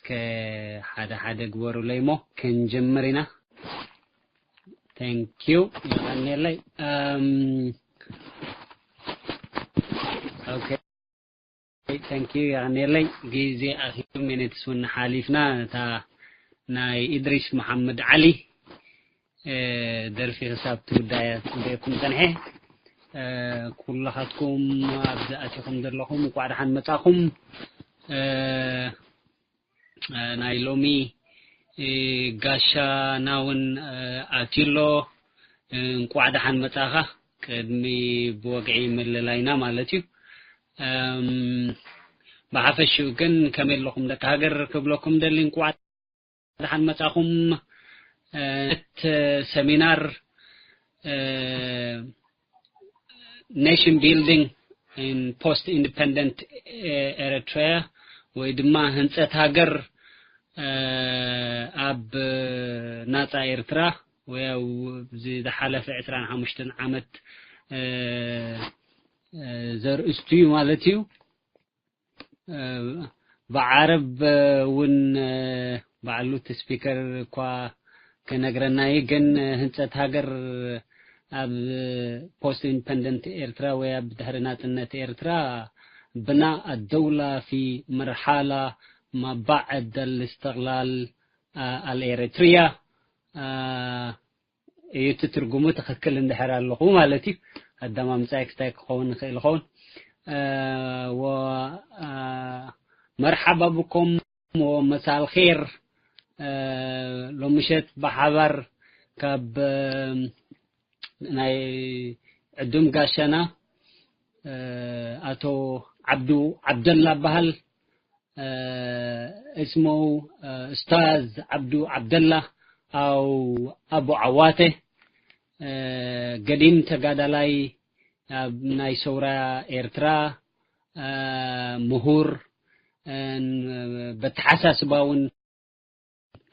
እስከ ሓደ ሓደ ግበሩለይ እሞ ክንጅምር ኢና። Thank you፣ የቐንየለይ። እም፣ ኦኬ፣ thank you፣ የቐንየለይ። ግዜ ኣኺሉ፣ ሚኒትስ እውን ሓሊፍና። እታ ናይ ኢድሪስ መሓመድ ዓሊ፣ እ፣ ደርፊ ክሳብ ትውዳእ እያ ትጽበየኩም ጸንሐ። እ፣ ኩላኻትኩም ኣብዚ ኣቲኹም ዘለኹም እንቋዕ ደሓን መጻኹም። እ፣ እ፣ ናይ ሎሚ፣ እ፣ ጋሻና እውን፣ እ፣ ኣትዩ ኣሎ። እ፣ እንቋዕ ደሓን መጻኻ። ቅድሚ ብወግዒ ምልላይና ማለት እዩ። እም፣ ብሓፈሽኡ ግን ከመይ ኣለኹም ደቂ ሃገር ክብለኩም ደሊ፣ እንቋዕ ደሓን መጻኹም። እ፣ እቲ ሰሚናር፣ እ፣ Nation Building in Post Independent Eritrea ወይ ድማ ህንጸት ሃገር፣ እ፣ ኣብ ናጻ ኤርትራ ወይ ኣብ ዝሓለፈ ዕስራን ሓሙሽተን ዓመት፣ እ፣ እ፣ ዘርእስቱ እዩ ማለት እዩ። እ፣ ብዓረብ፣ እ፣ እውን፣ እ፣ ባዕሉ እቲ ስፒከር እኳ ክነግረና እዩ፣ ግን፣ እ፣ ህንጸት ሃገር ኣብ ፖስት ኢንዲፐንደንት ኤርትራ ወይ ኣብ ድሕሪ ናጽነት ኤርትራ ብና ኣደውላ ፊ መርሓላ ማባዕድ ኣልእስትቕላል፣ እ፣ ኣልኤሪትሪያ፣ እ፣ እዩ እቲ ትርጉሙ ትኽክል እንድሕር ኣለኹ ማለት እዩ። ኣደማምጻይ ክስታይ ክኸውን ይኽእል ይኸውን። እ፣ ወ-፣ እ፣ መርሓባ ብኩም ወመሳል ኼር። እ፣ ሎምሸት ብሓባር ካብ፣ እ፣ ናይ ዕዱም ጋሻና፣ እ፣ ኣቶ ዓብዱ ዓብደላ በሃል። እ፣ እስሙ፣ እ፣ ኡስታዝ ዓብዱ ዓብደላ ኣው ኣቡ ዓዋተ፣ እ፣ ገዲም ተጋዳላይ ኣብ ናይ ሰውራ ኤርትራ፣ እ፣ ምሁር፣ እ፣ በተሓሳስባ እውን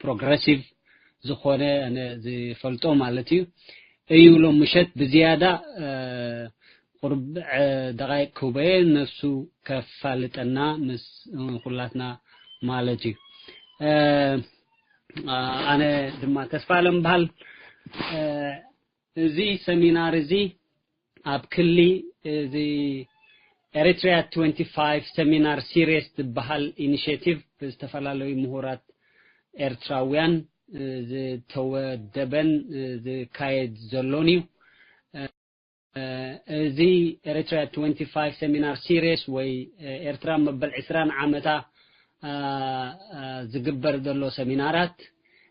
ፕሮግረሲቭ ዝኾነ፣ ኣነ ዝፈልጦ ማለት እዩ፣ እዩ ሎም ምሸት ብዝያዳ፣ እ፣ ቁሩብ፣ እ፣ ደቓይቅ ክህበየ ነሱ ከፋልጠና ምስ፣ እ፣ ኩላትና ማለት እዩ። እ፣ ኣነ ድማ ተስፋ ኣለም በሃል። እ፣ እዚ ሰሚናር እዚ ኣብ ክሊ እዚ ኤሪትሪያ ትወንቲ ፋይቭ ሰሚናር ሲሪስ ዝበሃል ኢኒሽቲቭ ብዝተፈላለዩ ምሁራት ኤርትራውያን፣ እ፣ ዝተወደበን፣ እ፣ ዝካየድ ዘሎን እዩ። እ፣ እዚ ኤሪትሪያ ትወንቲ ፋይቭ ሰሚናር ሲሪስ ወይ፣ እ፣ ኤርትራ መበል ዕስራን ዓመታ፣ እ፣ እ፣ ዝግበር ዘሎ ሰሚናራት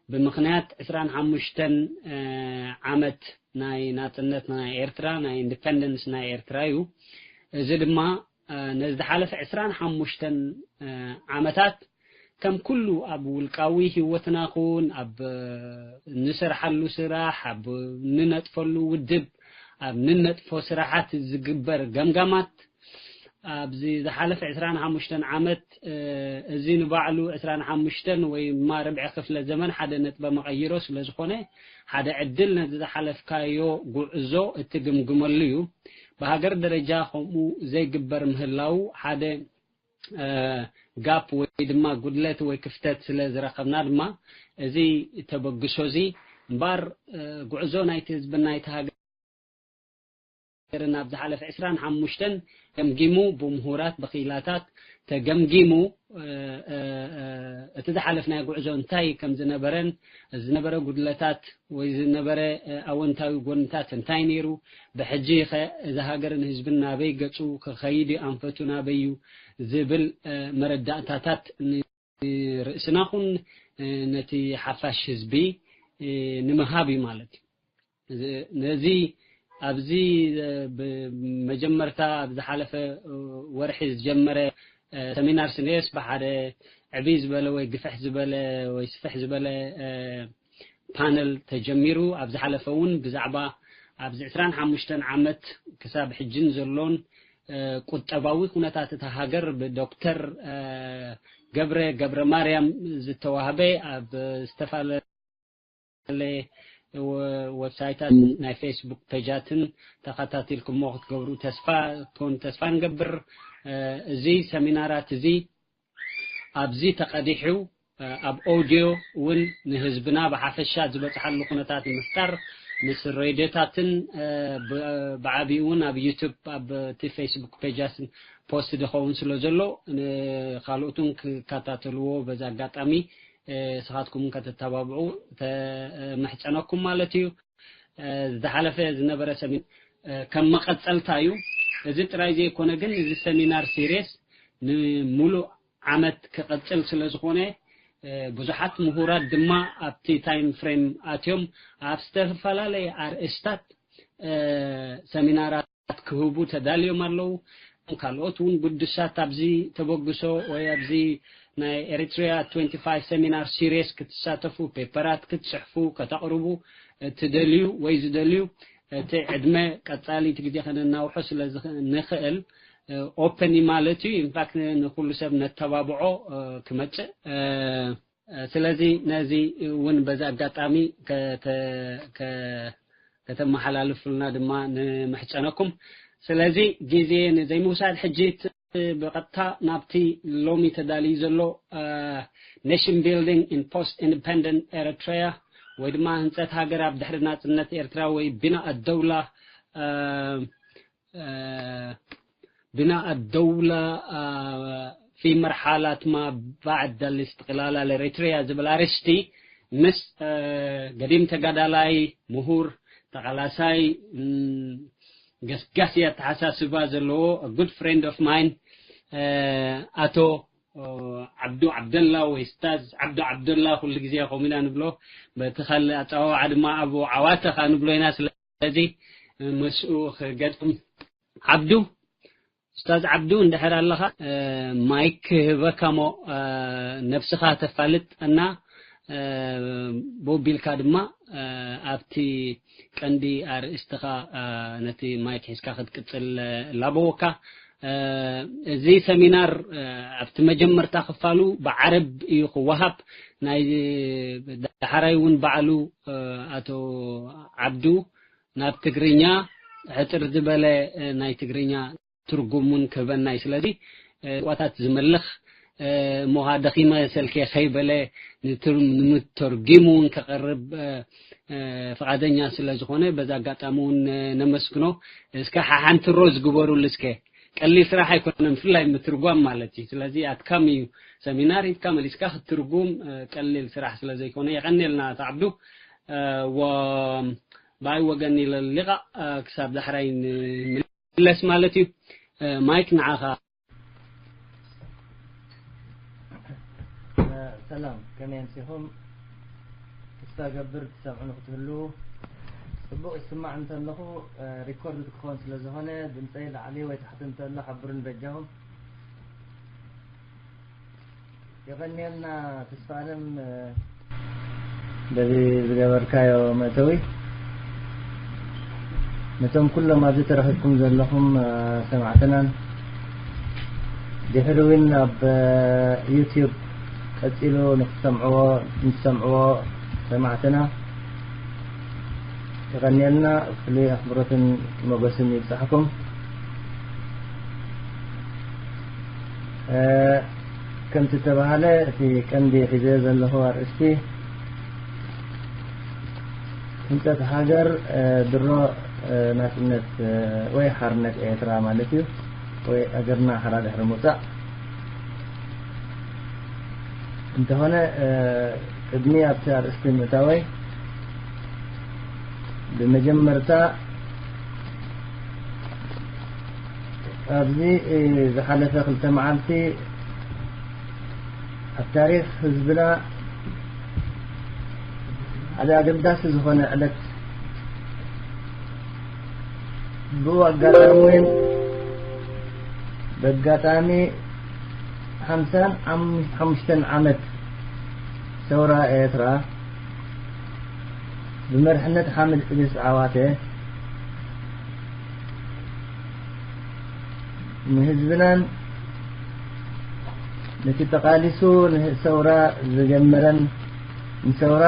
ብምኽንያት ዕስራን ሓሙሽተን፣ እ፣ ዓመት ናይ ናጽነት ናይ ኤርትራ፣ ናይ ኢንዲፐንደንስ ናይ ኤርትራ እዩ። እዚ ድማ፣ እ፣ ነዚ ዝሓለፈ ዕስራን ሓሙሽተን፣ እ፣ ዓመታት ከም ኩሉ ኣብ ውልቃዊ ህይወትና ኹን፣ ኣብ፣ እ፣ እንሰርሓሉ ስራሕ፣ ኣብ እንነጥፈሉ ውድብ፣ ኣብ እንነጥፎ ስራሓት ዝግበር ገምጋማት፣ ኣብዚ ዝሓለፈ ዕስራን ሓሙሽተን ዓመት፣ እ፣ እዚ ንባዕሉ ዕስራን ሓሙሽተን ወይ ድማ ርብዒ ክፍለ ዘመን ሓደ ነጥበ መቐይሮ ስለ ዝኾነ፣ ሓደ ዕድል ነዚ ዝሓለፍካዮ ጉዕዞ እትግምግመሉ እዩ። ብሃገር ደረጃ ከምኡ ዘይግበር ምህላው ሓደ፣ እ፣ ጋፕ ወይ ድማ ጉድለት ወይ ክፍተት ስለ ዝረኸብና ድማ፣ እዚ ተበግሶ እዚ እምበኣር፣ እ፣ ጉዕዞ ናይቲ ህዝብን ናይቲ ሃገር ናብ ዝሓለፈ ዕስራን ሓሙሽተን ገምጊሙ፣ ብምሁራት ብኽኢላታት ተገምጊሙ፣ እ፣ እ፣ እ፣ እቲ ዝሓለፍናዮ ጉዕዞ እንታይ ከም ዝነበረን፣ ዝነበረ ጉድለታት ወይ ዝነበረ፣ እ፣ ኣወንታዊ ጎንታት እንታይ ነይሩ፣ ብሕጂ ኸ እዚ ሃገርን ህዝብን ናበይ ገጹ ክኸይድ እዩ፣ ኣንፈቱ ናበይ እዩ ዝብል፣ እ፣ መረዳእታታት ንርእስና ኹን፣ እ፣ ነቲ ሓፋሽ ህዝቢ፣ እ፣ ንምሃብ እዩ ማለት እዩ። እዚ፣ ነዚ ኣብዚ፣ እ፣ ብመጀመርታ ኣብ ዝሓለፈ፣ እ፣ ወርሒ ዝጀመረ፣ እ፣ ሰሚናር ስኔስ ብሓደ ዕብይ ዝበለ ወይ ግፍሕ ዝበለ ወይ ስፍሕ ዝበለ፣ እ፣ ፓነል ተጀሚሩ። ኣብ ዝሓለፈ እውን ብዛዕባ ኣብዚ ዕስራን ሓሙሽተን ዓመት ክሳብ ሕጅን ዘሎን፣ እ፣ ቁጠባዊ ኩነታት እታ ሃገር ብዶክተር፣ እ፣ ገብረ ገብረ ማርያም ዝተዋህበ ኣብ ዝተፈላለየ ወ-፣ ዌብሳይታት ናይ ፌስቡክ ፔጃትን ተኸታቲልኩሞ ክትገብሩ ተስፋ፣ ክውን ተስፋ ንገብር። እ፣ እዚ ሰሚናራት እዚ ኣብዚ ተቐዲሑ ኣብ ኦድዮ እውን ንህዝብና ብሓፈሻ ዝበፅሓሉ ኩነታት ንምፍጣር ምስ ሬድዮታትን ብዓብኡ እውን ኣብ ዩቱብ ኣብቲ ፌስቡክ ፔጃስን ፖስት ዝኸውን ስለ ዘሎ ንካልኦትን ክከታተልዎ በዚ ኣጋጣሚ ስኻትኩም ከተተባብዑ ተምሕፀነኩም ማለት እዩ። ዝሓለፈ ዝነበረ ሰሚን ከም መቐፀልታ እዩ። እዚ ጥራይ ዘይኮነ ግን እዚ ሰሚናር ሲሪየስ ንሙሉእ ዓመት ክቐፅል ስለ ዝኾነ ብዙሓት ምሁራት ድማ ኣብቲ ታይም ፍሬም ኣትዮም ኣብ ዝተፈላለየ ኣርእስታት ሰሚናራት ክህቡ ተዳልዮም ኣለዉ። ካልኦት እውን ግዱሳት ኣብዚ ተበግሶ ወይ ኣብዚ ናይ ኤሪትሪያ ትዌንቲ ፋይቭ ሰሚናር ሲሪየስ ክትሳተፉ ፔፐራት ክትፅሕፉ ከተቕርቡ ትደልዩ ወይ ዝደልዩ እቲ ዕድመ ቀፃሊ እቲ ግዜ ከነናውሖ ስለ ንኽእል ኦፐን እዩ ማለት እዩ። ኢንፋክት ንኩሉ ሰብ ነተባብዖ ክመፅእ ስለዚ ነዚ እውን በዚ ኣጋጣሚ ከተመሓላልፉልና ድማ ንምሕፀነኩም። ስለዚ ግዜ ንዘይምውሳድ ሕጂ ብቐጥታ ናብቲ ሎሚ ተዳልዩ ዘሎ ኔሽን ቢልዲንግ ኢን ፖስት ኢንዲፐንደንት ኤሪትሪያ ወይ ድማ ህንፀት ሃገር ኣብ ድሕሪ ናፅነት ኤርትራ ወይ ቢናእ ኣደውላ ቢናእ ኣደውላ ፊ መርሓላት ማ ባዕድ ልስትቅላል ኣል ኤሪትሪያ ዝብል ኣርእስቲ ምስ ገዲም ተጋዳላይ ምሁር ተቓላሳይ ገስጋሲ ኣተሓሳስባ ዘለዎ ጉድ ፍሬንድ ኦፍ ማይን ኣቶ ዓብዱ ዓብደላ ወይ ስታዝ ዓብዱ ዓብደላ ኩሉ ግዜ ከምኡ ኢና ንብሎ። በቲ ካልእ ኣፀዋውዓ ድማ ኣቡ ዓዋተ ካ ንብሎ ኢና። ስለዚ ምስኡ ክገጥም ዓብዱ፣ ስታዝ ዓብዱ እንድሕር ኣለኻ ማይክ ክህበካ እሞ ነብስኻ ተፋልጥ እና ቦቢልካ ድማ ኣብቲ ቀንዲ ኣርእስትኻ ነቲ ማይክ ሒዝካ ክትቅፅል ላበወካ። እዚ ሰሚናር ኣብቲ መጀመርታ ክፋሉ ብዓረብ እዩ ክወሃብ። ናይ ዳሕራይ እውን ባዕሉ ኣቶ ዓብዱ ናብ ትግርኛ ሕፅር ዝበለ ናይ ትግርኛ ትርጉም እውን ክህበና እዩ። ስለዚ ቋታት ዝመልኽ እሞኻ ደኺመ ሰልኬ ከይበለ ንምተርጊሙ እውን ከቕርብ ፍቓደኛ ስለ ዝኾነ በዚ ኣጋጣሚ እውን ነመስግኖ። እስከ ሓሓንቲ ሮዝ ግበሩሉ እስከ። ቀሊል ስራሕ ኣይኮነን፣ ብፍላይ ምትርጓም ማለት እዩ። ስለዚ ኣድካሚ እዩ። ሰሚናር ኢድካ መሊስካ ክትትርጉም ቀሊል ስራሕ ስለ ዘይኮነ የቐንየልና ኣቶ ዓብዱ። ብኣይ ወገን ኢለ ሊቓ ክሳብ ዳሕራይ ንምለስ ማለት እዩ። ማይክ ንዓኻ። ሰላም፣ ከመይ ኣምሲኹም? ተስፋ ገብር ትሰምዑኒ ክትህልዉ። ጽቡቕ ይስማዕ እንተለኹ ሪኮርድ ክኸውን ስለ ዝኾነ ድምፀይ ላዕሊ ወይ ታሕቲ እንተሎ ሓብሩኒ በጃኹም። የቐንየልና ተስፋ ኣለም በዚ ዝገበርካዮ መእተዊ። ነቶም ኩሎም ኣብዚ ተረኺብኩም ዘለኹም ሰማዕትናን ድሕሪ እውን ኣብ ዩትዩብ ቀፂሉ ንክትሰምዕዎ ንትሰምዕዎ ሰማዕትና የቐንየልና። ፍሉይ ኣኽብሮትን ሞገስን ይብፃሕኩም። ከምቲ ተባሃለ እቲ ቀንዲ ሒዘ ዘለኹ ኣርእስቲ ህንፀት ሃገር ድሮ ናፅነት ወይ ሓርነት ኤርትራ ማለት እዩ ወይ ሃገርና ሓራ ድሕሪ ምውፃእ እንተኾነ ቅድሚ ኣብቲ ኣርእስቲ ምእታወይ ብመጀመርታ ኣብዚ ዝሓለፈ ክልተ መዓልቲ ኣብ ታሪክ ህዝብና ሓደ ኣገዳሲ ዝኾነ ዕለት ብኡ ኣጋጣሚ እውን ብኣጋጣሚ ሓምሳን ሓሙሽተን ዓመት ሰውራ ኤርትራ ብመርሕነት ሓምድ እድሪስ ዓዋተ ንህዝብናን ነቲ ተቓሊሱ ንሰውራ ዝጀመረን ንሰውራ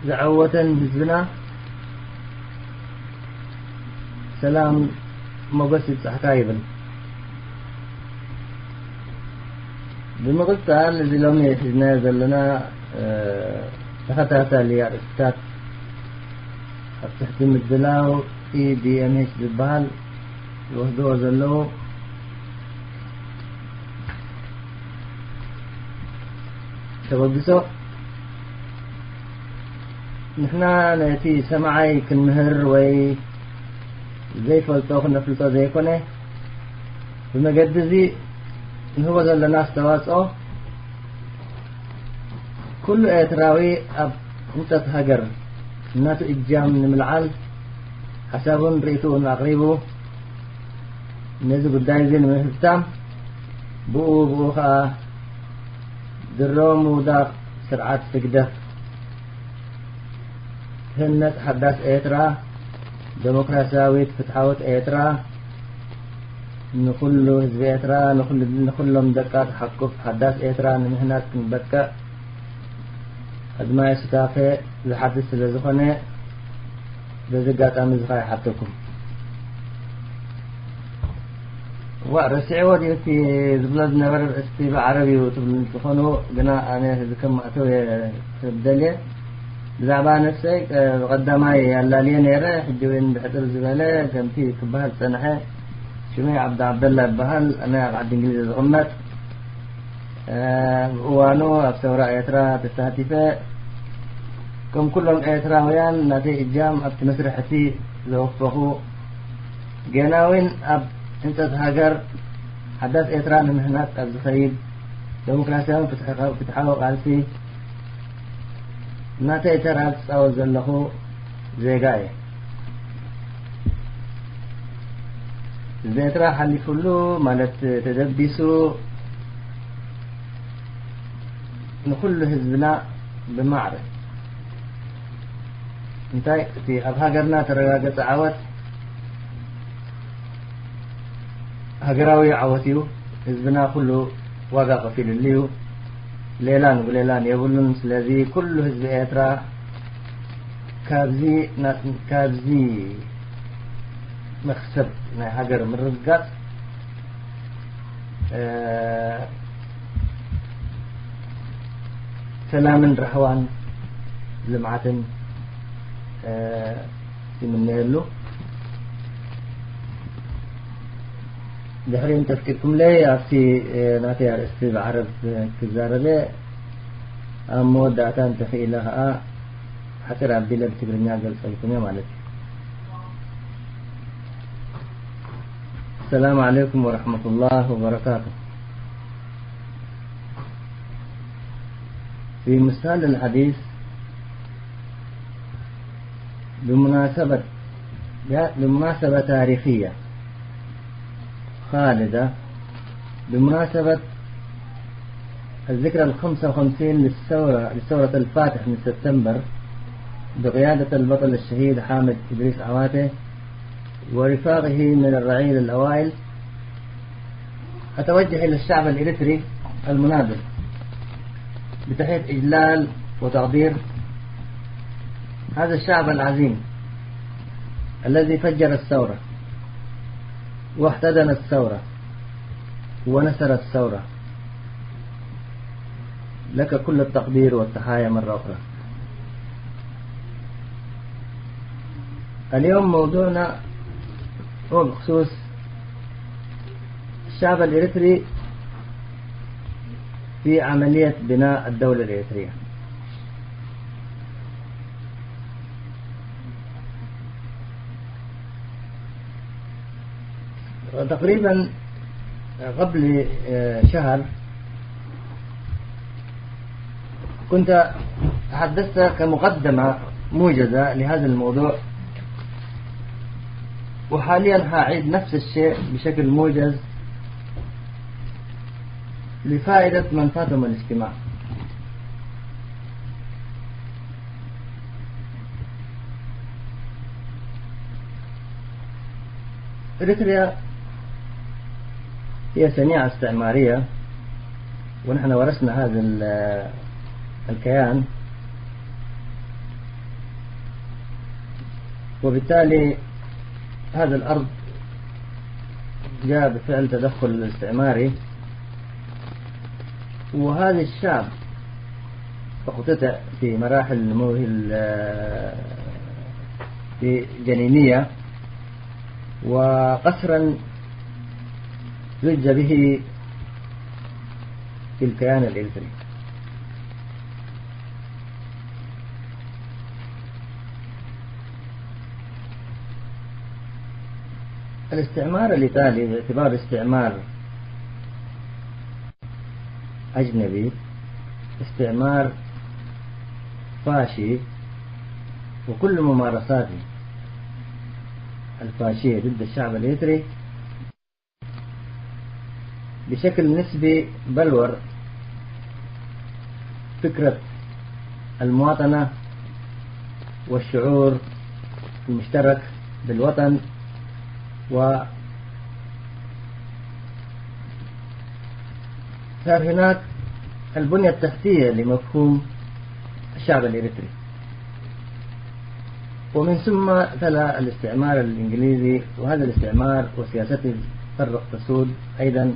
ዘዐወተን ህዝብና ሰላም ሞገስ ይብጻሕካ ይብል። ብምቕጻል፣ እዚ ሎሚ ሒዝናዮ ዘለና፣ እ፣ ተኸታታሊ ኣርእስታት ኣብ ትሕቲ ምድላው ኢ ዲ ኤም ኤች ዝበሃል ዝወስድዎ ዘለዉ ተበግሶ፣ ንሕና ነቲ ሰማዓይ ክንምህር ወይ ዘይፈልጦ ክነፍልጦ ዘይኮነ፣ ብመገዲ እዚ ንህቦ ዘለና ኣስተዋጽኦ፣ ኩሉ ኤርትራዊ ኣብ ህንጸት ሃገር እናቱ እጃም ንምልዓል ሓሳቡን ርእይትኡን ኣቕሪቡ፣ ነዚ ጉዳይ እዚ ንምፍታም፣ ብኡ ብኡ ኸኣ ድሮ ምውዳቕ ስርዓት ህግደፍ ትህነጽ ሓዳስ ኤርትራ፣ ደሞክራስያዊት ፍትሓዊት ኤርትራ፣ ንኹሉ ህዝቢ ኤርትራ፣ ንኹሉ፣ ንኹሎም ደቃ ትሓቁፍ ሓዳስ ኤርትራ ንምህናጽ ክንበቅዕ፣ ኣድማዒ ሱታፌ ዝሓትት ስለ ዝኾነ፣ በዚ ኣጋጣሚ እዚ ኸኣ ይሓተኩም። ዋእ፣ ረሲዕዎ ድዩ እቲ ዝብሎ ዝነበረ? እስቲ ብዓረብ እዩ ትብሉ እንትኾኑ፣ ግና ኣነ ሕዚ ከም ማእተው እየ ክብል ደልየ። ብዛዕባ ነፍሰይ፣ እ፣ ብቐዳማይ ኣላልየ ነይረ፣ ሕጂ እውን ብሕጽር ዝበለ ከምቲ ክበሃል ዝጸንሐ፣ ሽመይ ዓብዲ ዓብደላ ይበሃል። ኣነ ኣብ ዓዲ እንግሊዝ ዝቕመጥ። እ፣ ብእዋኑ ኣብ ሰውራ ኤርትራ ተሳቲፈ፣ ከም ኩሎም ኤርትራውያን ናተይ እጃም ኣብቲ መስርሕ እቲ ዘወፈኹ፣ ጌና እውን ኣብ ህንጸት ሃገር ሓዳስ ኤርትራ ንምህናጽ ኣብ ዝኸይድ ደሞክራስያዊ ፍትሓዊ፣ ፍትሓዊ ቃልሲ ናተይ ተራ ዝጻወት ዘለኹ ዜጋ እየ። ህዝቢ ኤርትራ ሓሊፉሉ፣ ማለት ተደቢሱ፣ ንኹሉ ህዝብና ብማዕረ፣ እንታይ እቲ ኣብ ሃገርና ተረጋገጸ ዓወት ሃገራዊ ዓወት እዩ። ህዝብና ኩሉ ዋጋ ከፊሉሉ እዩ። ሌላን ጉሌላን የብሉን። ስለዚ ኩሉ ህዝቢ ኤርትራ ካብዚ ና-፣ ካብዚ መኽሰብ ናይ ሃገር ምርግጋጽ፣ እ፣ ሰላምን ራህዋን ልምዓትን፣ እ፣ ይምነየሉ። ድሕሪ እንተፍቂድኩምለይ፣ ኣብቲ፣ እ፣ ናተይ ኣርእስቲ ብዓረብ ክዛረበ፣ ኣብ መወዳእታ እንተኽኢለ ኸኣ ሓጺር ኣቢለ ብትግርኛ ገልጸልኩም እየ ማለት እዩ። السلام عليكم ورحمة الله وبركاته. في مستهل الحديث بمناسبة، بمناسبة تاريخية خالدة، بمناسبة الذكرى الخمسة وخمسين للثورة، لثورة الفاتح من سبتمبر، بقيادة البطل الشهيد حامد إدريس عواتي ورفاقه من الرعيل الأوائل، أتوجه إلى الشعب الإريتري المناضل بتحية إجلال وتقدير. هذا الشعب العظيم الذي فجر الثورة واحتضن الثورة ونصر الثورة، لك كل التقدير والتحايا مرة أخرى. اليوم موضوعنا هو بخصوص الشعب الإريتري في عملية بناء الدولة الإريترية. تقريبًا قبل، آه، شهر كنت تحدثت كمقدمة موجزة لهذا الموضوع، وحاليًا هعيد نفس الشيء بشكل موجز لفائدة من فاتهم الاستماع. إريتريا هي صنيعة استعمارية، ونحن ورثنا هذا ال-، الكيان، وبالتالي هذه الأرض جاء بفعل تدخل استعماري. وهذا الشاب اقتتل في مراحل نموه ال-، في جنينية، وقسرا زج به في الكيان الإريتري. الاستعمار الإيطالي باعتبار استعمار أجنبي، استعمار فاشي، وكل ممارساته الفاشية ضد الشعب الإريتري بشكل نسبي بلور فكرة المواطنة والشعور المشترك بالوطن، و صار هناك البنية التحتية لمفهوم الشعب الإريتري. ومن ثم تلا الاستعمار الإنجليزي، وهذا الاستعمار وسياسته فرق تسود أيضًا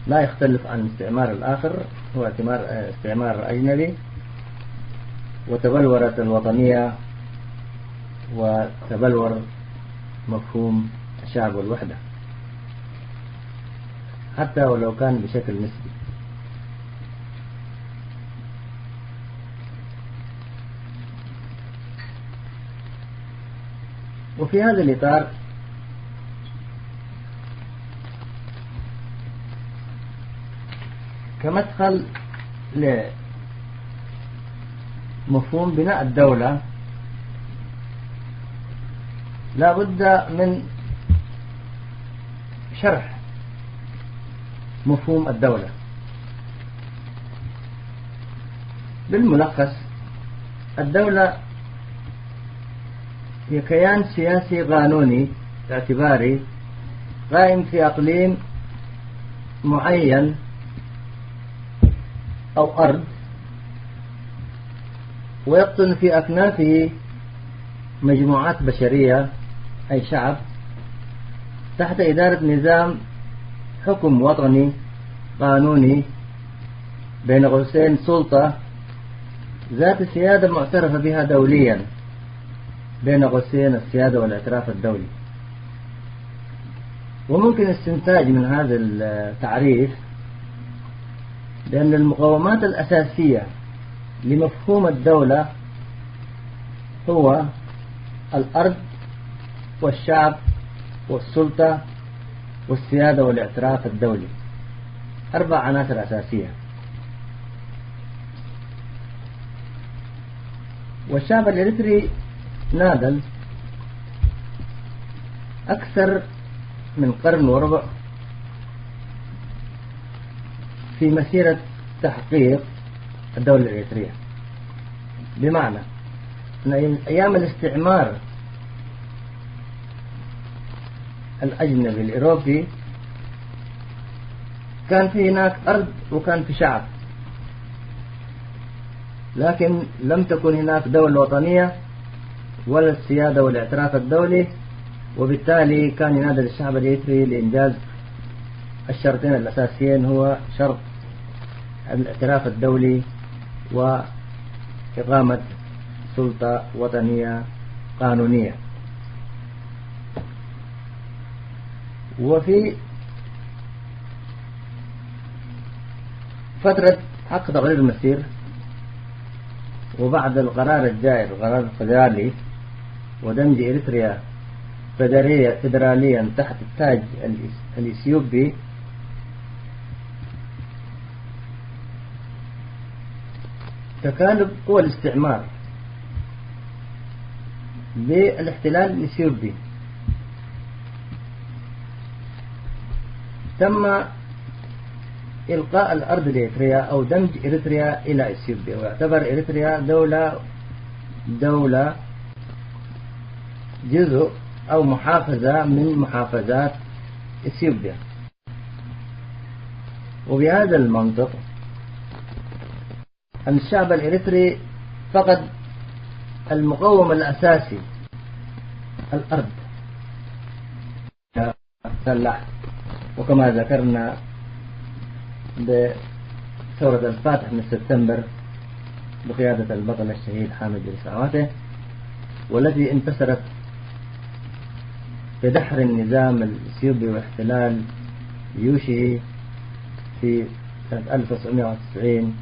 لا يختلف عن الاستعمار الآخر، هو اعتمار-، استعمار أجنبي، وتبلورت الوطنية وتبلور مفهوم الشعب والوحدة، حتى ولو كان بشكل نسبي. وفي هذا الإطار، كمدخل لمفهوم بناء الدولة، لا بد من شرح مفهوم الدولة. بالملخص، الدولة هي كيان سياسي قانوني اعتباري قائم في إقليم معين أو أرض، ويقطن في أكنافه مجموعات بشرية، أي شعب، تحت إدارة نظام حكم وطني قانوني، بين قوسين سلطة ذات سيادة معترف بها دوليًا، بين قوسين السيادة والاعتراف الدولي. وممكن استنتاج من هذا التعريف بأن المقومات الأساسية لمفهوم الدولة هو الأرض والشعب والسلطة والسيادة والاعتراف الدولي، أربع عناصر أساسية. والشعب الإريتري ناضل أكثر من قرن وربع في مسيرة تحقيق الدولة الإريترية. بمعنى أن أيام الاستعمار الأجنبي الأوروبي كان في هناك أرض وكان في شعب، لكن لم تكن هناك دولة وطنية ولا السيادة والاعتراف الدولي، وبالتالي كان ينادي الشعب الإريتري لإنجاز الشرطين الأساسيين، هو شرط الاعتراف الدولي وإقامة سلطة وطنية قانونية. وفي فترة حق تقرير المسير، وبعد القرار الجائر، قرار الفدرالي، ودمج إريتريا فدراليا، فدراليا تحت التاج الإس-، الإثيوبي، تكالب قوى الاستعمار بالاحتلال الإثيوبي، تم إلقاء الأرض لإريتريا أو دمج إريتريا إلى إثيوبيا، ويعتبر إريتريا دولة، دولة جزء أو محافظة من محافظات إثيوبيا. وبهذا المنطق، الشعب الإريتري فقد المقوم الأساسي، الأرض. سلح، وكما ذكرنا بثورة الفاتح من سبتمبر بقيادة البطل الشهيد حامد إدريس عواتي، والتي انتصرت في دحر النظام الإثيوبي واحتلال جيوشه في سنة ألف وتسعمائة وتسعين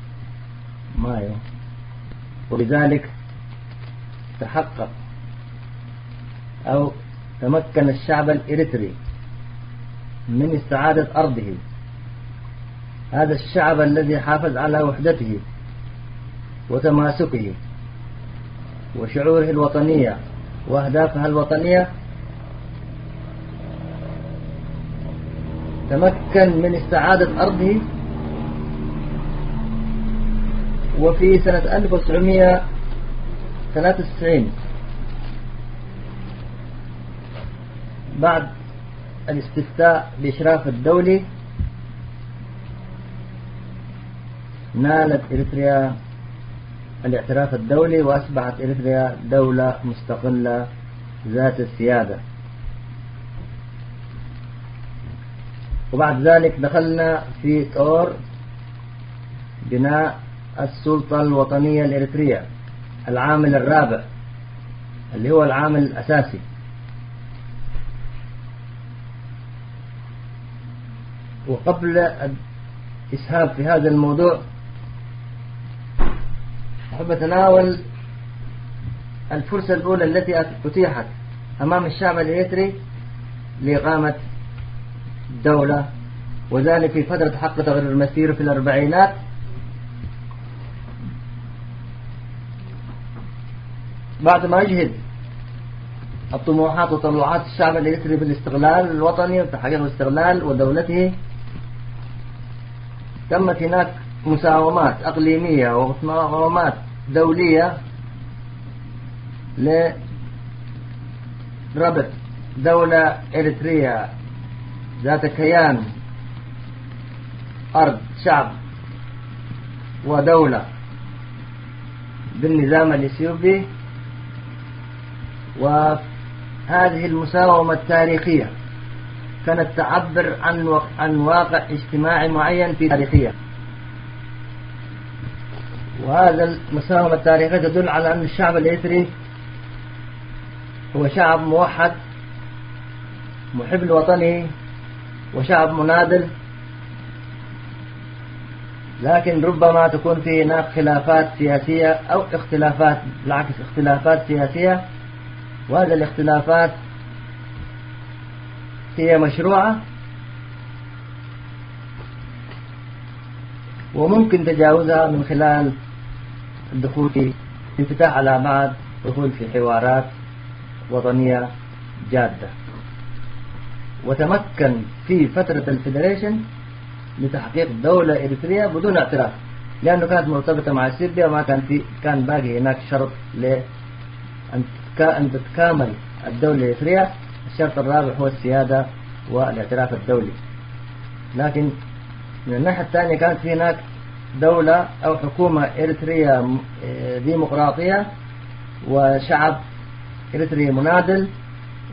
مايو، وبذلك تحقق أو تمكن الشعب الإريتري من استعادة أرضه، هذا الشعب الذي حافظ على وحدته وتماسكه وشعوره الوطنية وأهدافها الوطنية، تمكن من استعادة أرضه. وفي سنة ألف وتسعمائة وثلاثة وتسعين، بعد الاستفتاء بإشراف الدولي، نالت إريتريا الاعتراف الدولي، وأصبحت إريتريا دولة مستقلة ذات السيادة. وبعد ذلك دخلنا في طور بناء السلطة الوطنية الإريترية، العامل الرابع، اللي هو العامل الأساسي. وقبل الإسهاب في هذا الموضوع، أحب أتناول الفرصة الأولى التي أتيحت أمام الشعب الإريتري لإقامة دولة، وذلك في فترة حق تقرير المسير في الأربعينات، بعد ما أجهد الطموحات وتطلعات الشعب الإريتري بالاستقلال الوطني وتحقيق الاستقلال ودولته، تمت هناك مساومات إقليمية ومساومات دولية لربط دولة إريترية ذات كيان، أرض، شعب ودولة، بالنظام الإثيوبي. وهذه المساومة التاريخية كانت تعبر عن وق-، عن واقع اجتماعي معين في تاريخية. وهذا المساومة التاريخية تدل على أن الشعب الإريتري هو شعب موحد، محب لوطنه، وشعب مناضل، لكن ربما تكون في هناك خلافات سياسية أو اختلافات، بالعكس، اختلافات سياسية، وهذه الاختلافات هي مشروعة وممكن تجاوزها من خلال الدخول في انفتاح على بعض، دخول في حوارات وطنية جادة. وتمكن في فترة الفيدريشن لتحقيق دولة إريترية بدون اعتراف، لأنه كانت مرتبطة مع إثيوبيا وما كان في، كان باقي هناك شرط ل-، أن تتكا-، أن تتكامل الدولة الإريترية. الشرط الرابع هو السيادة والاعتراف الدولي. لكن من الناحية الثانية كانت في هناك دولة أو حكومة إريترية م-، آه، ديمقراطية، وشعب إريتري مناضل،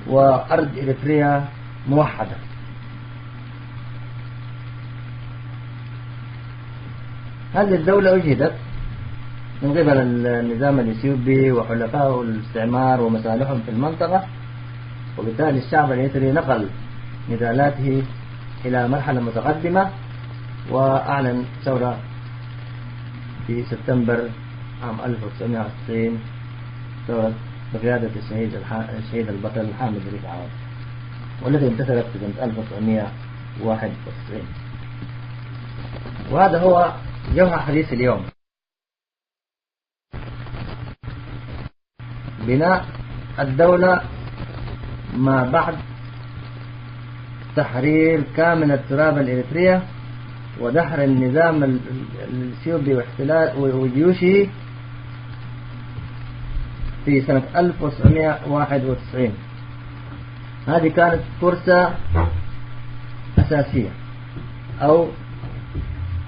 وأرض إريتريا موحدة. هذه الدولة أجهدت من قبل النظام الإثيوبي وحلفائه الاستعمار ومصالحهم في المنطقة، وبالتالي الشعب الإريتري نقل نضالاته إلى مرحلة متقدمة، وأعلن ثورة في سبتمبر عام ألف وتسعمائة وتسعين، ثورة بقيادة الشهيد الح-، الشهيد البطل حامد رفعت، والتي انتصرت في سنة ألف وتسعمائة وواحد وتسعين. وهذا هو جوهر حديث اليوم. بناء الدولة ما بعد تحرير كامل التراب الإريترية ودحر النظام ال-، ال-، الإثيوبي واحتلال و-، وجيوشه في سنة ألف وتسعمائة وواحد وتسعين. هذه كانت فرصة أساسية، أو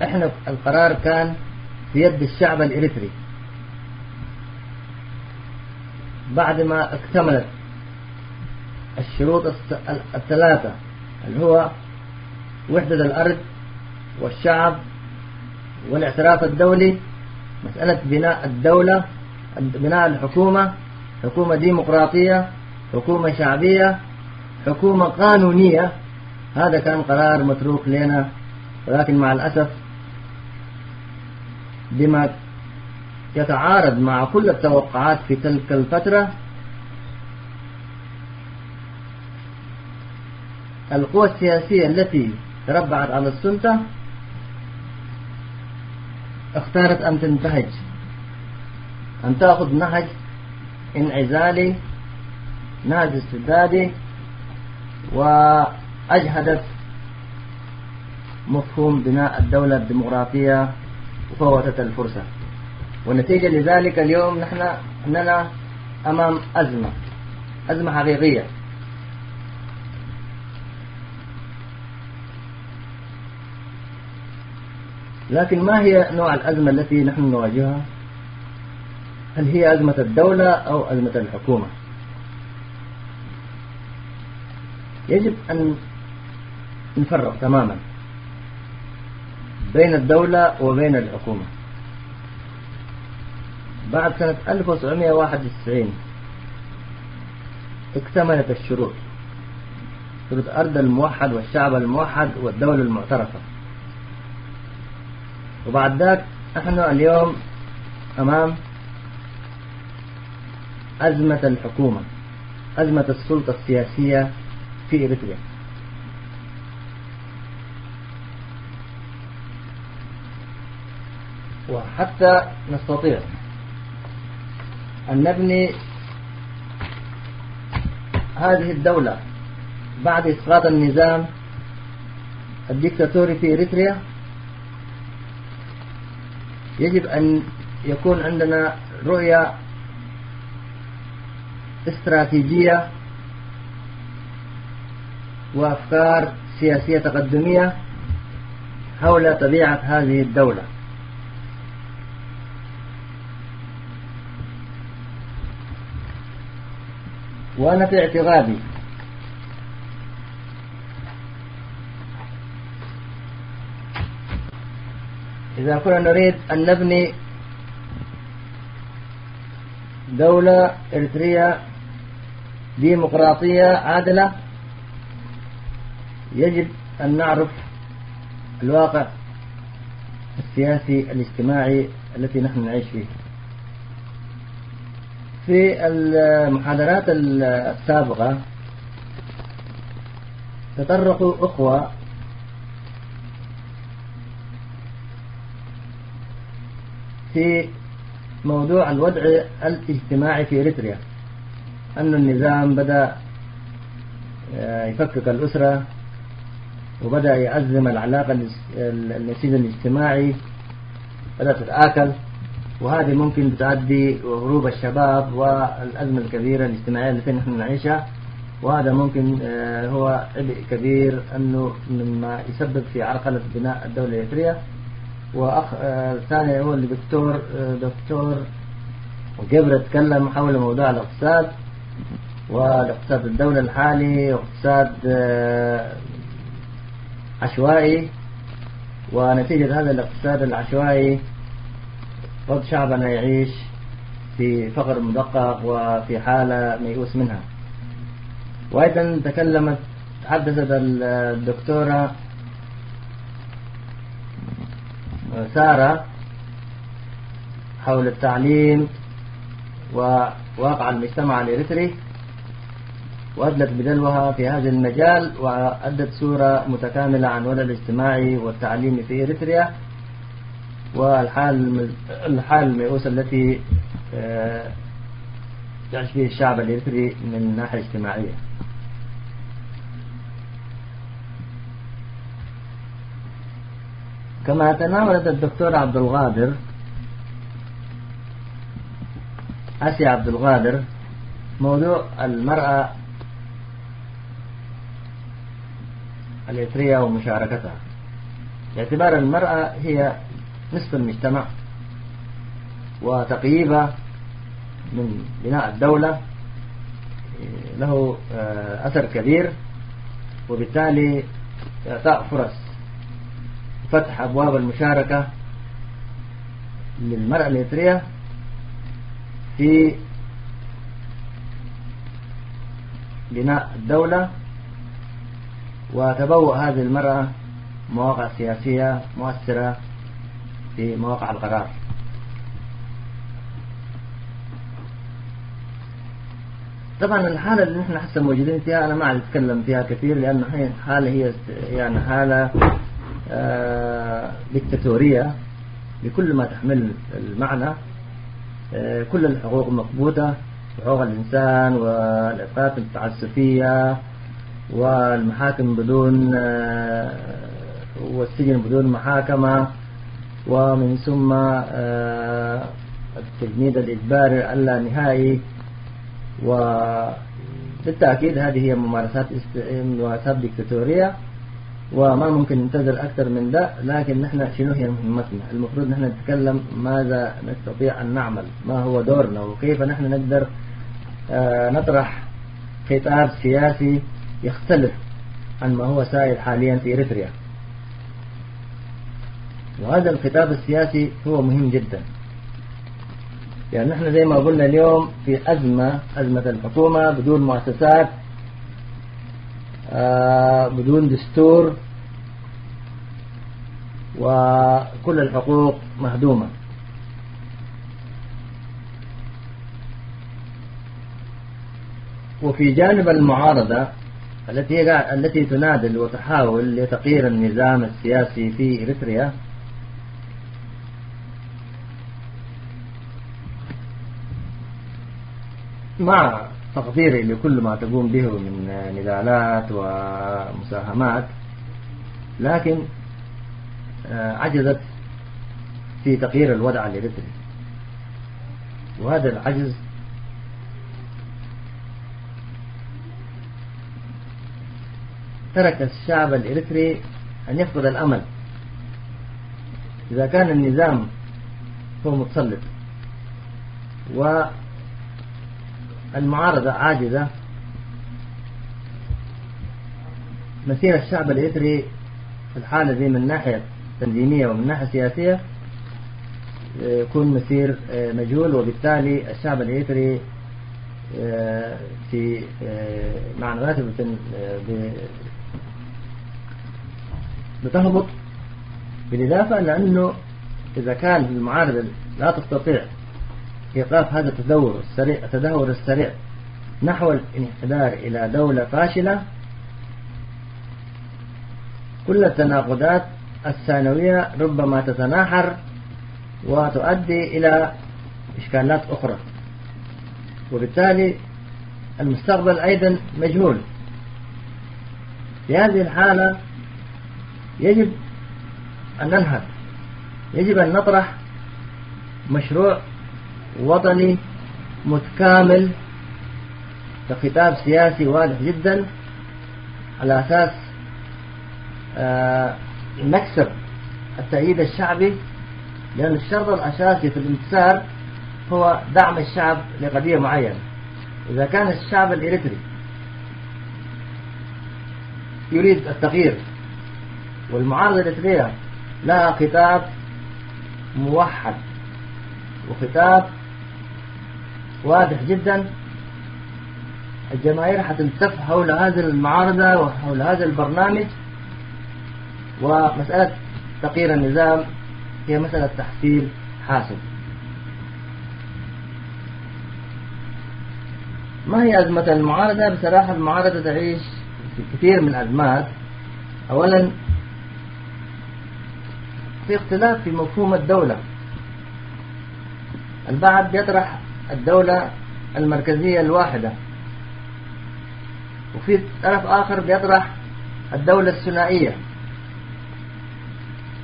إحنا القرار كان في يد الشعب الإريتري. بعد ما اكتملت الشروط الس-، ال-، الثلاثة، اللي هو وحدة الأرض، والشعب والاعتراف الدولي، مسألة بناء الدولة، بناء الحكومة، حكومة ديمقراطية، حكومة شعبية، حكومة قانونية. هذا كان قرار متروك لنا، ولكن مع الأسف بما يتعارض مع كل التوقعات في تلك الفترة، القوى السياسية التي تربعت على السلطة اختارت أن تنتهج، أن تأخذ نهج انعزالي، نهج استبدادي، وأجهدت مفهوم بناء الدولة الديمقراطية وفوتت الفرصة. والنتيجة لذلك اليوم نحن أننا أمام أزمة، أزمة حقيقية. لكن ما هي نوع الأزمة التي نحن نواجهها؟ هل هي أزمة الدولة أو أزمة الحكومة؟ يجب أن نفرق تماما بين الدولة وبين الحكومة. بعد سنة ألف وتسعمية وواحد وتسعين اكتملت الشروط، شروط أرض الموحد والشعب الموحد والدولة المعترفة. وبعد ذاك نحن اليوم أمام أزمة الحكومة، أزمة السلطة السياسية في إريتريا. وحتى نستطيع أن نبني هذه الدولة بعد إسقاط النظام الديكتاتوري في إريتريا، يجب أن يكون عندنا رؤية استراتيجية وأفكار سياسية تقدمية حول طبيعة هذه الدولة. وأنا في اعتقادي، إذا كنا نريد أن نبني دولة إريترية ديمقراطية عادلة، يجب أن نعرف الواقع السياسي الاجتماعي التي نحن نعيش فيه. في المحاضرات السابقة تطرقوا أخوة في موضوع الوضع الاجتماعي في إريتريا، أن النظام بدأ، آه، يفكك الأسرة، وبدأ يأزم العلاقة الاس-، ال-، النسيج الاجتماعي، بدأت تتآكل، وهذه ممكن بتؤدي هروب الشباب والأزمة الكبيرة الاجتماعية التي نحن نعيشها. وهذا ممكن، آه، هو عبء كبير أنه مما يسبب في عرقلة بناء الدولة الإريترية. وأخ، آه، ثاني هو اللي دكتور، آه، دكتور جبر اتكلم حول موضوع الاقتصاد والاقتصاد الدولة الحالي، اقتصاد، آه، عشوائي، ونتيجة هذا الاقتصاد العشوائي قد شعبنا يعيش في فقر مدقق وفي حالة ميؤوس منها. وأيضًا تكلمت، تحدثت الدكتورة سارة حول التعليم وواقع المجتمع الإريتري، وأدلت بدلوها في هذا المجال، وأدت صورة متكاملة عن الوضع الاجتماعي والتعليمي في إريتريا، والحال الم-، الحال الميؤوسة التي، آه، يعيش فيه الشعب الإريتري من ناحية اجتماعية. كما تناولت الدكتور عبد القادر، آسيا عبد القادر، موضوع المرأة الإريترية ومشاركتها، باعتبار المرأة هي نصف المجتمع، وتقييدها من بناء الدولة له، آه، أثر كبير، وبالتالي إعطاء فرص فتح أبواب المشاركة للمرأة الإريترية في بناء الدولة، وتبوأ هذه المرأة مواقع سياسية مؤثرة في مواقع القرار. طبعًا الحالة اللي نحن هسه موجودين فيها أنا ما عاد أتكلم فيها كثير، لأن هي حالة، هي يعني حالة، آه، ديكتاتورية بكل ما تحمل المعنى. آه، كل الحقوق مكبوتة، حقوق الإنسان والإسقاط التعسفية والمحاكم بدون، آه، والسجن بدون محاكمة، ومن ثم، آه، التجنيد الإجباري اللانهائي. وبالتأكيد هذه هي ممارسات است-، ممارسات ديكتاتورية، وما ممكن ننتظر أكثر من ده. لكن نحن شنو هي مهمتنا؟ المفروض نحن نتكلم ماذا نستطيع أن نعمل، ما هو دورنا، وكيف نحن نقدر، آه، نطرح خطاب سياسي يختلف عن ما هو سائد حاليًا في إريتريا. وهذا الخطاب السياسي هو مهم جدًا، لأن نحن زي ما قلنا اليوم في أزمة، أزمة الحكومة بدون مؤسسات، آه، بدون دستور، وكل الحقوق مهدومة. وفي جانب المعارضة التي، التي تناضل وتحاول لتغيير النظام السياسي في إريتريا، مع تقديري لكل ما تقوم به من نضالات ومساهمات، لكن، آه، عجزت في تغيير الوضع الإريتري. وهذا العجز ترك الشعب الإريتري أن يفقد الأمل. إذا كان النظام هو متسلط والمعارضة عاجزة، مسير الشعب الإريتري في الحالة دي من ناحية تنظيمية ومن ناحية سياسية، آه، يكون مسير، آه، مجهول، وبالتالي الشعب الإريتري، آه، في، آه، معنوياته بتن-، آه، ب-، بتهبط. بالإضافة لأنه إذا كان المعارضة لا تستطيع إيقاف هذا التدهور السريع، التدهور السريع نحو الانحدار إلى دولة فاشلة، كل التناقضات الثانوية ربما تتناحر وتؤدي إلى إشكالات أخرى، وبالتالي المستقبل أيضًا مجهول. في هذه الحالة يجب أن ننهض، يجب أن نطرح مشروع وطني متكامل كخطاب سياسي واضح جدًا، على أساس، آه، نكسب التأييد الشعبي، لأن الشرط الأساسي في الانتصار هو دعم الشعب لقضية معينة. إذا كان الشعب الإريتري يريد التغيير، والمعارضة الإريترية لها خطاب موحد وخطاب واضح جدًا، الجماهير حتلتف حول هذه المعارضة وحول هذا البرنامج، ومسألة تغيير النظام هي مسألة تحصيل حاصل. ما هي أزمة المعارضة؟ بصراحة المعارضة تعيش في كثير من الأزمات. أولًا، في اختلاف في مفهوم الدولة. البعض يطرح الدولة المركزية الواحدة، وفي طرف آخر بيطرح الدولة الثنائية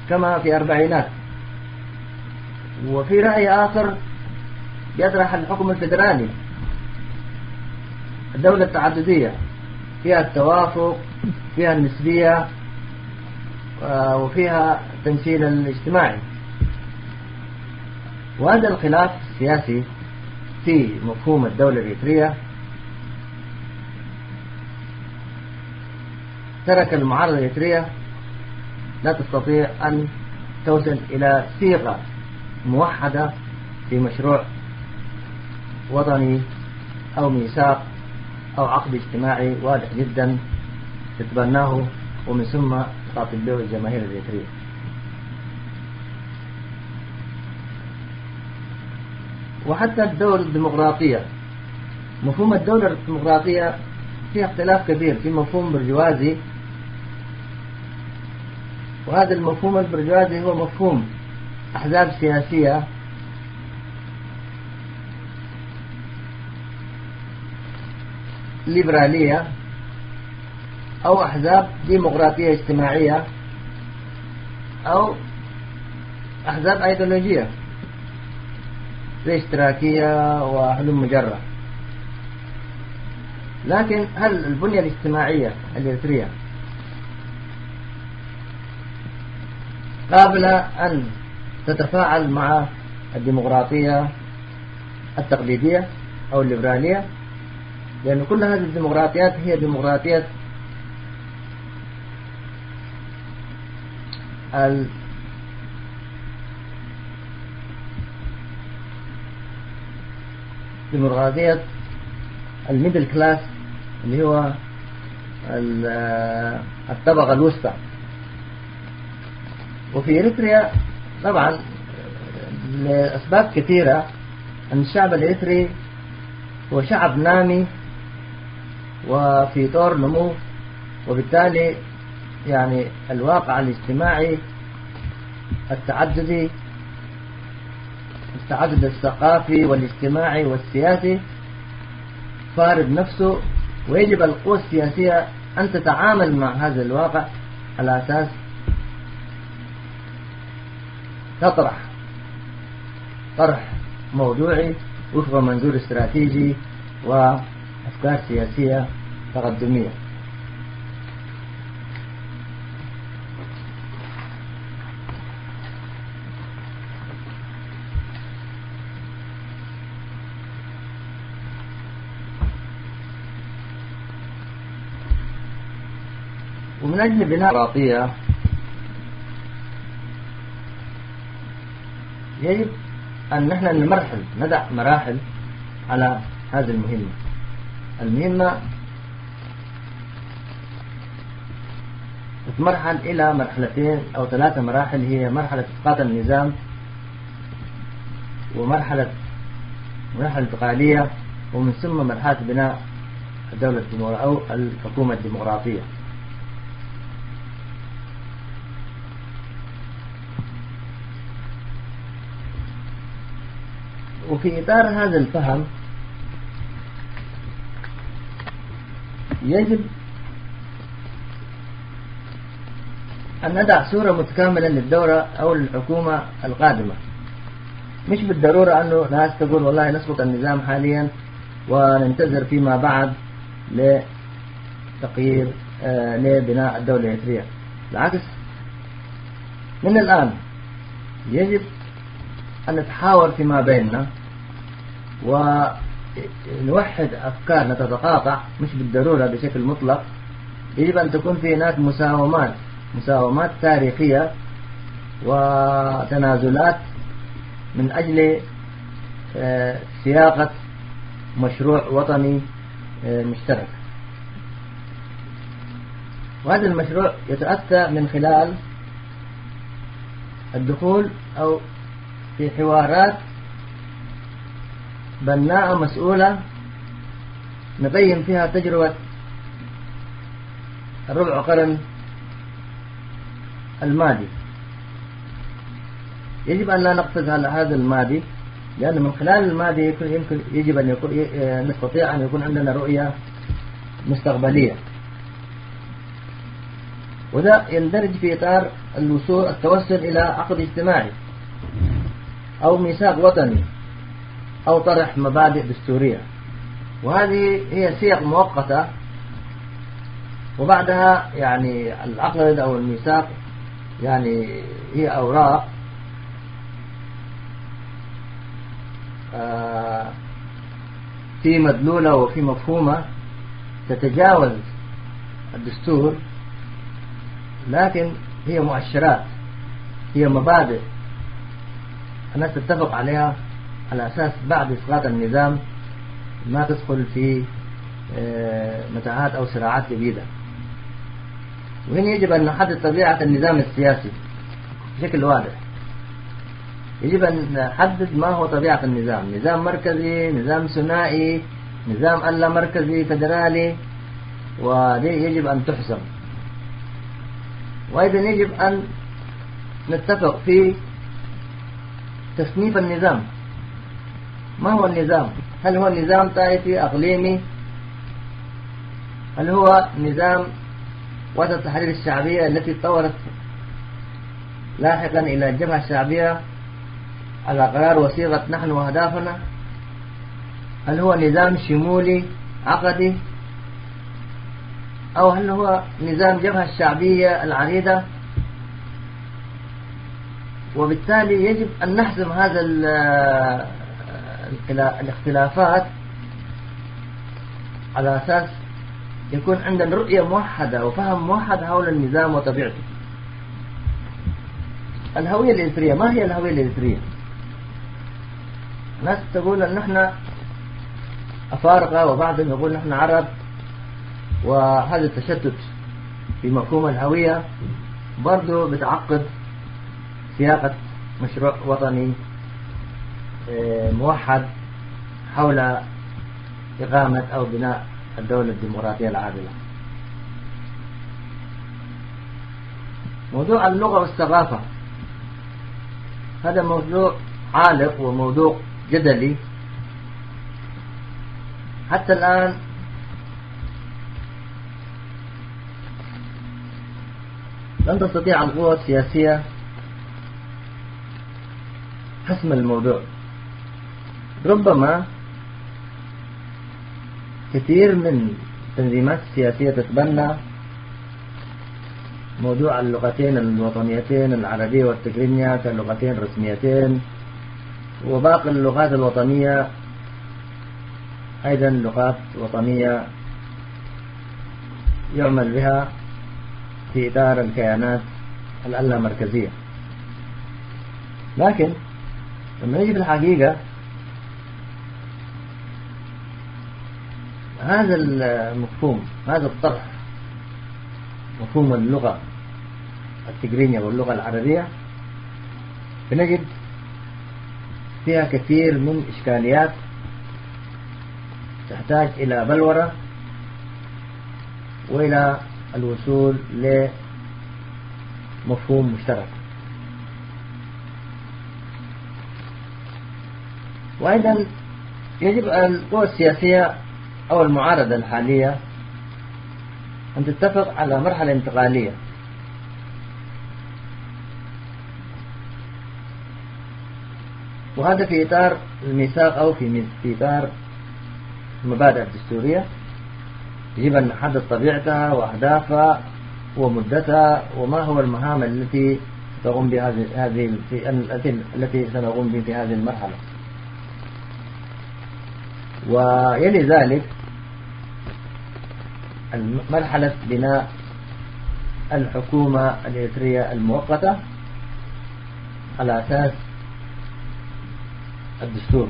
كما في أربعينات، وفي رأي آخر بيطرح الحكم الفيدرالي، الدولة التعددية، فيها التوافق، فيها النسبية، آه، وفيها التمثيل الاجتماعي. وهذا الخلاف السياسي في مفهوم الدولة الإريترية ترك المعارضة الإريترية لا تستطيع أن توصل إلى صيغة موحدة في مشروع وطني أو ميثاق أو عقد اجتماعي واضح جدًا تتبناه ومن ثم تخاطب به الجماهير الإريترية. وحتى الدول الديمقراطية، مفهوم الدولة الديمقراطية فيه اختلاف كبير. في مفهوم برجوازي، وهذا المفهوم البرجوازي هو مفهوم أحزاب سياسية ليبرالية أو أحزاب ديمقراطية اجتماعية أو أحزاب أيديولوجية زي اشتراكية وهلم جرة. لكن هل البنية الاجتماعية الإريترية قابلة أن تتفاعل مع الديمقراطية التقليدية أو الليبرالية؟ لأن كل هذه الديمقراطيات هي ديمقراطيات ال- ديمقراطية الميدل كلاس، اللي هو ال- الطبقة الوسطى. وفي إريتريا طبعًا لأسباب كثيرة، أن الشعب الإريتري هو شعب نامي وفي طور نمو، وبالتالي يعني الواقع الاجتماعي التعددي، التعدد الثقافي والاجتماعي والسياسي فارض نفسه، ويجب القوى السياسية أن تتعامل مع هذا الواقع على أساس تطرح طرح موضوعي وفق منظور استراتيجي وأفكار سياسية تقدمية. ومن أجل بناء ديمقراطية يجب أن نحن نمرحل، نضع مراحل على هذه المهمة. المهمة تتمرحل إلى مرحلتين أو ثلاثة مراحل، هي مرحلة إسقاط النظام، ومرحلة، مرحلة انتقالية، ومن ثم مرحلة بناء الدولة الديمقراطية أو الحكومة الديمقراطية. وفي إطار هذا الفهم يجب أن نضع صورة متكاملة للدورة أو للحكومة القادمة. مش بالضرورة أنه ناس تقول: "والله نسقط النظام حاليًا وننتظر فيما بعد لتقيير، آه، لبناء الدولة الإريترية". بالعكس، من الآن يجب أن نتحاور فيما بيننا ونوحد أفكارنا، تتقاطع، مش بالضرورة بشكل مطلق. يجب أن تكون في هناك مساومات، مساومات تاريخية وتنازلات من أجل، آه، سياقة مشروع وطني، آه، مشترك. وهذا المشروع يتأتى من خلال الدخول أو في حوارات بناءة مسؤولة نقيم فيها تجربة الربع قرن الماضي. يجب أن لا نقفز على هذا الماضي، لأن من خلال الماضي يمكن، يمكن، يجب أن يكون، نستطيع أن يكون عندنا رؤية مستقبلية. وده يندرج في إطار الوصول، التوصل إلى عقد اجتماعي أو ميثاق وطني أو طرح مبادئ دستورية. وهذه هي سياق مؤقتة، وبعدها يعني العقد أو الميثاق يعني هي أوراق، آه، في مدلولة وفي مفهومة تتجاوز الدستور، لكن هي مؤشرات، هي مبادئ الناس تتفق عليها على أساس بعد إسقاط النظام ما تدخل في، آه، متاهات أو صراعات جديدة. وهنا يجب أن نحدد طبيعة النظام السياسي بشكل واضح. يجب أن نحدد ما هو طبيعة النظام، نظام مركزي، نظام ثنائي، نظام اللامركزي فدرالي، وهذه يجب أن تحسم. وأيضًا يجب أن نتفق في تصنيف النظام. ما هو النظام؟ هل هو نظام طائفي أقليمي؟ هل هو نظام وسط التحرير الشعبية التي تطورت لاحقًا إلى الجبهة الشعبية على قرار وثيقة نحن وأهدافنا؟ هل هو نظام شمولي عقدي؟ أو هل هو نظام جبهة الشعبية العريضة؟ وبالتالي يجب أن نحسم هذا ال-، الاختلا-، الاختلافات على أساس يكون عندنا رؤية موحدة وفهم موحد حول النظام وطبيعته. الهوية الإريترية، ما هي الهوية الإريترية؟ ناس تقول أن نحن أفارقة، وبعضهم يقول نحن عرب، وهذا التشتت في مفهوم الهوية برضو بتعقد سياقة مشروع وطني، آه، موحد حول إقامة أو بناء الدولة الديمقراطية العادلة. موضوع اللغة والثقافة، هذا موضوع عالق وموضوع جدلي. حتى الآن لم تستطيع القوى السياسية حسم الموضوع. ربما كثير من التنظيمات السياسية تتبنى موضوع اللغتين الوطنيتين، العربية والتقرينية، كلغتين رسميتين، وباقي اللغات الوطنية أيضًا لغات وطنية يعمل بها في إطار الكيانات اللامركزية. لكن لما نيجي في الحقيقة، هذا المفهوم، هذا الطرح، مفهوم اللغة التقرينية واللغة العربية، بنجد فيها كثير من إشكاليات تحتاج إلى بلورة وإلى الوصول لمفهوم مشترك. وأيضًا يجب أن القوى السياسية أو المعارضة الحالية أن تتفق على مرحلة انتقالية، وهذا في إطار الميثاق أو في مي-، في إطار المبادئ الدستورية. يجب أن نحدد طبيعتها وأهدافها ومدتها وما هو المهام التي تقوم بها هذه، هذه في، التي، التي سنقوم بها في هذه المرحلة. ويلي ذلك مرحلة بناء الحكومة الإريترية المؤقتة على أساس الدستور.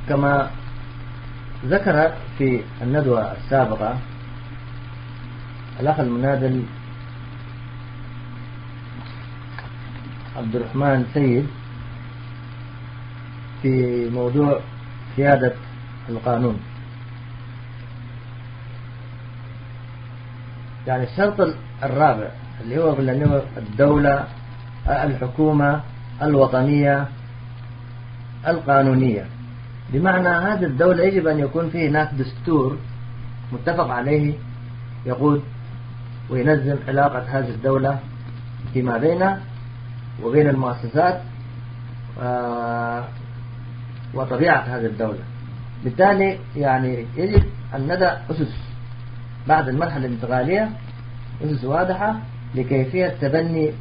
كما ذكر في الندوة السابقة الأخ المناضل عبد الرحمن سيد في موضوع سيادة القانون، يعني الشرط الرابع اللي هو، اللي هو الدولة، الحكومة الوطنية القانونية، بمعنى هذه الدولة يجب أن يكون فيه هناك دستور متفق عليه يقود وينظم علاقة هذه الدولة فيما بينها وبين المؤسسات، آه، وطبيعة هذه الدولة. بالتالي يعني يجب أن نضع أسس بعد المرحلة الانتقالية، أسس واضحة لكيفية تبني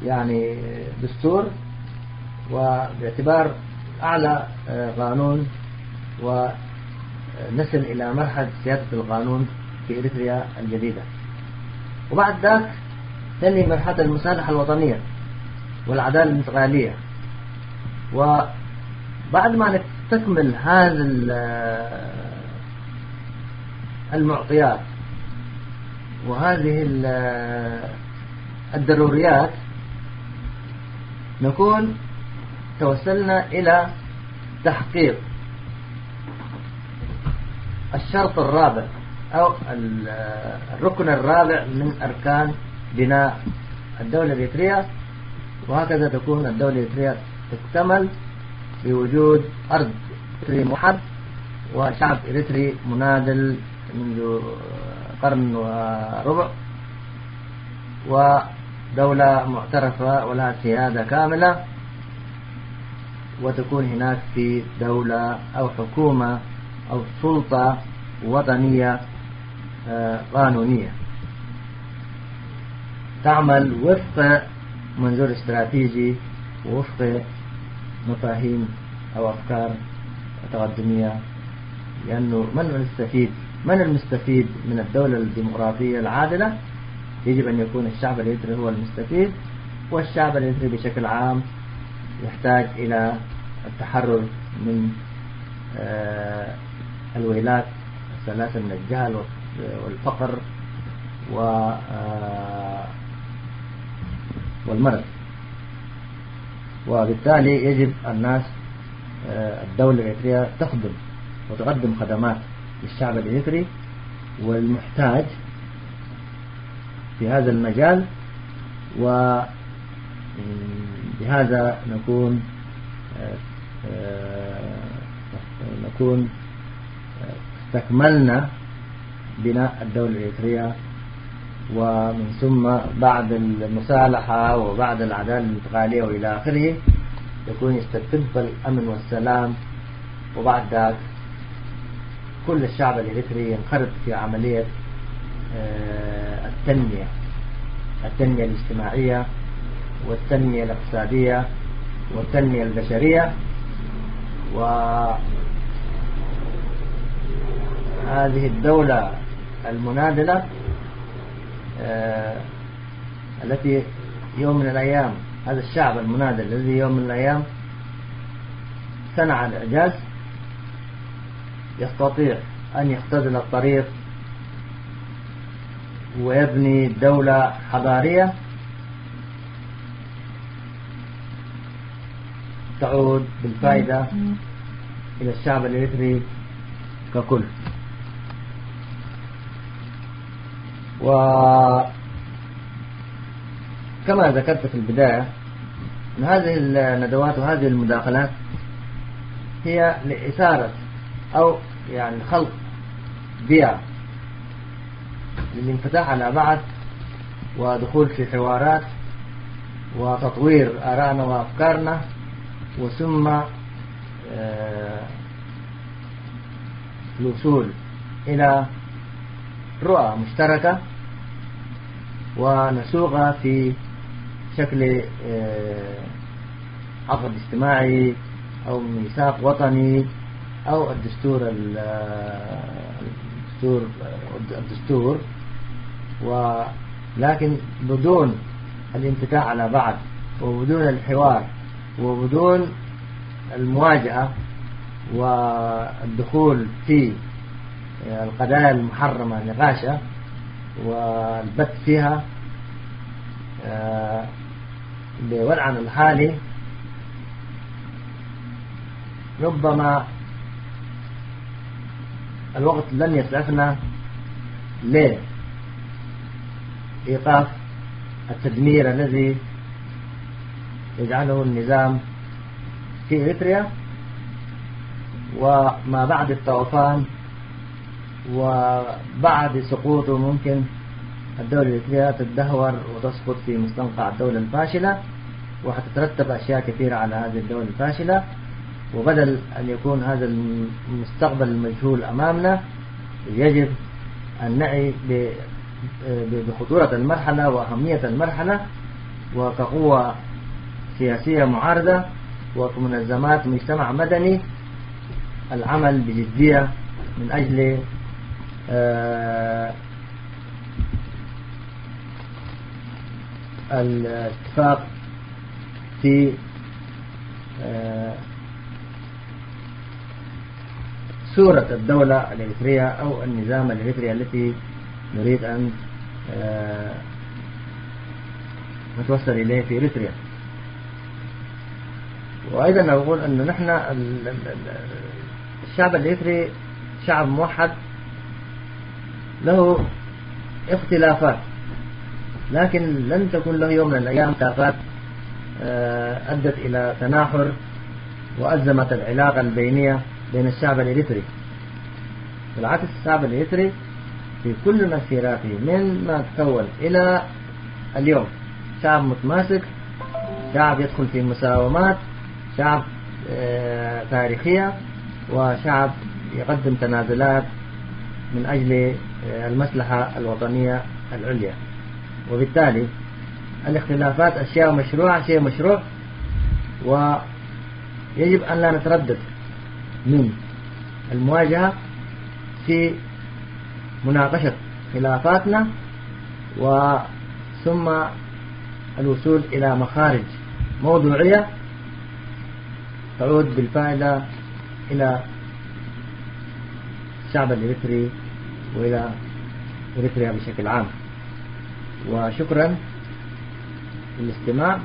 يعني دستور، وباعتبار أعلى، آه، قانون، ونصل إلى مرحلة سيادة القانون. في إريتريا الجديدة. وبعد ذاك تلي مرحلة المصالحة الوطنية والعدالة الانتقالية. وبعد ما نستكمل هذه ال- المعطيات وهذه ال- الضروريات، نكون توصلنا إلى تحقيق الشرط الرابع أو ال- الركن الرابع من أركان بناء الدولة الإريترية، وهكذا تكون الدولة الإريترية تكتمل بوجود أرض إريتري موحد وشعب إريتري مناضل منذ قرن وربع، ودولة معترفة ولها سيادة كاملة، وتكون هناك في دولة أو حكومة أو سلطة وطنية، آه، قانونية تعمل وفق منظور استراتيجي ووفق مفاهيم أو أفكار تقدمية. لأنه من المستفيد؟ من المستفيد من الدولة الديمقراطية العادلة؟ يجب أن يكون الشعب الإريتري هو المستفيد، والشعب الإريتري بشكل عام يحتاج إلى التحرر من، آه، الويلات الثلاثة من الجهل والفقر و، آه، والمرض. وبالتالي يجب الناس، آه، الدولة الإريترية تخدم وتقدم خدمات للشعب الإريتري والمحتاج في هذا المجال، وبهذا نكون، آه، آه، نكون استكملنا بناء الدولة الإريترية، ومن ثم بعد المصالحة وبعد العدالة الانتقالية وإلى آخره يكون يستتب الأمن والسلام، وبعد ذاك كل الشعب الإريتري ينخرط في عملية، آه، التنمية، التنمية الاجتماعية والتنمية الاقتصادية والتنمية البشرية. وهذه الدولة المناضلة، آه، التي يوم من الأيام، هذا الشعب المناضل الذي يوم من الأيام صنع الإعجاز، يستطيع أن يختزل الطريق ويبني دولة حضارية تعود بالفائدة إلى الشعب الإريتري ككل. وكما ذكرت في البداية، أن هذه الندوات وهذه المداخلات هي لإثارة أو يعني خلق بيئة للانفتاح على بعض ودخول في حوارات وتطوير آرائنا وأفكارنا، وثم، آه، الوصول إلى رؤى مشتركة ونسوقها في شكل، آه، عقد اجتماعي أو ميثاق وطني أو الدستور ال-، الدستور، الدستور، ولكن بدون الانفتاح على بعض وبدون الحوار وبدون المواجهة والدخول في القضايا المحرمة نقاشها والبت فيها، آه، بوضعنا الحالي ربما الوقت لن يسعفنا لإيقاف التدمير الذي يجعله النظام في إريتريا، وما بعد الطوفان وبعد سقوطه ممكن الدولة الإريترية تتدهور وتسقط في مستنقع الدولة الفاشلة، وحتترتب أشياء كثيرة على هذه الدولة الفاشلة. وبدل أن يكون هذا المستقبل المجهول أمامنا، يجب أن نعي ب-، ب-، بخطورة المرحلة وأهمية المرحلة، وكقوة سياسية معارضة وكمنظمات مجتمع مدني العمل بجدية من أجل آه، الاتفاق في، آه، صورة الدولة الإريترية أو النظام الإريتري التي نريد أن، آه، نتوصل إليه في إريتريا. وأيضًا أقول أن نحن ال-، ال-، ال-، الشعب الإريتري شعب موحد، له اختلافات، لكن لن تكون له يوم من الأيام اختلافات، آه، أدت إلى تناحر وأزمت العلاقة البينية بين الشعب الإريتري. بالعكس، الشعب الإريتري في كل مسيراته من ما تكون إلى اليوم شعب متماسك، شعب يدخل في مساومات، شعب، آه، تاريخية، وشعب يقدم تنازلات من أجل، آه، المصلحة الوطنية العليا. وبالتالي الاختلافات أشياء مشروعة، شيء مشروع، ويجب أن لا نتردد من المواجهة في مناقشة خلافاتنا، وثم الوصول إلى مخارج موضوعية تعود بالفائدة إلى الشعب الإريتري وإلى إريتريا بشكل عام. وشكرًا للاستماع.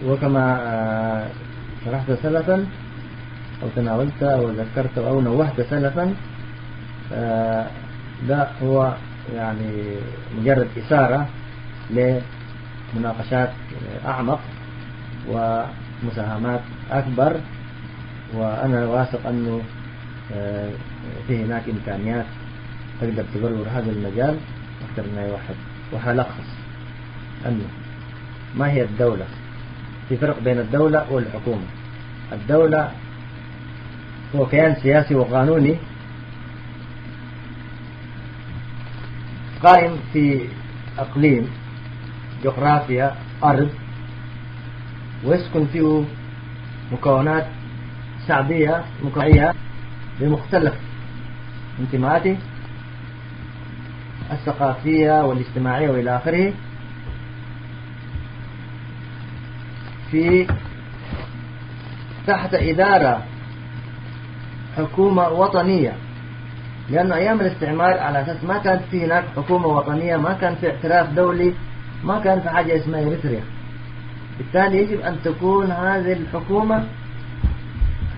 وكما، آه، شرحت سلفًا أو تناولت أو ذكرت أو نوهت سلفًا، آه، ده هو يعني مجرد إثارة لمناقشات أعمق ومساهمات أكبر، وأنا واثق أنه، آه، في هناك إمكانيات تقدر تبلور هذا المجال أكثر من أي واحد. وهلخص أنه ما هي الدولة؟ في فرق بين الدولة والحكومة. الدولة هو كيان سياسي وقانوني قائم في إقليم، جغرافيا، أرض، ويسكن فيه مكونات شعبية مكونية بمختلف انتماءاته الثقافية والاجتماعية وإلى آخره، في تحت إدارة حكومة وطنية، لأنه أيام الاستعمار على أساس ما كان في هناك حكومة وطنية، ما كان في اعتراف دولي، ما كان في حاجة اسمها إريتريا. بالتالي يجب أن تكون هذه الحكومة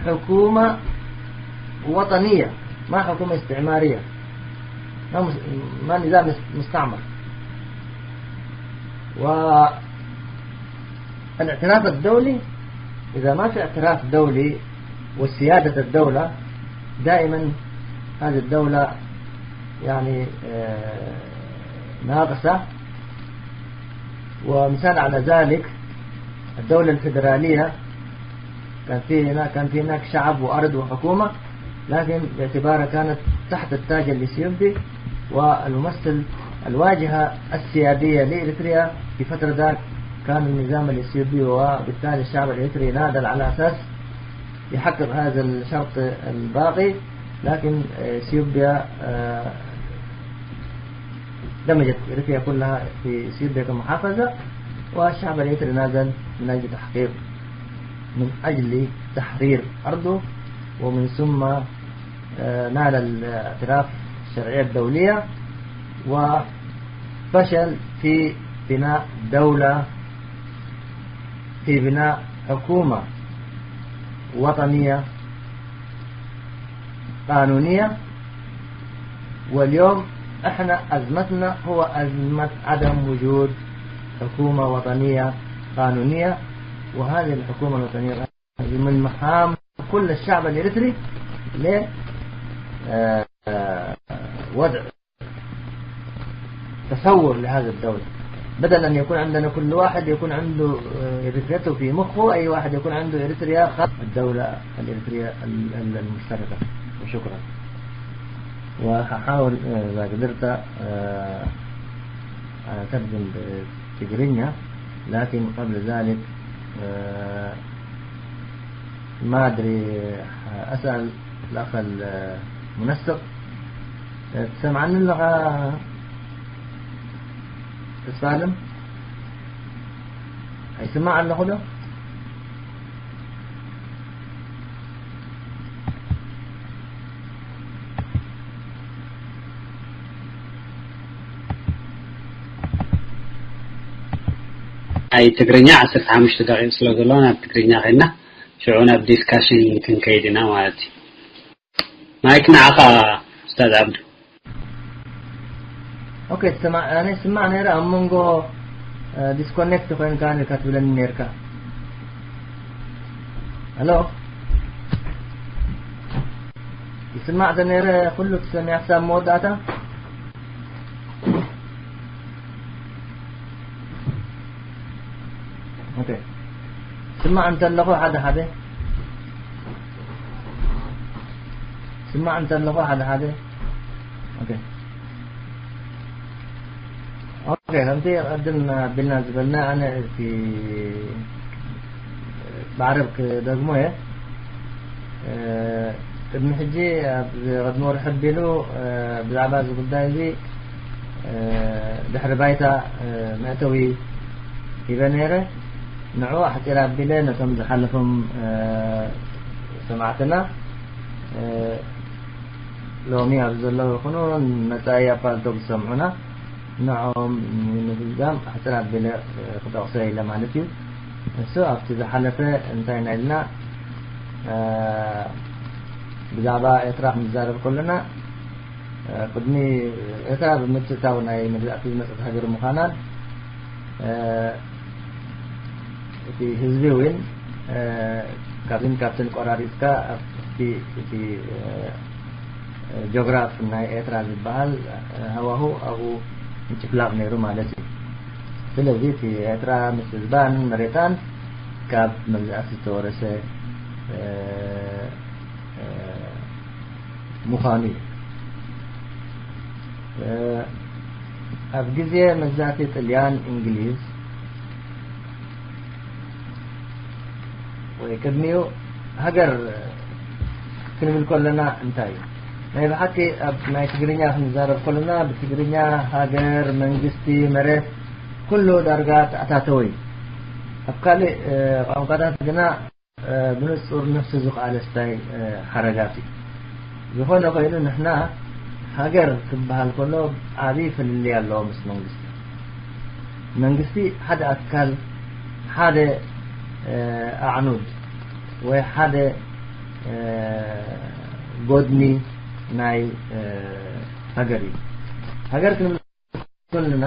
حكومة وطنية، ما حكومة استعمارية، ما مس-، ما نظام مس-، مستعمر. والاعتراف الدولي، إذا ما في اعتراف دولي وسيادة الدولة، دائمًا هذه الدولة يعني، آه، ناقصة. ومثال على ذلك الدولة الفيدرالية، كان في هنا، كان في هناك شعب وأرض وحكومة، لكن باعتبارها كانت تحت التاج الإثيوبي، والممثل، الواجهة السيادية لإريتريا في فترة ذاك كان النظام الإثيوبي، وبالتالي الشعب الإريتري ناضل على أساس يحقق هذا الشرط الباقي، لكن، آه، إثيوبيا، آه، دمجت إريتريا كلها في إثيوبيا كمحافظة، والشعب الإريتري ناضل من أجل تحقيق، من أجل تحرير أرضه، ومن ثم، آه، نال الاعتراف الشرعية الدولية، وفشل في بناء دولة، في بناء حكومة وطنية قانونية. واليوم احنا أزمتنا هو أزمة عدم وجود حكومة وطنية قانونية، وهذه الحكومة الوطنية من مهام كل الشعب الإريتري ل، آه، آه، وضع تصور لهذه الدولة، بدل أن يكون عندنا كل واحد يكون عنده، آه، إريتريته في مخه، أي واحد يكون عنده إريتريا خ-، الدولة الإريترية ال-، ال-، المشتركة. وشكرًا. وهحاول، آه، إذا قدرت، آه، أترجم بتجرينيا، لكن قبل ذلك، آه، ما أدري، أسأل الأخ المنسق ትሰምዓኒ ኣለኻ ተስፋ ኣለም? ኣይስማዕ ኣለኹ ዶ? ኣይ ትግርኛ ዓሰርተ ሓሙሽተ ደቂቕ ስለ ዘሎ ናብ ትግርኛ ከይድና ሽዑ ናብ ዲስካሽን ክንከይድ ኢና ማለት እዩ። ማይክ ንዓኻ ኡስታዝ ዓብዱ። ኦኬ፣ ትሰማዕ? ኣነ ይስማዕ ነይረ፣ ኣብ መንጎ ዲስኮኔክት ኮይንካ ነርካ ትብለኒ ነርካ። ሄሎ፣ ይስማዕ ተነይረ ኩሉ ትሰሚዕ ክሳብ መወዳእታ? ኦኬ፣ ስማዕ እንተለኹ ሓደ ሓደ፣ ስማዕ እንተለኹ ሓደ ሓደ። ኦኬ፣ ኦኬ፣ ከምቲ ቅድም ኣቢልና ዝበልና፣ ኣነ እቲ ብዓረብ ክደግሞ እየ። እ፣ ቅድሚ ሕጂ፣ ኣብ ቅድሚ ወርሒ ኣቢሉ፣ እ፣ ብዛዕባ እዚ ጉዳይ እዚ፣ እ፣ ድሕሪ ባይታ፣ እ፣ መእተዊ ሂበ ነይረ። ንዑ ኣሕጺር ኣቢለ ነቶም ዝሓለፎም፣ እ፣ ሰማዕትና፣ እ፣ ሎሚ ኣብዚ ዘለዉ ይኹኑ፣ መጻኢ ኣብ ፓልቶክ ዝሰምዑና፣ ንዕኦም ንምግምጋም ኣሕጽር ኣቢለ ክጠቕሶ ኢለ ማለት እዩ። እሱ ኣብቲ ዝሓለፈ እንታይ ኢና ኢልና፣ እ፣ ብዛዕባ ኤርትራ ክንዛረብ ከለና፣ እ፣ ቅድሚ ኤርትራ ብምትእታው ናይ መግዛእቲ ዝመጸት ሃገር ምዃናን፣ እ፣ እቲ ህዝቢ እውን፣ እ፣ ካብዚን ካብትን ቆራሪጽካ ኣብቲ፣ እቲ፣ እ፣ እ፣ ጂኦግራፍ ናይ ኤርትራ ዝበሃል፣ እ፣ ሃዋሁ ኣብኡ ምጭፍላቕ ነይሩ ማለት እዩ። ስለዚ እቲ ኤርትራ ምስ ህዝባን መሬታን ካብ መግዛእቲ ዝተወረሰ፣ እ፣ እ፣ ምዃኑ እዩ። እ፣ ኣብ ግዜ መግዛእቲ ጥልያን እንግሊዝ ወይ ቅድሚኡ ሃገር ክንብል ከለና እንታይ እዩ? ናይ ብሓቂ ኣብ ናይ ትግርኛ ክንዛረብ ከለና ብትግርኛ ሃገር፣ መንግስቲ፣ መሬት ኩሉ ዳርጋ ተኣታተወ እዩ። ኣብ ካልእ፣ እ፣ ቋንቋታት ግና፣ እ፣ ብንጹር ነፍሲ ዝኸኣለ ስታይ፣ እ፣ ሓረጋት እዩ። ዝኾነ ኮይኑ ንሕና ሃገር ክበሃል ከሎ ዓቢ ፍልልይ ኣለዎ ምስ መንግስቲ። መንግስቲ ሓደ ኣካል፣ ሓደ፣ እ፣ ኣዕኑድ ወይ ሓደ፣ እ፣ ጎድኒ ናይ፣ እ፣ ሃገር እዩ። ሃገር ክንብል ከለና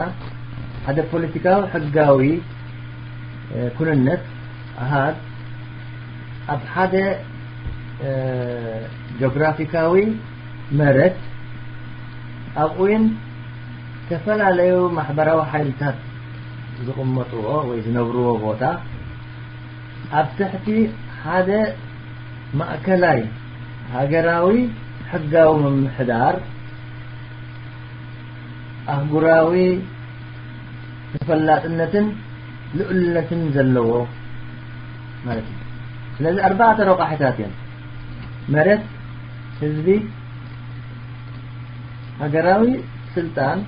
ሓደ ፖለቲካዊ ሕጋዊ፣ እ፣ ኩንነት ኣሃድ ኣብ ሓደ፣ እ፣ ጂኦግራፊካዊ መሬት ኣብኡ እውን ዝተፈላለዩ ማሕበራዊ ሓይልታት ዝቕመጥዎ ወይ ዝነብርዎ ቦታ ኣብ ትሕቲ ሓደ ማእከላይ ሃገራዊ ሕጋዊ ምምሕዳር ኣህጉራዊ ተፈላጥነትን ልዑልነትን ዘለዎ ማለት እዩ። ስለዚ ኣርባዕተ ረቋሒታት እዮም። መሬት፣ ህዝቢ፣ ሃገራዊ ስልጣን፣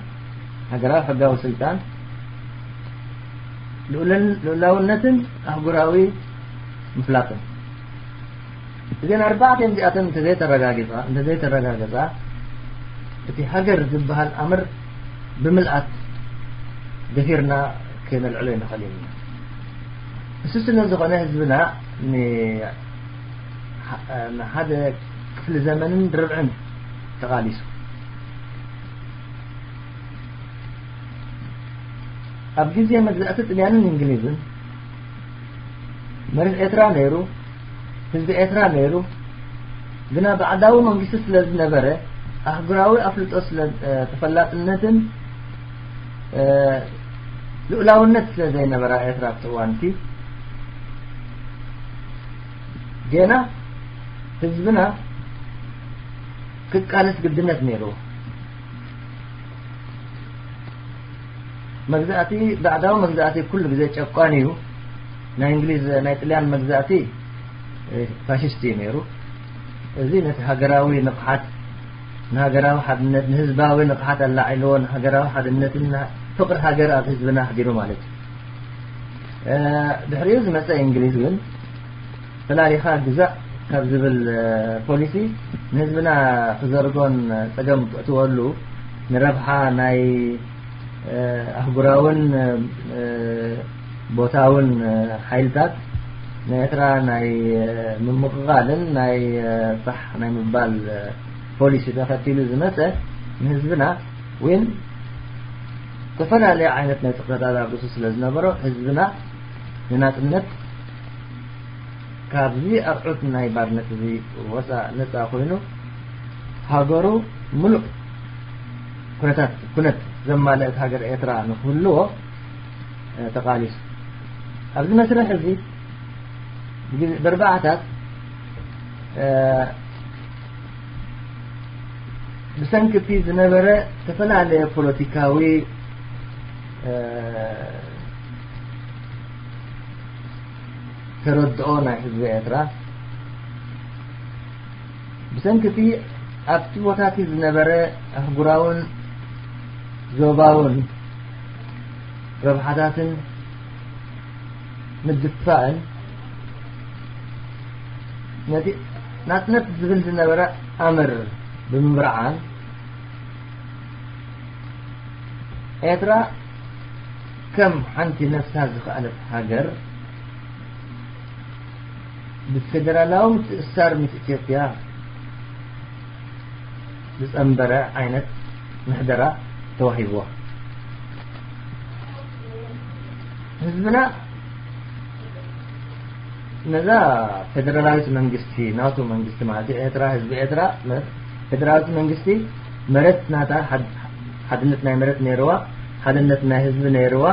ሃገራዊ ሕጋዊ ስልጣን፣ ልዑልን-፣ ልዑላውነትን ኣህጉራዊ ምፍላጥን። እዘን ኣርባዕተ እዚኣተን እንተዘይተረጋጊጻ፣ እንተዘይተረጋገጻ፣ እቲ ሃገር ዝበሃል ኣምር ብምልኣት ደፊርና ክነልዕሎ ኣይንኽእልን ኢና። እሱ ስለ ዝኾነ ህዝብና ን-፣ ንሓደ ክፍሊ ዘመንን ርብዕን ተቓሊሱ። ኣብ ግዜ መግዛእቲ ጥልያንን እንግሊዝን መሬት ኤርትራ ነይሩ፣ ህዝቢ ኤርትራ ነይሩ። ግና ባዕዳዊ መንግስቲ ስለ ዝነበረ፣ ኣህጉራዊ ኣፍልጦ ስለ፣ እ፣ ተፈላጥነትን፣ እ፣ ልኡላውነት ስለ ዘይነበራ ኤርትራ ኣብቲ እዋንቲ፣ ጌና ህዝብና ክቃለስ ግድነት ነይርዎ። መግዛእቲ፣ ባዕዳዊ መግዛእቲ ኩሉ ግዜ ጨቋኒ እዩ። ናይ እንግሊዝ፣ ናይ ጥልያን መግዛእቲ፣ እ፣ ፋሽስቲ እዩ ነይሩ። እዚ ነቲ ሃገራዊ ንቕሓት ንሃገራዊ ሓድነት፣ ንህዝባዊ ንቕሓት ኣላዒልዎ፣ ንሃገራዊ ሓድነትን ፍቕሪ ሃገር ኣብ ህዝብና ኣሕዲሩ ማለት እዩ። ድሕሪኡ ዝመጸ እንግሊዝ ግን ፈላሊኻ ግዛእ ካብ ዝብል ፖሊሲ ንህዝብና ክዘርጎን ጸገም ክእትወሉ ንረብሓ ናይ ኣህጉራውን ቦታውን ሓይልታት ንኤርትራ ናይ ምምቕቓልን ናይ ፋሕ ናይ ምባል ፖሊሲ ተኸቲሉ ዝመጸ ንህዝብና እውን ዝተፈላለየ ዓይነት ናይ ጽቕረታት ኣብ ርእሱ ስለ ዝነበሮ ህዝብና ንናጽነት ካብዚ ኣርዑት ናይ ባርነት እዚ ወፃ ነፃ ኮይኑ ሃገሩ ምሉእ ኩነታት ኩነት ዘማለአት ሃገር ኤርትራ ንክህልዎ ተቃሊሱ። ኣብዚ መስርሕ እዚ ብርባዕታት ብሰንኪ እቲ ዝነበረ ዝተፈላለየ ፖለቲካዊ ተረድኦ ናይ ህዝቢ ኤርትራ ብሰንኪ እቲ ኣብቲ ቦታ እቲ ዝነበረ ኣህጉራውን ዞባውን ረብሓታትን ምድፋእን ነቲ ናጽነት ዝብል ዝነበረ ኣምር ብምምርዓን ኤርትራ ከም ሓንቲ ነፍሳ ዝኸኣለት ሃገር ብፌደራላዊ ምትእስሳር ምስ ኢትዮጵያ ዝጸንበረ ዓይነት ምሕደራ ተዋሂብዋ። ህዝብና ነዛ ፌደራላዊት መንግስቲ ናቱ መንግስቲ ማለት ኤርትራ ህዝቢ ኤርትራ ፌደራላዊት መንግስቲ መሬት ናታ ሓድነት ናይ መሬት ነይርዋ፣ ሓድነት ናይ ህዝቢ ነይርዋ፣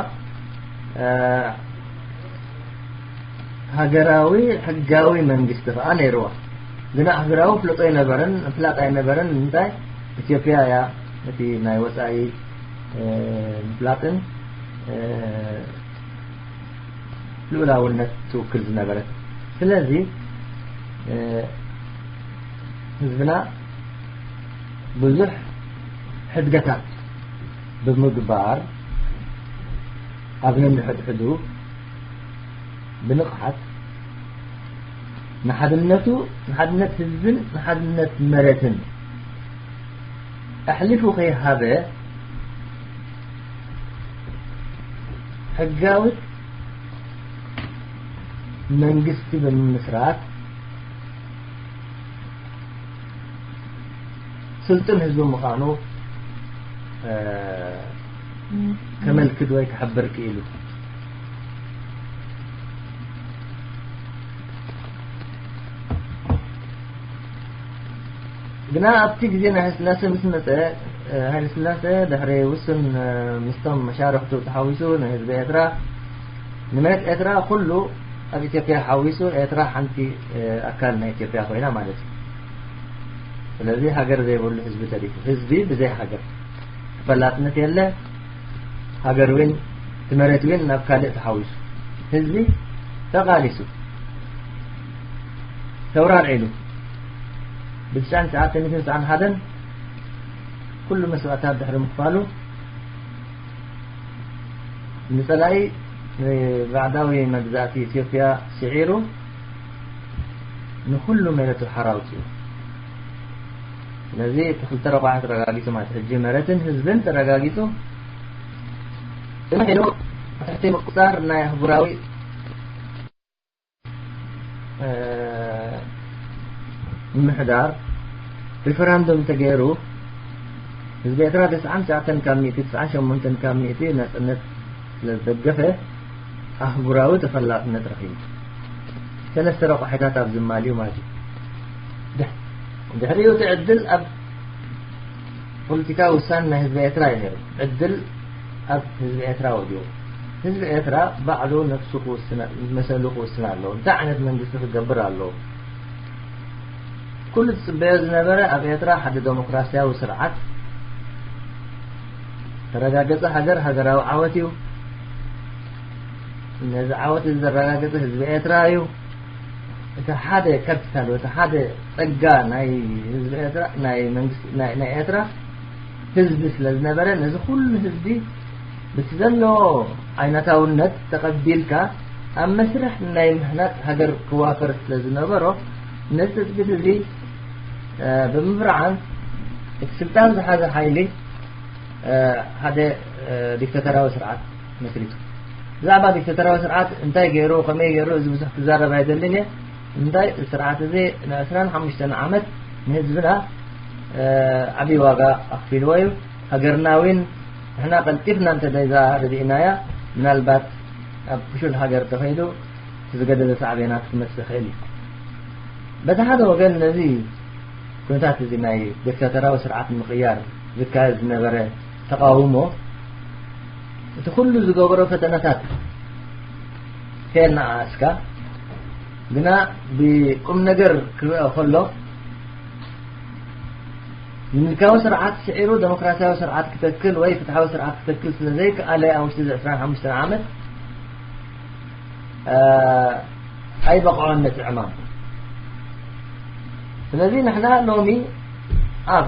ሃገራዊ ሕጋዊ መንግስቲ ከዓ ነይርዋ። ግና ኣህግራዊ ፍለጦ ኣይነበረን፣ ፍላጥ ኣይነበረን። እንታይ ኢትዮጵያ እያ እቲ ናይ ወፃኢ ምፍላጥን ልኡላውነት ትውክል ዝነበረት። ስለዚ ህዝብና ብዙሕ ሕድገታት ብምግባር ኣብ ነንሕድሕዱ ብንቕሓት ንሓድነቱ ንሓድነት ህዝብን ንሓድነት መሬትን ኣሕሊፉ ከይሃበ ሕጋዊት መንግስቲ ብምምስራት ስልጡን ህዝቢ ምዃኑ ከመልክት ወይ ክሕብር ክኢሉ። ግና ኣብቲ ግዜ ናይ ሃይለስላሴ ምስ መጸ ሃይለስላሴ ድሕሪ ውሱን ምስቶም መሻርክቱ ተሓዊሱ ንህዝቢ ኤርትራ ንመሬት ኤርትራ ኩሉ ኣብ ኢትዮጵያ ሓዊሱ ኤርትራ ሓንቲ ኣካል ናይ ኢትዮጵያ ኮይና ማለት እዩ። ስለዚ ሃገር ዘይብሉ ህዝቢ ተሪፉ ህዝቢ ብዘይ ሃገር ተፈላጥነት የለ። ሃገር እውን እቲ መሬት እውን ናብ ካልእ ተሓዊሱ ህዝቢ ተቓሊሱ ተውራር ዒሉ ብትሽዓን ትሽዓተ ሚእትን ትስዓን ሓደን ኩሉ መስዋእታት ድሕሪ ምኽፋሉ ንጸላኢ ባዕዳዊ መግዛእቲ ኢትዮጵያ ስዒሩ ንኹሉ መሬቱ ሓራ ኣውጺኡ። ስለዚ እቲ ክልተ ረቋሒ ተረጋጊጹ ማለት ሕጂ መሬትን ህዝብን ተረጋጊጹ። እዚ ሒሉ ትሕቲ ምቁጻር ናይ ኣህጉራዊ ምምሕዳር ሪፈራንዱም ተገይሩ ህዝቢ ኤርትራ ተስዓን ትሽዓተን ካብ ሚእቲ፣ ተስዓን ሸሞንተን ካብ ሚእቲ ናጽነት ስለ ዝደገፈ ኣህጉራዊ ተፈላጥነት ረኺቡ። ሰለስተ ረቋሒታት ኣብ ዝማልዩ ማለት እዩ። ድሕሪኡ እቲ ዕድል ኣብ ፖለቲካዊ ውሳነ ናይ ህዝቢ ኤርትራ እዩ ነይሩ። ዕድል ኣብ ህዝቢ ኤርትራ ወዲቑ። ህዝቢ ኤርትራ ባዕሉ ነፍሱ ክውስን መሰሉ ክውስን ኣለዎ። እንታይ ዓይነት መንግስቲ ክገብር ኣለዎ? ኩሉ ዝጽበዮ ዝነበረ ኣብ ኤርትራ ሓደ ዴሞክራሲያዊ ስርዓት ተረጋገጸ ሃገር ሃገራዊ ዓወት እዩ። ነዚ ዓወት እዚ ዘረጋገጸ ህዝቢ ኤርትራ እዩ። እቲ ሓደ ካፒታል ወይ እቲ ሓደ ጸጋ ናይ ህዝቢ ኤርትራ፣ ናይ መንግስቲ፣ ናይ፣ ናይ ኤርትራ ህዝቢ ስለ ዝነበረ፣ ነዚ ኩሉ ህዝቢ በቲ ዘለዎ ዓይነታውነት ተቐቢልካ ኣብ መስርሕ ናይ ምህናጽ ሃገር ክዋፈር ስለ ዝነበሮ፣ ነዚ ትጽቢት እዚ፣ እ፣ ብምብርዓን እቲ ስልጣን ዝሓዘ ሓይሊ፣ እ፣ ሓደ፣ እ፣ ዲክታቶራዊ ስርዓት መስሪቱ። ብዛዕባ ዲክታቶራዊ ስርዓት እንታይ ገይሩ፣ ከመይ ገይሩ፣ እዚ ብዙሕ ክዛረብ ኣይደልን እየ። እንታይ፣ እዚ ስርዓት እዚ ንዕስራን ሓሙሽተን ዓመት ንህዝብና፣ እ፣ ዓብዪ ዋጋ ኣኽፊልዎ እዩ። ሃገርና እውን ንሕና ቀልጢፍና እንተዘይዛ ረዲእናያ፣ ምናልባት ኣብ ፍሹል ሃገር ተኸይዱ እቲ ዝገደደ ሳዕቤናት ክመጽእ ይኽእል እዩ። በቲ ሓደ ወገን ነዚ ኩነታት እዚ ናይ ዲክታቶራዊ ስርዓት ንምቕያር ዝካየድ ዝነበረ ተቓውሞ፣ እቲ ኩሉ ዝገበሮ ፈተነታት ከየነኣኣስካ፣ ግና ብቁም ነገር ክርአ ከሎ፣ ምልካዊ ስርዓት ስዒሩ ደሞክራሲያዊ ስርዓት ክተክል ወይ ፍትሓዊ ስርዓት ክተክል ስለ ዘይከኣለ፣ ኣብ ውሽጢ እዚ ዕስራን ሓሙሽተን ዓመት፣ እ፣ ኣይበቕዖን ነቲ ዕማም። ስለዚ ንሕና ሎሚ ኣብ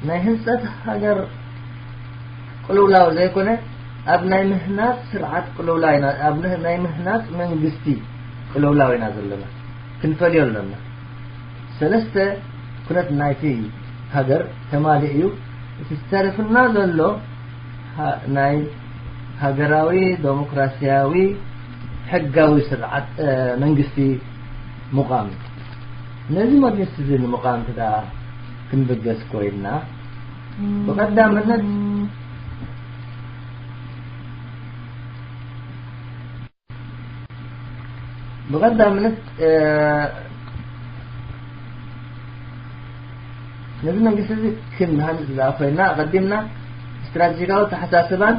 ናይ ህንጸት ሃገር ቅልውላው ዘይኮነ፣ ኣብ ናይ ምህናጽ ስርዓት ቅልውላው ኢና፣ ኣብ ን-፣ ናይ ምህናጽ መንግስቲ ቅልውላው ኢና ዘለና። ክንፈልዮ ኣለና። ሰለስተ ኩነት ናይቲ ሃገር ተማሊኡ እዩ። እቲ ዝተርፍና ዘሎ ሃ-፣ ናይ ሃገራዊ ደሞክራሲያዊ ሕጋዊ ስርዓት፣ እ፣ መንግስቲ ምቋም እዩ። ነዚ መንግስቲ እዚ ንምቋም እንተ ደኣ ክንብገስ ኮይንና፣ ብቐዳምነት፣ ብቐዳምነት፣ እ፣ ነዚ መንግስቲ እዚ ክንሃንጽ ዝኣ ኮይና፣ ኣቐዲምና ስትራቴጂካዊ ኣተሓሳስባን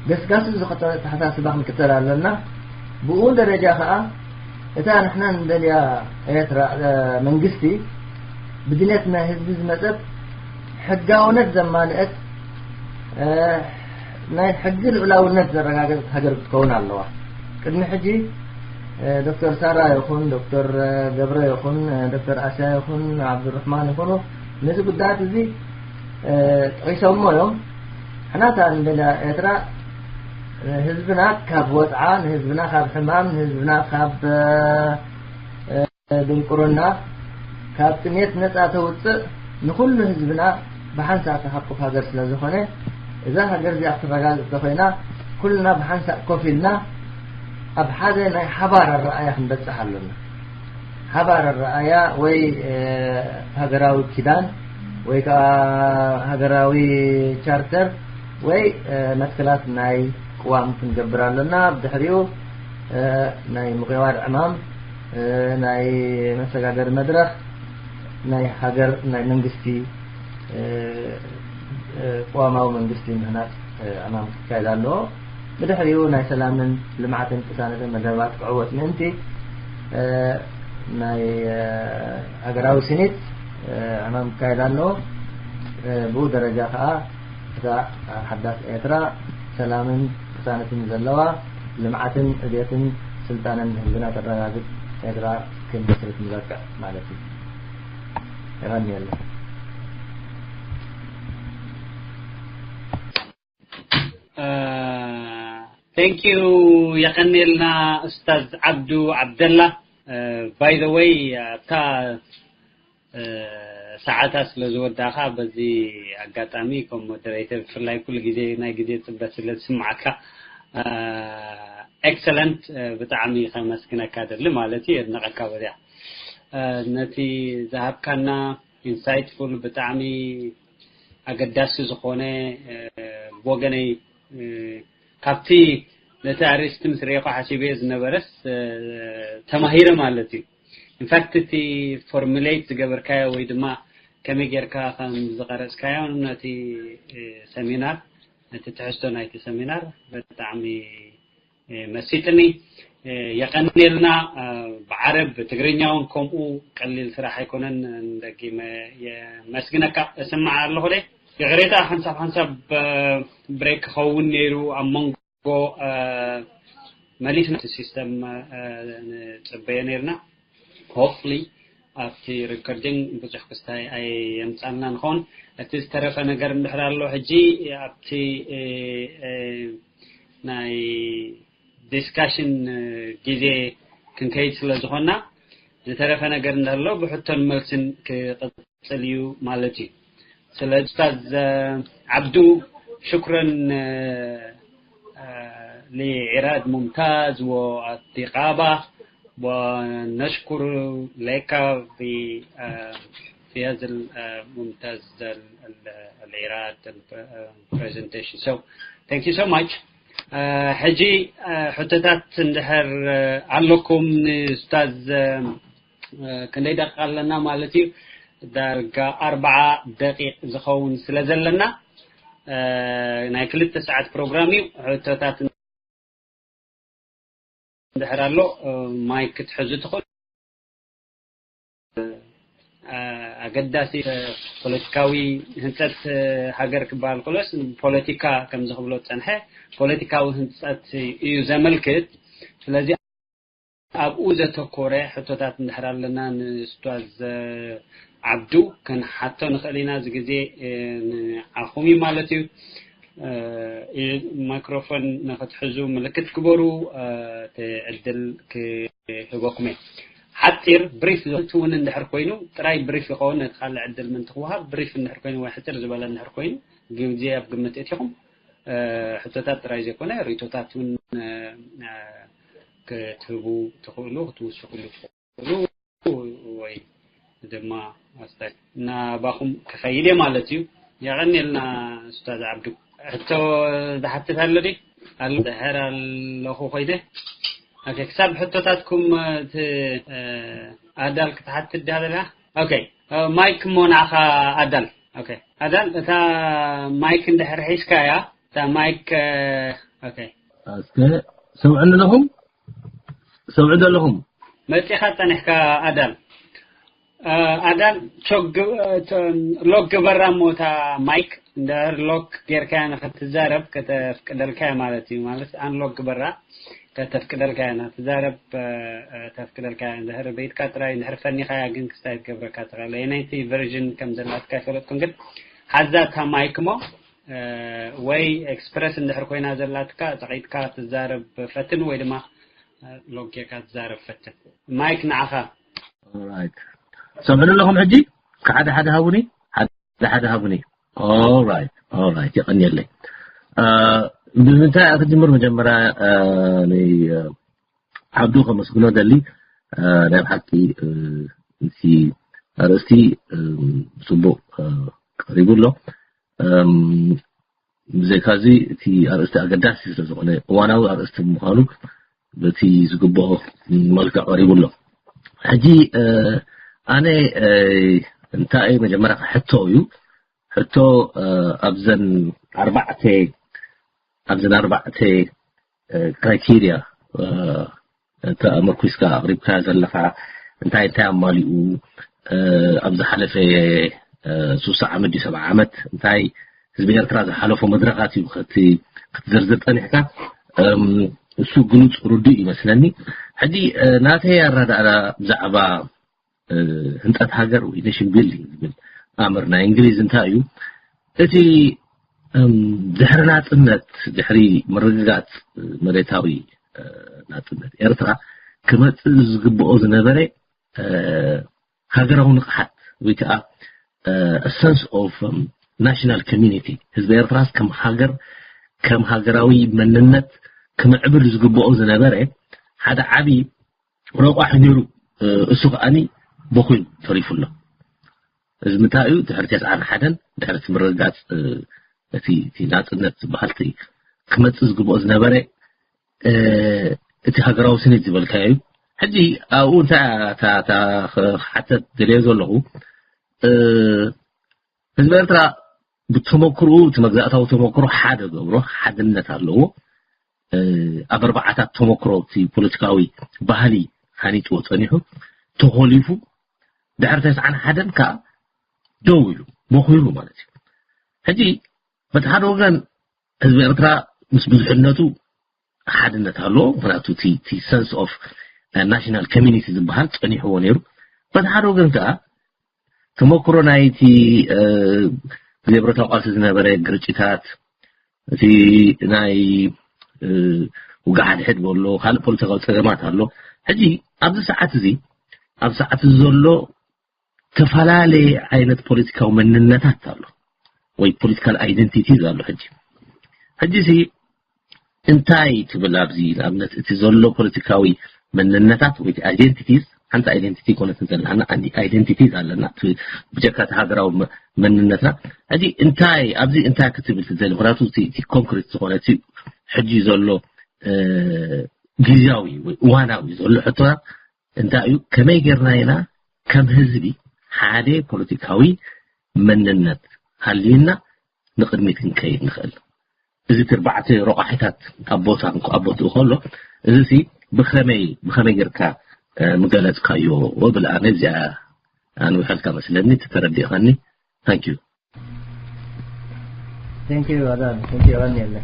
ገስጋስን ዝኸተለ ኣተሓሳስባ ክንክተል ኣለና። ብኡ ደረጃ ከኣ፣ እታ ንሕና ንደልያ ኤርትራ፣ እ፣ መንግስቲ፣ ብድሌት ናይ ህዝቢ ዝመጸት፣ ሕጋውነት ዘማልአት፣ እ፣ ናይ ሕጊ ልዑላውነት ዘረጋገጸት ሃገር ክትከውን ኣለዋ። ቅድሚ ሕጂ፣ እ፣ ዶክተር ሳራ ይኹን፣ ዶክተር ገብረ ይኹን፣ እ፣ ዶክተር ኣስያ ይኹን፣ ዓብዱራሕማን ይኹኑ፣ ነዚ ጉዳያት እዚ፣ እ፣ ጠቒሶሞ እዮም። ንሕና እታ ንደልያ ኤርትራ፣ እ፣ ህዝብና ካብ ወጽዓ፣ ንህዝብና ካብ ሕማም፣ ንህዝብና ካብ፣ እ፣ ድንቁርና፣ ካብ ጥሜት ነጻ ተውጽእ፣ ንኹሉ ህዝብና ብሓንሳእ ተሃቁፍ ሃገር ስለ ዝኾነ፣ እዛ ሃገር እዚኣ ክትረጋገጽ ተኾይና፣ ኩልና ብሓንሳእ ኮፍ ኢልና ኣብ ሓደ ናይ ሓባር ኣረኣእያ ክንበጽሕ ኣሎና። ሓባር ኣረኣእያ ወይ፣ እ፣ ሃገራዊ ኪዳን ወይ ከኣ ሃገራዊ ቻርተር ወይ፣ እ፣ መትከላት ናይ ቅዋም ክንገብር ኣሎና። ብድሕሪኡ፣ እ፣ ናይ ምቕዋር ዕማም፣ እ፣ ናይ መሰጋገሪ መድረኽ፣ ናይ ሃገር፣ ናይ መንግስቲ፣ እ፣ እ፣ ቅዋማዊ መንግስቲ ምህናጽ፣ እ፣ ዕማም ክካየድ ኣለዎ። ብድሕሪኡ ናይ ሰላምን ልምዓትን ቅሳነትን መደባት ክዕወት ምእንቲ፣ እ፣ ናይ፣ እ፣ ሃገራዊ ስኒት፣ እ፣ ዕማም ክካየድ ኣለዎ። እ፣ ብኡ ደረጃ ከኣ እታ ሓዳስ ኤርትራ ሰላምን ቅሳነትን ዘለዋ፣ ልምዓትን ዕብየትን ስልጣነን ህዝብና ተረጋግጽ ኤርትራ ክንምስርት ንበቅዕ ማለት እዩ። የቐንየልና። እ፣ thank you፣ የቐንየልና ኡስታዝ ዓብዱ ዓብደላ። እ፣ by the way፣ ኣብታ፣ እ፣ ሰዓታ ስለ ዝወዳእኻ፣ በዚ ኣጋጣሚ ከም ሞደሬተር፣ ብፍላይ ኩሉ ግዜ ናይ ግዜ ጽበት ስለ ዝስምዓካ፣ እ፣ ኤክሰለንት፣ እ፣ ብጣዕሚ ከመስግነካ ደሊ ማለት እዩ። የድንቐካ በዚኣ። እ፣ ነቲ ዝሃብካና ኢንሳይትፉል፣ ብጣዕሚ ኣገዳሲ ዝኾነ፣ እ፣ ብወገነይ፣ እ፣ ካብቲ ነቲ ኣርእስቲ ምስ ርኤኹ ሓሲበዮ ዝነበረስ፣ እ፣ ተማሂረ ማለት እዩ። ኢንፋክት እቲ ፎርሙሌት ዝገበርካዮ ወይ ድማ ከመይ ጌርካ ከም ዝቐረጽካዮ ነቲ፣ እ፣ ሰሚናር፣ ነቲ ትሕዝቶ ናይቲ ሰሚናር ብጣዕሚ፣ እ፣ መሲጥኒ። እ፣ የቐንየልና። እ፣ ብዓረብ ትግርኛ እውን ከምኡ ቀሊል ስራሕ ኣይኮነን። ደጊመ የመስግነካ። እስምዓ ኣለኹ ደ ይቕሬታ፣ ሓንሳብ ሓንሳብ፣ እ፣ ብሬክ ክኸውን ነይሩ ኣብ መንጎ፣ እ፣ መሊስና እቲ ሲስተም ንፅበዮ ነርና። Hopefully ኣብቲ ሪከርዲንግ ብዙሕ ክስታይ ኣየምፃልና ንኸውን። እቲ ዝተረፈ ነገር እንድሕር ኣሎ ሕጂ ኣብቲ ናይ ዲስካሽን ግዜ ክንከይድ ስለ ዝኾንና ዝተረፈ ነገር እንዳሎ ብሕቶን መልስን ክቕፅል እዩ ማለት እዩ። ስለ ኡስታዝ ዓብዱ ሽኩረን ሊዒራድ ሙምታዝ ወኣስዲቃባ ونشكر لك في في هذا الممتاز العراض presentation. So thank you so much. ሕጂ ሕቶታት እንድሕር ኣለኩም ንኡስታዝ ክንደይ ደቂቕ ኣለና ማለት እዩ? ዳርጋ ኣርባዓ ደቂቕ ዝኸውን ስለ ዘለና ናይ ክልተ ሰዓት ፕሮግራም እዩ። ሕቶታት እንድሕር ኣሎ ማይክ ክትሕዙ ትኽእሉ። ኣገዳሲ ፖለቲካዊ ህንፀት ሃገር ክበሃል ከሎስ ፖለቲካ ከም ዝኽብሎ ዝፀንሐ ፖለቲካዊ ህንፀት እዩ ዘመልክት። ስለዚ ኣብኡ ዘተኮረ ሕቶታት እንድሕር ኣለና ንኡስታዝ ዓብዱ ክንሓቶ ንኽእል ኢና። እዚ ግዜ ንዓኹም እዩ ማለት እዩ። ማይክሮፎን ንኽትሕዙ ምልክት ግበሩ። እቲ ዕድል ክህበኩም እየ። ሓፂር ብሪፍ እውን እንድሕር ኮይኑ ጥራይ ብሪፍ ይኸውን። ነቲ ካልእ ዕድል ምእንቲ ክወሃብ ብሪፍ እንድሕር ኮይኑ ወይ ሕፅር ዝበለ እንድሕር ኮይኑ ግዜ ኣብ ግምት እቲኹም ሕቶታት ጥራይ ዘይኮነ ርእቶታት እውን ክትህቡ ትኽእሉ ክትውስኽሉ ትኽእሉ ወይ ድማ ኣስታይ ናባኹም ክኸይድ እየ ማለት እዩ። የቐንየልና ኡስታዝ ዓብዱ። ሕቶ ዝሓትት ኣሎ ድዩ? ኣሎ ድሕር ኣለኹ ኮይነ። ኦኬ፣ ክሳብ ሕቶታትኩም እቲ ኣዳል ክትሓትት ድያ ዘላ? ኦኬ፣ ማይክ እሞ ንዓኻ ኣዳል። ኦኬ፣ ኣዳል እታ ማይክ እንድሕር ሒዝካ እያ እታ ማይክ። ኦኬ፣ እስከ ሰምዑ ኣለኹም? ሰምዑ ዘለኹም? መጺኻ ጸኒሕካ ኣዳል። ኣዳል ሎክ ግበራ እሞ እታ ማይክ እንድሕር ሎክ ጌርካያ ንኽትዛረብ ከተፍቅደልካያ ማለት እዩ። ማለት ኣንሎክ ግበራ ከተፍቅደልካያ ንኽትዛረብ ተፍቅደልካያ። እንድሕር በይትካ ጥራይ እንድሕር ፈኒኻያ ግን ክስታይ ትገብረካ ትኽእል። የነይቲ ቨርዥን ከም ዘላትካ ኣይፈለጥኩን ግን ሓዛ እታ ማይክ እሞ ወይ ኤክስፕረስ እንድሕር ኮይና ዘላትካ ጸቒጥካ ትዛረብ ፈትን ወይ ድማ ሎክ ጌርካ ትዛረብ ፈትን። ማይክ ንዓኻ። ኦራይት፣ ሰምዑ ኣለኹም ሕጂ? ሓደ ሓደ ሃቡኒ፣ ሓደ ሓደ ሃቡኒ። ኦራይት ኦራይት፣ የቐንየለይ። ብምንታይ ክጅምር? መጀመርያ ንዓብዱ ከመስግኖ ደሊ። ናይ ብሓቂ እቲ ኣርእስቲ ብፅቡቅ ቀሪቡ ኣሎ። ብዘይካዚ እቲ ኣርእስቲ ኣገዳሲ ስለዝኾነ እዋናዊ ኣርእስቲ ብምዃኑ በቲ ዝግብኦ መልክዕ ቀሪቡ ኣሎ። ሕጂ ኣነ እንታይ መጀመርያ ሕቶ እዩ። ሕቶ ኣብዘን ኣርባዕተ ኣብዘን ኣርባዕተ ክራይቴርያ ተመርኩስካ ኣቕሪብካ ዘለኻ እንታይ እንታይ ኣማሊኡ ኣብ ዝሓለፈ ሱሳ ዓመት ድዩ ሰብዓ ዓመት እንታይ ህዝቢ ኤርትራ ዝሓለፎ መድረኻት እዩ ክትዝርዝር ጸኒሕካ። እሱ ግሉጽ ርዱእ ይመስለኒ። ሕጂ ናተይ ኣረዳእዳ ብዛዕባ ህንጸት ሃገር ወይ ኔሽን ቢልዲንግ ዝብል ኣምር ናይ እንግሊዝ እንታይ እዩ? እቲ ድሕሪ ናጽነት ድሕሪ ምርግጋጽ መሬታዊ ናጽነት ኤርትራ ክመጽእ ዝግብኦ ዝነበረ ሃገራዊ ንቕሓት ወይ ከዓ ሰንስ ኦፍ ናሽናል ኮሚኒቲ ህዝቢ ኤርትራስ ከም ሃገር ከም ሃገራዊ መንነት ክምዕብል ዝግብኦ ዝነበረ ሓደ ዓቢ ረቋሒ ነይሩ። እሱ ከዓኒ በኹዩ ተሪፉ ኣሎ። እዚ ምንታይ እዩ? ድሕሪ ተስዓን ሓደን ድሕሪ እቲ ምርግጋፅ እቲ ናፅነት ዝበሃል ክመፅእ ዝግብኦ ዝነበረ እቲ ሃገራዊ ስኒት ዝበልካዮ እዩ። ሕጂ ኣብኡ እንታይ ክሓተት ደልየ ዘለኹ ህዝቢ ኤርትራ ብተመክርኡ እቲ መግዛእታዊ ተመክሮ ሓደ ገብሮ ሓድነት ኣለዎ። ኣብ ኣርባዓታት ተመክሮ እቲ ፖለቲካዊ ባህሊ ሃኒፅዎ ፀኒሑ ተኾሊፉ ድሕሪ ተስዓን ሓደን ከዓ ደው ኢሉ መኺሩ ማለት እዩ። ሕጂ በቲ ሓደ ወገን ህዝቢ ኤርትራ ምስ ብዙሕነቱ ሓድነት ኣለዎ። ምክንያቱ እቲ sense of national community ዝበሃል ጸኒሕዎ ነይሩ። በቲ ሓደ ወገን ከዓ ተመክሮ ናይቲ ግዜ ብረታዊ ቃልሲ ዝነበረ ግርጭታት፣ እቲ ናይ ውግእ ሓድሕድ ኣሎ፣ ካልእ ፖለቲካዊ ጸገማት ኣሎ። ሕጂ ኣብዚ ሰዓት እዚ ኣብ ሰዓት እዚ ዘሎ ዝተፈላለየ ዓይነት ፖለቲካዊ መንነታት ኣሎ ወይ political identities ኣሎ። ሕጂ ሕጂ ሲ እንታይ ትብል ኣብዚ ንኣብነት እቲ ዘሎ ፖለቲካዊ መንነታት ወይ identities፣ ሓንቲ identity ኮነት ዘለና ኣንቲ identities ኣለና ብጀካ ሃገራዊ መንነትና። ሕጂ እንታይ ኣብዚ እንታይ ክትብል ትደሊ? ምክንያቱ እቲ ኮንክሪት ዝኾነ እቲ ሕጂ ዘሎ ግዜያዊ ወይ እዋናዊ ዘሎ ሕቶና እንታይ እዩ? ከመይ ጌርና ኢና ከም ህዝቢ ሓደ ፖለቲካዊ መንነት ሃልዩና ንቕድሚት ክንከይድ ንኽእል? እዚ ትርባዕቲ ረቋሒታት ኣብ ቦታ ኣብ ቦትኡ ከሎ፣ እዚ ሲ ብኸመይ ብኸመይ ጌርካ ምገለጽካዮ? ወብል ኣነ እዚኣ ኣንውሐልካ መስለኒ፣ ተተረዲእኻኒ። Thank you። Thank you ኣዳም። Thank you ኣባኒ የለ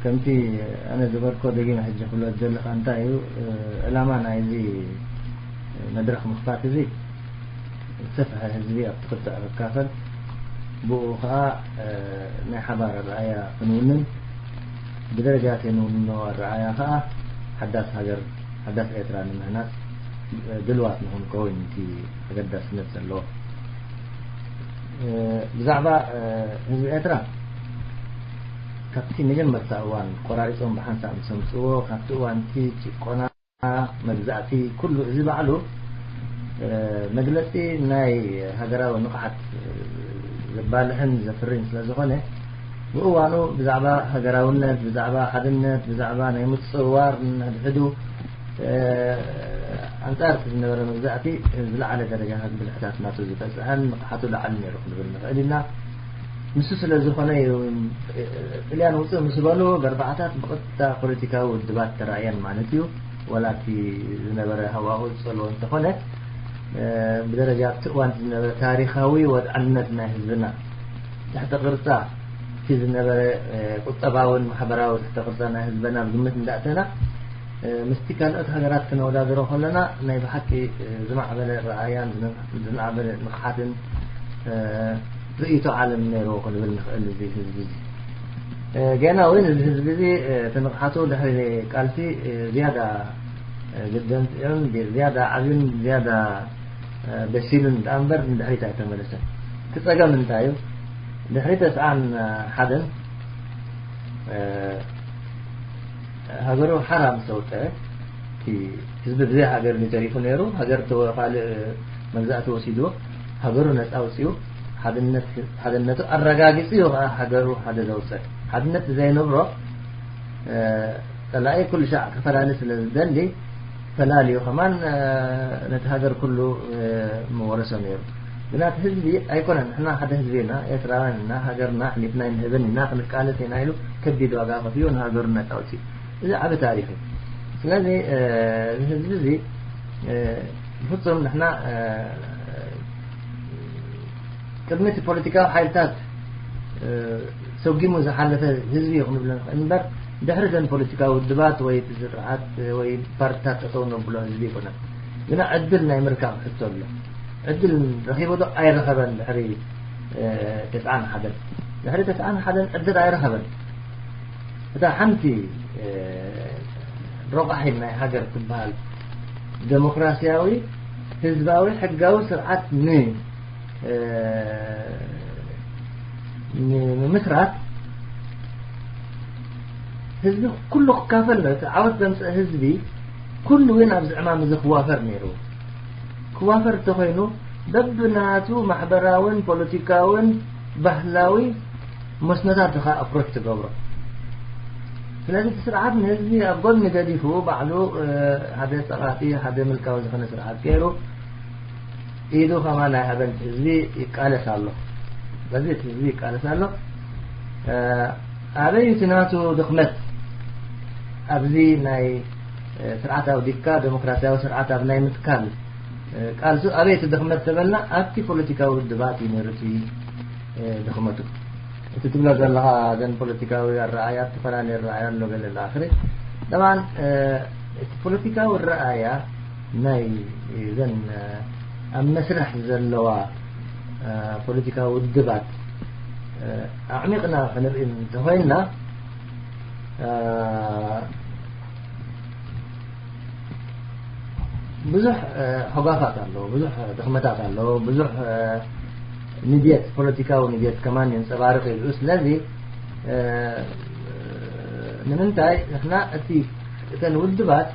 ከምቲ ኣነ ዝበልኮ ደጊመ ሕጂ ክብሎ ዘለካ እንታይ እዩ ዕላማ ናይዚ መድረክ ምክፋት እዚ ሰፍሐ ህዝቢ ኣብቲ ክትዕ ክካፈል ብኡ ከዓ ናይ ሓባር ኣረኣያ ክንውንን ብደረጃ ተንውንኖ ኣረኣያ ከዓ ሓዳስ ሃገር ሓዳስ ኤርትራ ንምህናፅ ድልዋት ንክንከውን እቲ ኣገዳስነት ዘለዎ ብዛዕባ ህዝቢ ኤርትራ ካብቲ መጀመርታ እዋን ቆራሪፆም ብሓንሳብ ምስ ኣምፅዎ ካብቲ እዋን እቲ ጭቆና መግዛእቲ ኩሉ እዚ ባዕሉ መግለፂ ናይ ሃገራዊ ንቕሓት ዘባልሕን ዘፍርን ስለ ዝኾነ ብእዋኑ ብዛዕባ ሃገራውነት ብዛዕባ ሓድነት ብዛዕባ ናይ ምፅዋር ንሕድሕዱ ኣንፃር እቲ ዝነበረ መግዛእቲ ዝለዓለ ደረጃታት ብልሕታት ናቱ ዝበፅሐን ንቕሓቱ ላዕሊ ነይሩ ክንብል ንኽእል ኢና። ንሱ ስለ ዝኾነ እዩ ጥልያን ውፅእ ምስ በሉ በርባዕታት ብቐጥታ ፖለቲካዊ ውድባት ተራእየን ማለት እዩ። ወላ እቲ ዝነበረ ሃዋኡ ዝፀልዎ እንተኾነ ብደረጃ ኣብቲ እዋን ዝነበረ ታሪኻዊ ወድዓልነት ናይ ህዝብና ትሕቲ ቅርፃ እቲ ዝነበረ ቁጠባውን ማሕበራዊ ትሕቲ ቅርፃ ናይ ህዝብና ብግምት እንዳእተና ምስቲ ካልኦት ሃገራት ክነወዳድሮ ከለና ናይ ብሓቂ ዝማዕበለ ረኣያን ዝማዕበለ ንቕሓትን ርእይቶ ዓለም ነይርዎ ክንብል ንኽእል እዚ ህዝቢ እዚ ገና እውን እዚ ህዝቢ እዚ እቲ ንቕሓቱ ድሕሪ ቃልሲ ዝያዳ ግደን ፅዑን ዝያዳ ዓብዩን ዝያዳ በሲሉን ደኣ እምበር ንድሕሪት ኣይተመለሰን። እቲ ፀገም እንታይ እዩ? ድሕሪ ተስዓን ሓደን ሃገሩ ሓራ ምስ ኣውፀአ እቲ ህዝቢ ብዘይ ሃገር ተሪፉ ነይሩ። ሃገር ተወ ካልእ መግዛእቲ ወሲድዎ ሃገሩ ነፃ ኣውፅኡ ሓድነቱ ኣረጋጊፁ እዩ ከዓ ሃገሩ ሓደ ዘውፀእ ሓድነት ብዘይነብሮ ፀላኢ ኩሉ ሻዕ ክፈላለ ስለ ዝደሊ ፈላልዩ ከማን ነቲ ሃገር ኩሉ ምወረሶ ነይሩ። ግና እቲ ህዝቢ ኣይኮነን ንሕና ሓደ ህዝቢ ኢና ኤርትራውያን ኢና ሃገርና ኣሕሊፍና ኣይንህብን ኢና ክንቃለስ ኢና ኢሉ ከቢድ ዋጋ ከፊኡ ንሃገሩ ነፃ ኣውፅኡ። እዚ ዓቢ ታሪኽ እዩ። ስለዚ እዚ ህዝቢ እዚ ብፍፁም ንሕና ቅድሚ እቲ ፖለቲካዊ ሓይልታት ሰጒሙ ዝሓለፈ ህዝቢ እዩ ክንብሎ ንኽእል እምበር ድሕሪ ዘን ፖለቲካዊ ውድባት ወይ እቲ ስርዓት ወይ ፓርትታት ጠጠው ነብሎ ህዝቢ ኣይኮነን። ግና ዕድል ናይ ምርካብ ሕቶ ኣሎ። ዕድል ረኺቡ ዶ ኣይረኸበን? ድሕሪ ተስዓን ሓደን ድሕሪ ተስዓን ሓደን ዕድል ኣይረኸበን። እታ ሓንቲ ረቋሒት ናይ ሃገር ትበሃል ደሞክራሲያዊ ህዝባዊ ሕጋዊ ስርዓት ን ንምምስራት ህዝቢ ኩሉ ክካፈል ነው። እቲ ዓወት ዘምፅእ ህዝቢ ኩሉ እውን ኣብዚ ዕማም እዚ ክዋፈር ነይሩ። ክዋፈር እንተኮይኑ በብናቱ ማሕበራውን ፖለቲካውን ባህላዊ መስነታት ኢኻ ኣፕሮች ትገብሮ። ስለዚ እቲ ስርዓት ንህዝቢ ኣብ ጎኒ ገዲፉ ባዕሉ ሓደ ፀቓጢ ሓደ ምልካዊ ዝኾነ ስርዓት ገይሩ ኢዱ ከማን ናይ ኣበንቲ ህዝቢ ይቃለስ ኣሎ። በዚ እቲ ህዝቢ ይቃለስ ኣሎ። ኣበይ እቲ ናቱ ድኽመት ኣብዚ ናይ ስርዓት ኣውዲካ ደሞክራሲያዊ ስርዓት ኣብ ናይ ምትካል ቃልሱ ኣበይ እቲ ድኽመት ተበልና ኣብቲ ፖለቲካዊ ውድባት እዩ ነይሩ እቲ ድኽመቱ። እቲ ትብሎ ዘለኻ ዘን ፖለቲካዊ ኣረኣያ፣ ዝተፈላለዩ ኣረኣያ ኣሎ ገለ ኢለ ኣኽሪ። ጠብዓን እቲ ፖለቲካዊ ኣረኣያ ናይ ዘን ኣብ መስርሕ ዘለዋ ፖለቲካዊ ውድባት ኣዕሚቕና ክንርኢ እንተኾይንና፣ ብዙሕ ሆጋፋት ኣለዎ፣ ብዙሕ ድኽመታት ኣለዎ፣ ብዙሕ ንድየት፣ ፖለቲካዊ ንድየት ከማን የንጸባርቕ እዩ። ስለዚ ንምንታይ ንሕና እቲ እተን ውድባት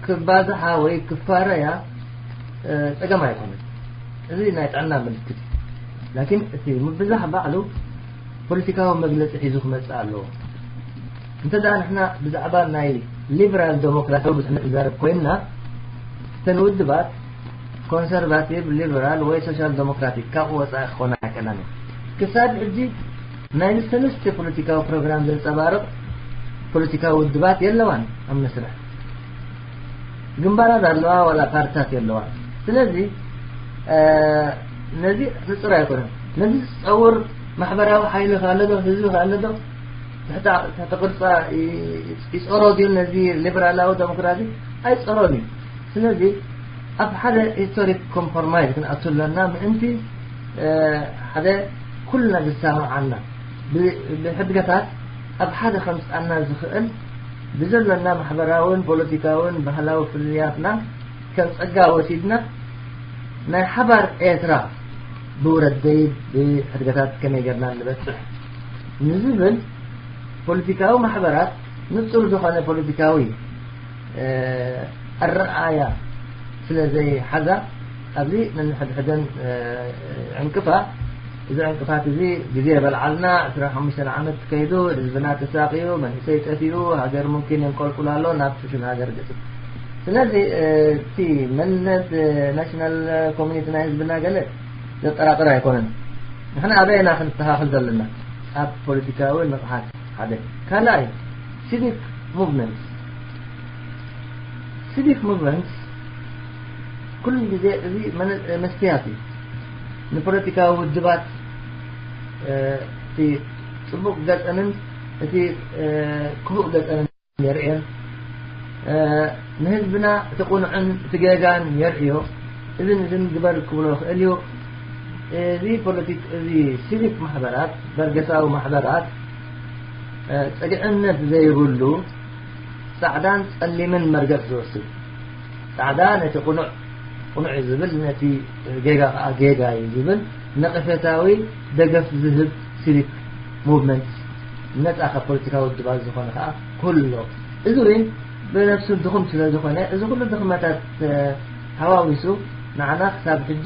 ክባዝሓ ወይ ክፋረያ ጸገም ኣይኮነን። እዚ ናይ ጥዕና ምልክት እዩ። ላኪን እቲ ምብዛሕ ባዕሉ ፖለቲካዊ መግለጺ ሒዙ ክመጽእ ኣለዎ። እንተ ደኣ ንሕና ብዛዕባ ናይ ሊበራል ዴሞክራሲያዊ ብዙሕነት ንዛረብ ኮይንና፣ እተን ውድባት ኮንሰርቫቲቭ፣ ሊበራል ወይ ሶሻል ዴሞክራቲክ ካብኡ ወጻኢ ክኾና ኣይክእላን እየን። ክሳብ ሕጂ ናይ ሰለስተ ፖለቲካዊ ፕሮግራም ዘንጸባርቕ ፖለቲካዊ ውድባት የለዋን ኣብ መስርሕ። ግንባራት ኣለዋ፣ ዋላ ፓርትታት የለዋ። ስለዚ ነዚ ንጹር ኣይኮነን። ነዚ ዝጸውር ማሕበራዊ ሓይሊ ከ ኣሎ ዶ? ህዝቢ ከ ኣሎ ዶ? ትሕቲ ቅርጻ ይጸሮ ድዩ ነዚ ሊበራላዊ ዴሞክራሲ? ኣይጸሮን እዩ። ስለዚ ኣብ ሓደ ሂስቶሪክ ኮምፕሮማይዝ ክንኣቱ ኣለና፣ ምእንቲ ሓደ ኩልና ዝሰማማዓና ብሕድገታት ኣብ ሓደ ከምጽኣና ዝኽእል ብዘለና ማሕበራውን ፖለቲካውን ባህላዊ ፍልልያትና ከም ጸጋ ወሲድና ናይ ሓባር ኤርትራ ብውረድ ዘይብ ብሕድገታት ከመይ ጌርና ንበጽሕ ንዝብል ፖለቲካዊ ማሕበራት ንጹር ዝኾነ ፖለቲካዊ ኣረኣያ ስለ ዘይሓዛ ኣብዚ ነንሕድሕደን ዕንቅፋ እዚ ዕንቅፋት እዚ ግዜ የበልዓልና። ዕስራን ሓሙሽተን ዓመት ከይዱ ህዝብና ተሳቂዩ፣ መንእሰይ ጠፊኡ፣ ሃገር ሙምኪን የንቆልቁል ኣሎ ናብ ፍሽል ሃገር ገጽ። ስለዚ እቲ መንነት ናሽናል ኮሚኒቲ ናይ ህዝብና ገለ ዘጠራጥር ኣይኮነን። ንሕና ኣበየና ክንስተኻኸል ዘለና? ኣብ ፖለቲካዊ ንቕሓት ሓደ። ካልኣይ ሲቪክ ሙቭመንት። ሲቪክ ሙቭመንት ኩሉ ግዜ እዚ መስትያት እዩ ንፖለቲካዊ ውድባት። እቲ ጽቡቕ ገጸንን እቲ ክፉእ ገጸንን የርእየን። ንህዝብና እቲ ቁኑዕን እቲ ጌጋን የርእዮ። እዝን እዝን ግበር ክብሎ ይኽእል እዩ። እዚ ፖለቲክ እዚ ሲቪክ ማሕበራት በርገሳዊ ማሕበራት ጸግዕነት ዘይብሉ ጻዕዳን ጸሊምን መርገጽ ዝወስድ፣ ጻዕዳ ነቲ ቁኑዕ ቁኑዕ እዩ ዝብል፣ ነቲ ጌጋ ከኣ ጌጋ እዩ ዝብል ነቐፌታዊ ደገፍ ዝህብ ሲቪክ ሙቭመንት ነጻ ካብ ፖለቲካዊ ውድባት ዝኾነ ከኣ ኩሎ። እዚ እውን ብነፍሱ ድኹም ስለ ዝኾነ እዚ ኩሉ ድኽመታት ተሓዋዊሱ ንዓና ክሳብ ሕጂ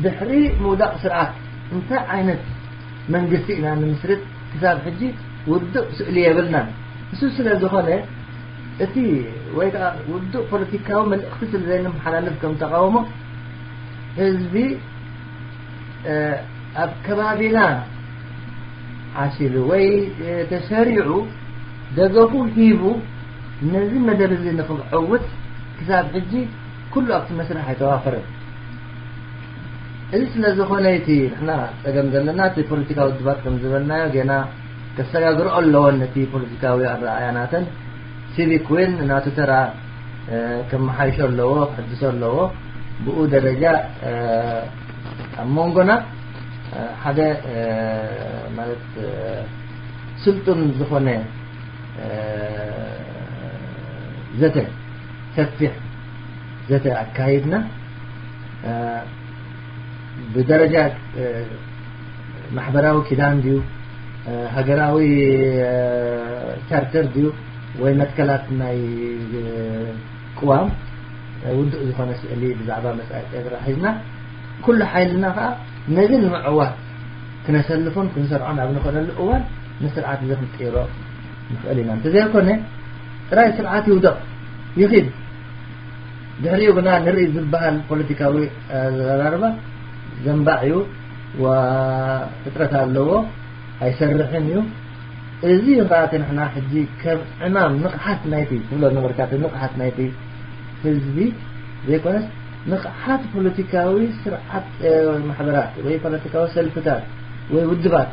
ድሕሪ ምውዳቕ ስርዓት እንታይ ዓይነት መንግስቲ ኢና ንምስርት ክሳብ ሕጂ ውዱእ ስእሊ የብልናን። እሱ ስለ ዝኾነ እቲ ወይ ከዓ ውዱእ ፖለቲካዊ መልእኽቲ ስለ ዘይንመሓላልፍ ከም ተቃውሞ ህዝቢ ኣብ ከባቢና ዓሲሉ ወይ ተሰሪዑ ደገፉ ሂቡ ነዚ መደብ እዚ ንክዕውት ክሳብ ሕጂ ኩሉ ኣብቲ መስርሕ ኣይተዋፈረን። እዚ ስለ ዝኾነ እቲ ንሕና ጸገም ዘለና እቲ ፖለቲካዊ ውድባት ከም ዝበልናዮ ገና ከሰጋግርኦ ኣለወን ነቲ ፖለቲካዊ ኣረኣያናተን። ሲቪክ እውን ናቱ ተራ ከመሓይሾ ኣለዎ፣ ክሕድሶ ኣለዎ። ብኡ ደረጃ ኣብ መንጎና ሓደ ማለት ስልጡን ዝኾነ ዘተ ሰፊሕ ዘተ ኣካይድና ብደረጃ ማሕበራዊ ኪዳን ድዩ ሃገራዊ ቻርተር ድዩ ወይ መትከላት ናይ ቅዋም ውዱእ ዝኾነ ስእሊ ብዛዕባ መጻኢ ኤርትራ ሒዝና ኩሉ ሓይልና ከኣ ነዚ ንምዕዋት ክነሰልፎን ክንሰርዖን ኣብ ንኽእለሉ እዋን ንስርዓት እዚ ክንቅይሮ ንኽእል ኢና። እንተዘይኮነ ጥራይ ስርዓት ይውደቕ ይኺድ ድሕሪኡ ግና ንርኢ ዝበሃል ፖለቲካዊ ኣዘራርባ ዘንባዕ እዩ። ፍጥረት ኣለዎ ኣይሰርሕን እዩ። እዚ ኸኣ እቲ ንሕና ሕጂ ከም ዕማም ንቕሓት ናይቲ ትብሎ ነበርካ እቲ ንቕሓት ናይቲ ህዝቢ ዘይኮነስ ንቕሓት ፖለቲካዊ ስርዓት ማሕበራት ወይ ፖለቲካዊ ሰልፍታት ወይ ውድባት፣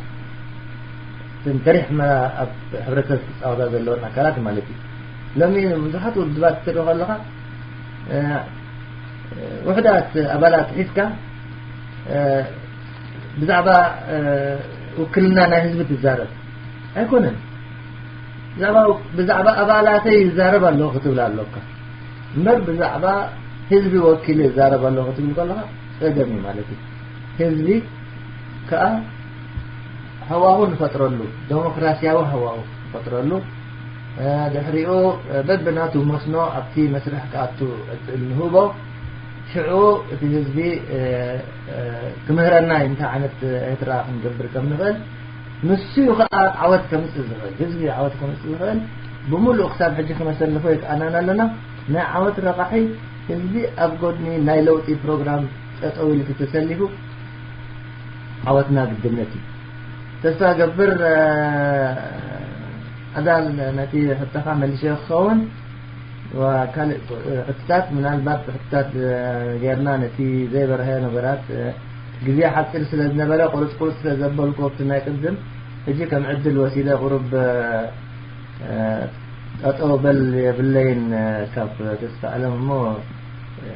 እተን ተሪሕና ኣብ ሕብረተሰብ ክፃወታ ዘለወን ኣካላት ማለት እዩ። ሎሚ ብዙሓት ውድባት ትርኢ ከለኻ፣ እ፣ ውሕዳት ኣባላት ሒዝካ፣ እ፣ ብዛዕባ፣ እ፣ ውክልና ናይ ህዝቢ ትዛረብ ኣይኮነን። ብዛዕባ፣ ብዛዕባ ኣባላተይ ይዛረብ ኣለኹ ክትብል ኣለካ እምበር፣ ብዛዕባ ህዝቢ ወኪለ ይዛረብ ኣለኹ ክትብል ከለኻ ጸገም እዩ ማለት እዩ። ህዝቢ ከኣ ሃዋሁ ንፈጥረሉ፣ ደሞክራሲያዊ ሃዋሁ ንፈጥረሉ፣ እ፣ ድሕሪኡ፣ እ፣ በብናቱ መስኖ ኣብቲ መስርሕ ክኣቱ ዕድል ንህቦ። ሽዑ እቲ ህዝቢ፣ እ፣ እ፣ ክምህረና እዩ፣ እንታይ ዓይነት ኤርትራ ክንገብር ከም ንኽእል። ንሱ እዩ ከኣ ዓወት ከምጽእ ዝኽእል፣ ህዝቢ ዓወት ከምጽእ ዝኽእል። ብምሉእ ክሳብ ሕጂ ክነሰልፎ ይከኣናን ኣለና። ናይ ዓወት ረቓሒ ህዝቢ ኣብ ጎድኒ ናይ ለውጢ ፕሮግራም ጠጠው ኢሉ ተሰሊፉ ዓወትና ግድነት እዩ። ተስፋ ገብር፣ እ፣ ኣዳል ነቲ ሕቶኻ መሊሸ ክኸውን፣ ወካልእ ሕቶታት፣ ምናልባት ሕቶታት፣ እ፣ ጌርና ነቲ ዘይበርሀ ነገራት፣ እ፣ ግዜ ሓጺር ስለ ዝነበረ ቁርጽ ቁርጽ ስለ ዘበልኩ ኣብቲ ናይ ቅድም፣ ሕጂ ከም ዕድል ወሲደ ቁሩብ፣ እ፣ እ፣ ጠጠው በል የብለይን፣ እ፣ ካብ ተስፋ ኣለም እሞ፣ እ፣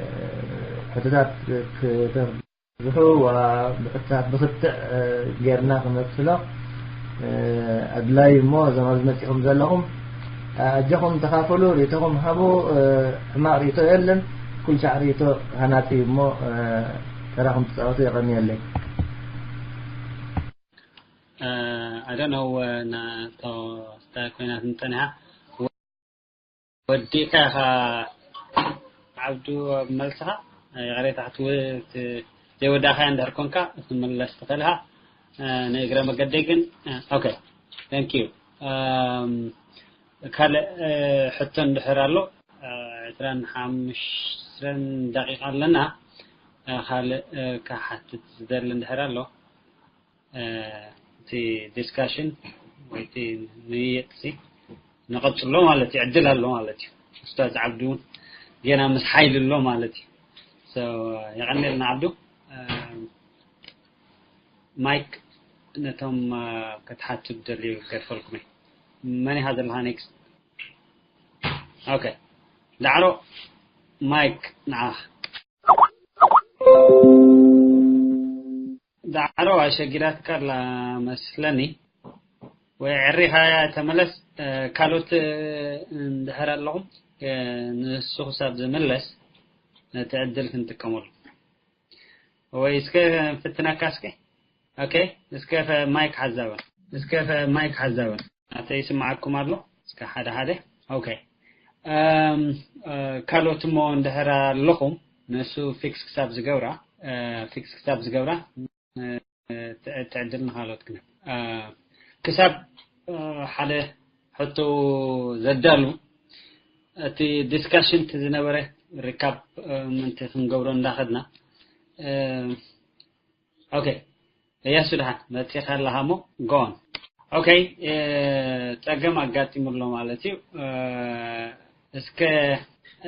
ሕቶታት ክተ-፣ ብዙሑ ዋ-፣ ብሕታት ብክትዕ፣ እ፣ ጌርና ክነብስሎ፣ እ፣ ኣድላይ እሞ፣ እዞም ኣብዚ መጺኹም ዘለኹም፣ እ፣ ኣጆኹም ተኻፈሉ፣ ርእይቶኹም ሃቡ። እ፣ ሕማቕ ርእይቶ የለን፣ ኩልሻዕ ርእይቶ ሃናጺ እዩ እሞ፣ እ፣ ተራኹም ትጻወቱ። የቐንየለይ። እ፣ I don't know፣ እ፣ ናቶ ስታይ ኮይናት እንጸኒሓ። ወዲእካ ኢኻ ዓብዱ ኣብ መልስኻ፣ ይቕሬታ ክትው-፣ ት-፣ ዘይወዳእኻያ እንድሕር ኮንካ ክትምለስ ትኽእል ኢኻ። እ፣ ንእግረ መገደይ ግን፣ እ፣ ኦኬ፣ thank you። እም፣ ካልእ፣ እ፣ ሕቶ እንድሕር ኣሎ፣ እ፣ ዕስራን ሓሙሽተን ደቂቃ ኣለና። እ፣ ካልእ፣ እ፣ ክሓትት ዝደሊ እንድሕር ኣሎ፣ እ፣ እቲ ዲስካሽን ወይ እቲ ምይይጥሲ ንቐጽሎ ማለት እዩ። ዕድል ኣሎ ማለት እዩ። ኡስታዝ ዓብዱ እውን ጌና ምስ ሓይሊ ኣሎ ማለት እዩ። So፣ የቐንየልና ዓብዱ። እ፣ ማይክ ነቶም፣ እ፣ ክትሓቱ ትደልዩ ገድፈልኩም እየ። መን ኢኻ ዘለኻ ኔክስት? ኦኬ። ዳዕሮ ማይክ ንዓኻ። ዳዕሮ ኣሸጊራትካ ኣላ መስለኒ። ወይ ዕሪኻ ተመለስ። እ፣ ካልኦት፣ እ፣ እንድሕር ኣለኹም፣ እ፣ ንሱ ክሳብ ዝምለስ ነቲ ዕድል ክንጥቀመሉ። ወይ እስከ ፍትነካ እስከ። ኦኬ፣ እስከ ፈ-፣ ማይክ ሓዛበን። እስከ ፈ-፣ ማይክ ሓዛበን። ኣተ ይስምዓኩም ኣሎ? እስከ ሓደ ሓደ። ኦኬ። እም፣ እ፣ ካልኦት እሞ እንድሕር ኣለኹም፣ ንሱ ፊክስ ክሳብ ዝገብራ፣ እ፣ ፊክስ ክሳብ ዝገብራ፣ እ፣ ትዕ-፣ ትዕድል ንኻልኦት ግና። እ፣ ክሳብ፣ እ፣ ሓደ ሕቶ ዘዳሉ፣ እቲ ዲስካሽን እቲ ዝነበረ ሪካፕ፣ እ፣ ምንቲ ክንገብሮ እንዳኸድና፣ እ፣ ኦኬ፣ እያሱ ደሓን መጺኻ ኣለኻ እሞ፣ ጎን። ኦኬ፣ እ፣ ጸገም ኣጋጢሙ ኣሎ ማለት እዩ። እ፣ እስከ፣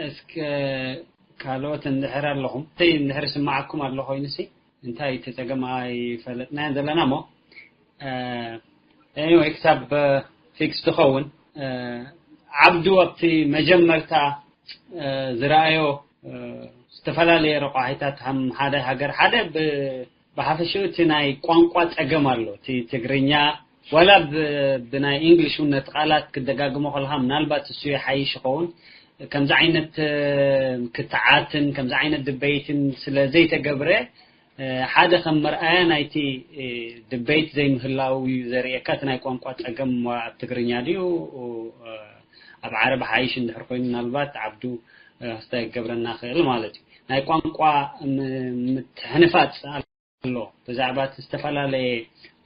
እስከ ካልኦት እንድሕር ኣለኹም፣ እንተይ እንድሕር ስምዓኩም ኣሎ ኮይኑሲ፣ እንታይ እቲ ጸገም ኣይፈለጥናዮን ዘለና እሞ፣ እ፣ ኤኒወይ፣ ክሳብ፣ እ፣ ፊክስ ትኸውን፣ እ፣ ዓብዱ ኣብቲ መጀመርታ፣ እ፣ ዝረኣዮ፣ እ፣ ዝተፈላለየ ረቋሒታት፣ ከም ሓደ ሃገር፣ ሓደ ብ-፣ ብሓፈሽኡ እቲ ናይ ቋንቋ ጸገም ኣሎ። እቲ ትግርኛ፣ ዋላ ብ-፣ ብናይ ኢንግሊሽ እውን ነቲ ቃላት ክደጋግሞ ከለኻ፣ ምናልባት እሱ ይሓይሽ ይኸውን። ከምዚ ዓይነት፣ እ፣ ክትዓትን ከምዚ ዓይነት ድበይትን ስለ ዘይተገብረ፣ እ፣ ሓደ ከም መርኣያ ናይቲ፣ እ፣ ድበይት ዘይምህላው እዩ ዘርእየካ። እቲ ናይ ቋንቋ ጸገም ኣብ ትግርኛ ድዩ፣ እ፣ ኣብ ዓረብ ሓይሽ እንድሕር ኮይኑ፣ ምናልባት ዓብዱ፣ እ፣ ክስታይ ክገብረና ክእል ማለት እዩ። ናይ ቋንቋ ም-፣ ምትሕንፋጽ ኣሎ። ብዛዕባ እቲ ዝተፈላለየ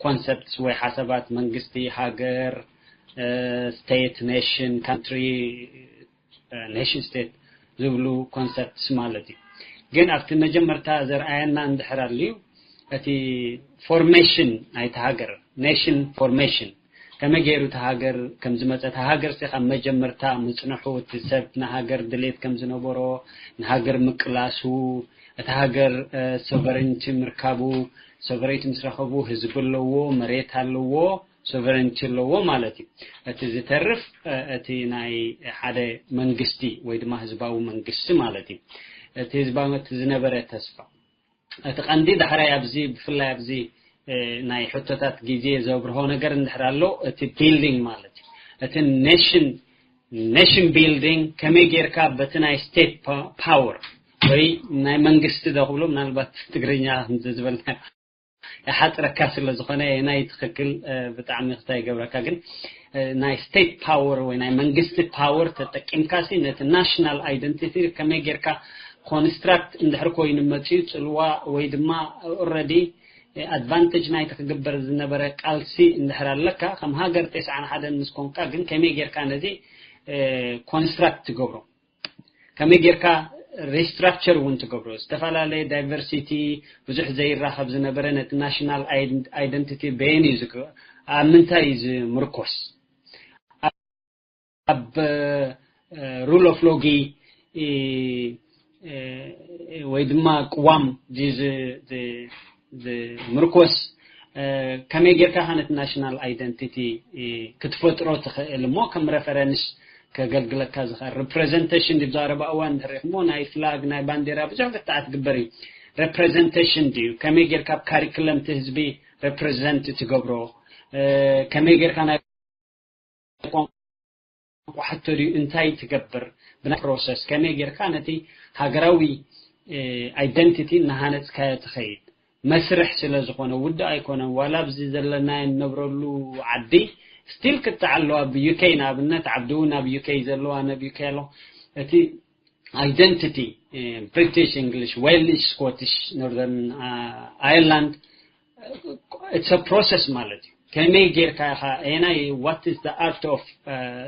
ኮንሰፕትስ ወይ ሓሳባት መንግስቲ፣ ሃገር፣ እ፣ ስቴት፣ ኔሽን፣ ካንትሪ፣ እ፣ ኔሽን ስቴት ዝብሉ ኮንሰፕትስ ማለት እዩ። ግን ኣብቲ መጀመርታ ዘርኣየና እንድሕር ኣልዩ፣ እቲ ፎርሜሽን ናይቲ ሃገር፣ ኔሽን ፎርሜሽን፣ ከመይ ገይሩ እቲ ሃገር ከም ዝመጸ፣ እታ ሃገር ሲ ካብ መጀመርታ ምጽንሑ፣ እቲ ሰብ ንሃገር ድሌት ከም ዝነበሮ፣ ንሃገር ምቅላሱ፣ እታ ሃገር፣ እ፣ ሶቨረንቲ ምርካቡ፣ ሶቨሬንቲ ምስ ረኸቡ ህዝቢ ኣለዎ፣ መሬት ኣለዎ፣ ሶቨሬንቲ ኣለዎ ማለት እዩ። እቲ ዝተርፍ እቲ ናይ ሓደ መንግስቲ ወይ ድማ ህዝባዊ መንግስቲ ማለት እዩ። እቲ ህዝባዊ እቲ ዝነበረ ተስፋ እቲ ቀንዲ ዳሕራይ ኣብዚ ብፍላይ ኣብዚ ናይ ሕቶታት ግዜ ዘብርሆ ነገር እንድሕር ኣሎ እቲ ቢልዲንግ ማለት እዩ። እቲ ኔሽን ኔሽን ቢልዲንግ ከመይ ጌርካ በቲ ናይ ስቴት ፓወር ወይ ናይ መንግስቲ ዶ ክብሎ ምናልባት ትግርኛ ከምዚ ዝበልና ይሓፅረካ ስለ ዝኾነ ናይ ትኽክል ብጣዕሚ ክታይ ገብረካ ግን ናይ ስቴት ፓወር ወይ ናይ መንግስቲ ፓወር ተጠቂምካ ሲ ነቲ ናሽናል ኣይደንቲቲ ከመይ ጌርካ ኮንስትራክት እንድሕር ኮይኑ መፅዩ ፅልዋ ወይ ድማ ኦረዲ ኣድቫንቴጅ ናይቲ ክግበር ዝነበረ ቃልሲ እንድሕር ኣለካ ከም ሃገር ቴስዓን ሓደን ምስ ኮንካ ግን ከመይ ጌርካ ነዚ ኮንስትራክት ትገብሮ ከመይ ጌርካ ሪስትራክቸር እውን ትገብሮ ዝተፈላለየ ዳይቨርሲቲ ብዙሕ ዘይራኸብ ዝነበረ ነቲ ናሽናል ኣይደንቲቲ በየን እዩ ኣብ ምንታይ እዩ ዝምርኮስ ኣብ ሩል ኦፍ ሎጊ ወይ ድማ ቅዋም ዝምርኮስ ከመይ ጌርካ ከነት ናሽናል ኣይደንቲቲ ክትፈጥሮ ትኽእል እሞ ከም ሬፈረንስ ከገልግለካ ዝኽእል ሪፕሬዘንቴሽን ድዩ ብዛረባ እዋን ንሪኢኹሞ ናይ ፍላግ ናይ ባንዴራ ብዙሕ ክትዓት ግበር እዩ ሪፕሬዘንቴሽን ድዩ ከመይ ጌርካ ኣብ ካሪክለም ህዝቢ ሪፕሬዘንት ትገብሮ ከመይ ጌርካ ናይ ቋንቋ ሕቶ ድዩ እንታይ ትገብር ብናይ ፕሮሰስ ከመይ ጌርካ ነቲ ሃገራዊ ኣይደንቲቲ እናሃነፅካዮ ትኸይድ መስርሕ ስለ ዝኾነ ውድእ ኣይኮነን ዋላ ኣብዚ ዘለናዮ ንነብረሉ ዓዲ ስቲል ክትዓሎ ኣብ ዩኬ ንኣብነት ዓብዲ እውን ኣብ ዩኬ ዘለዋ ነብ ዩኬ ኣሎ እቲ ኣይደንቲቲ ብሪቲሽ እንግሊሽ ዌልሽ ስኮቲሽ ኖርዘርን ኣየርላንድ it's a process ማለት እዩ ከመይ ጌርካ ኢኻ ኤናይ what is the art of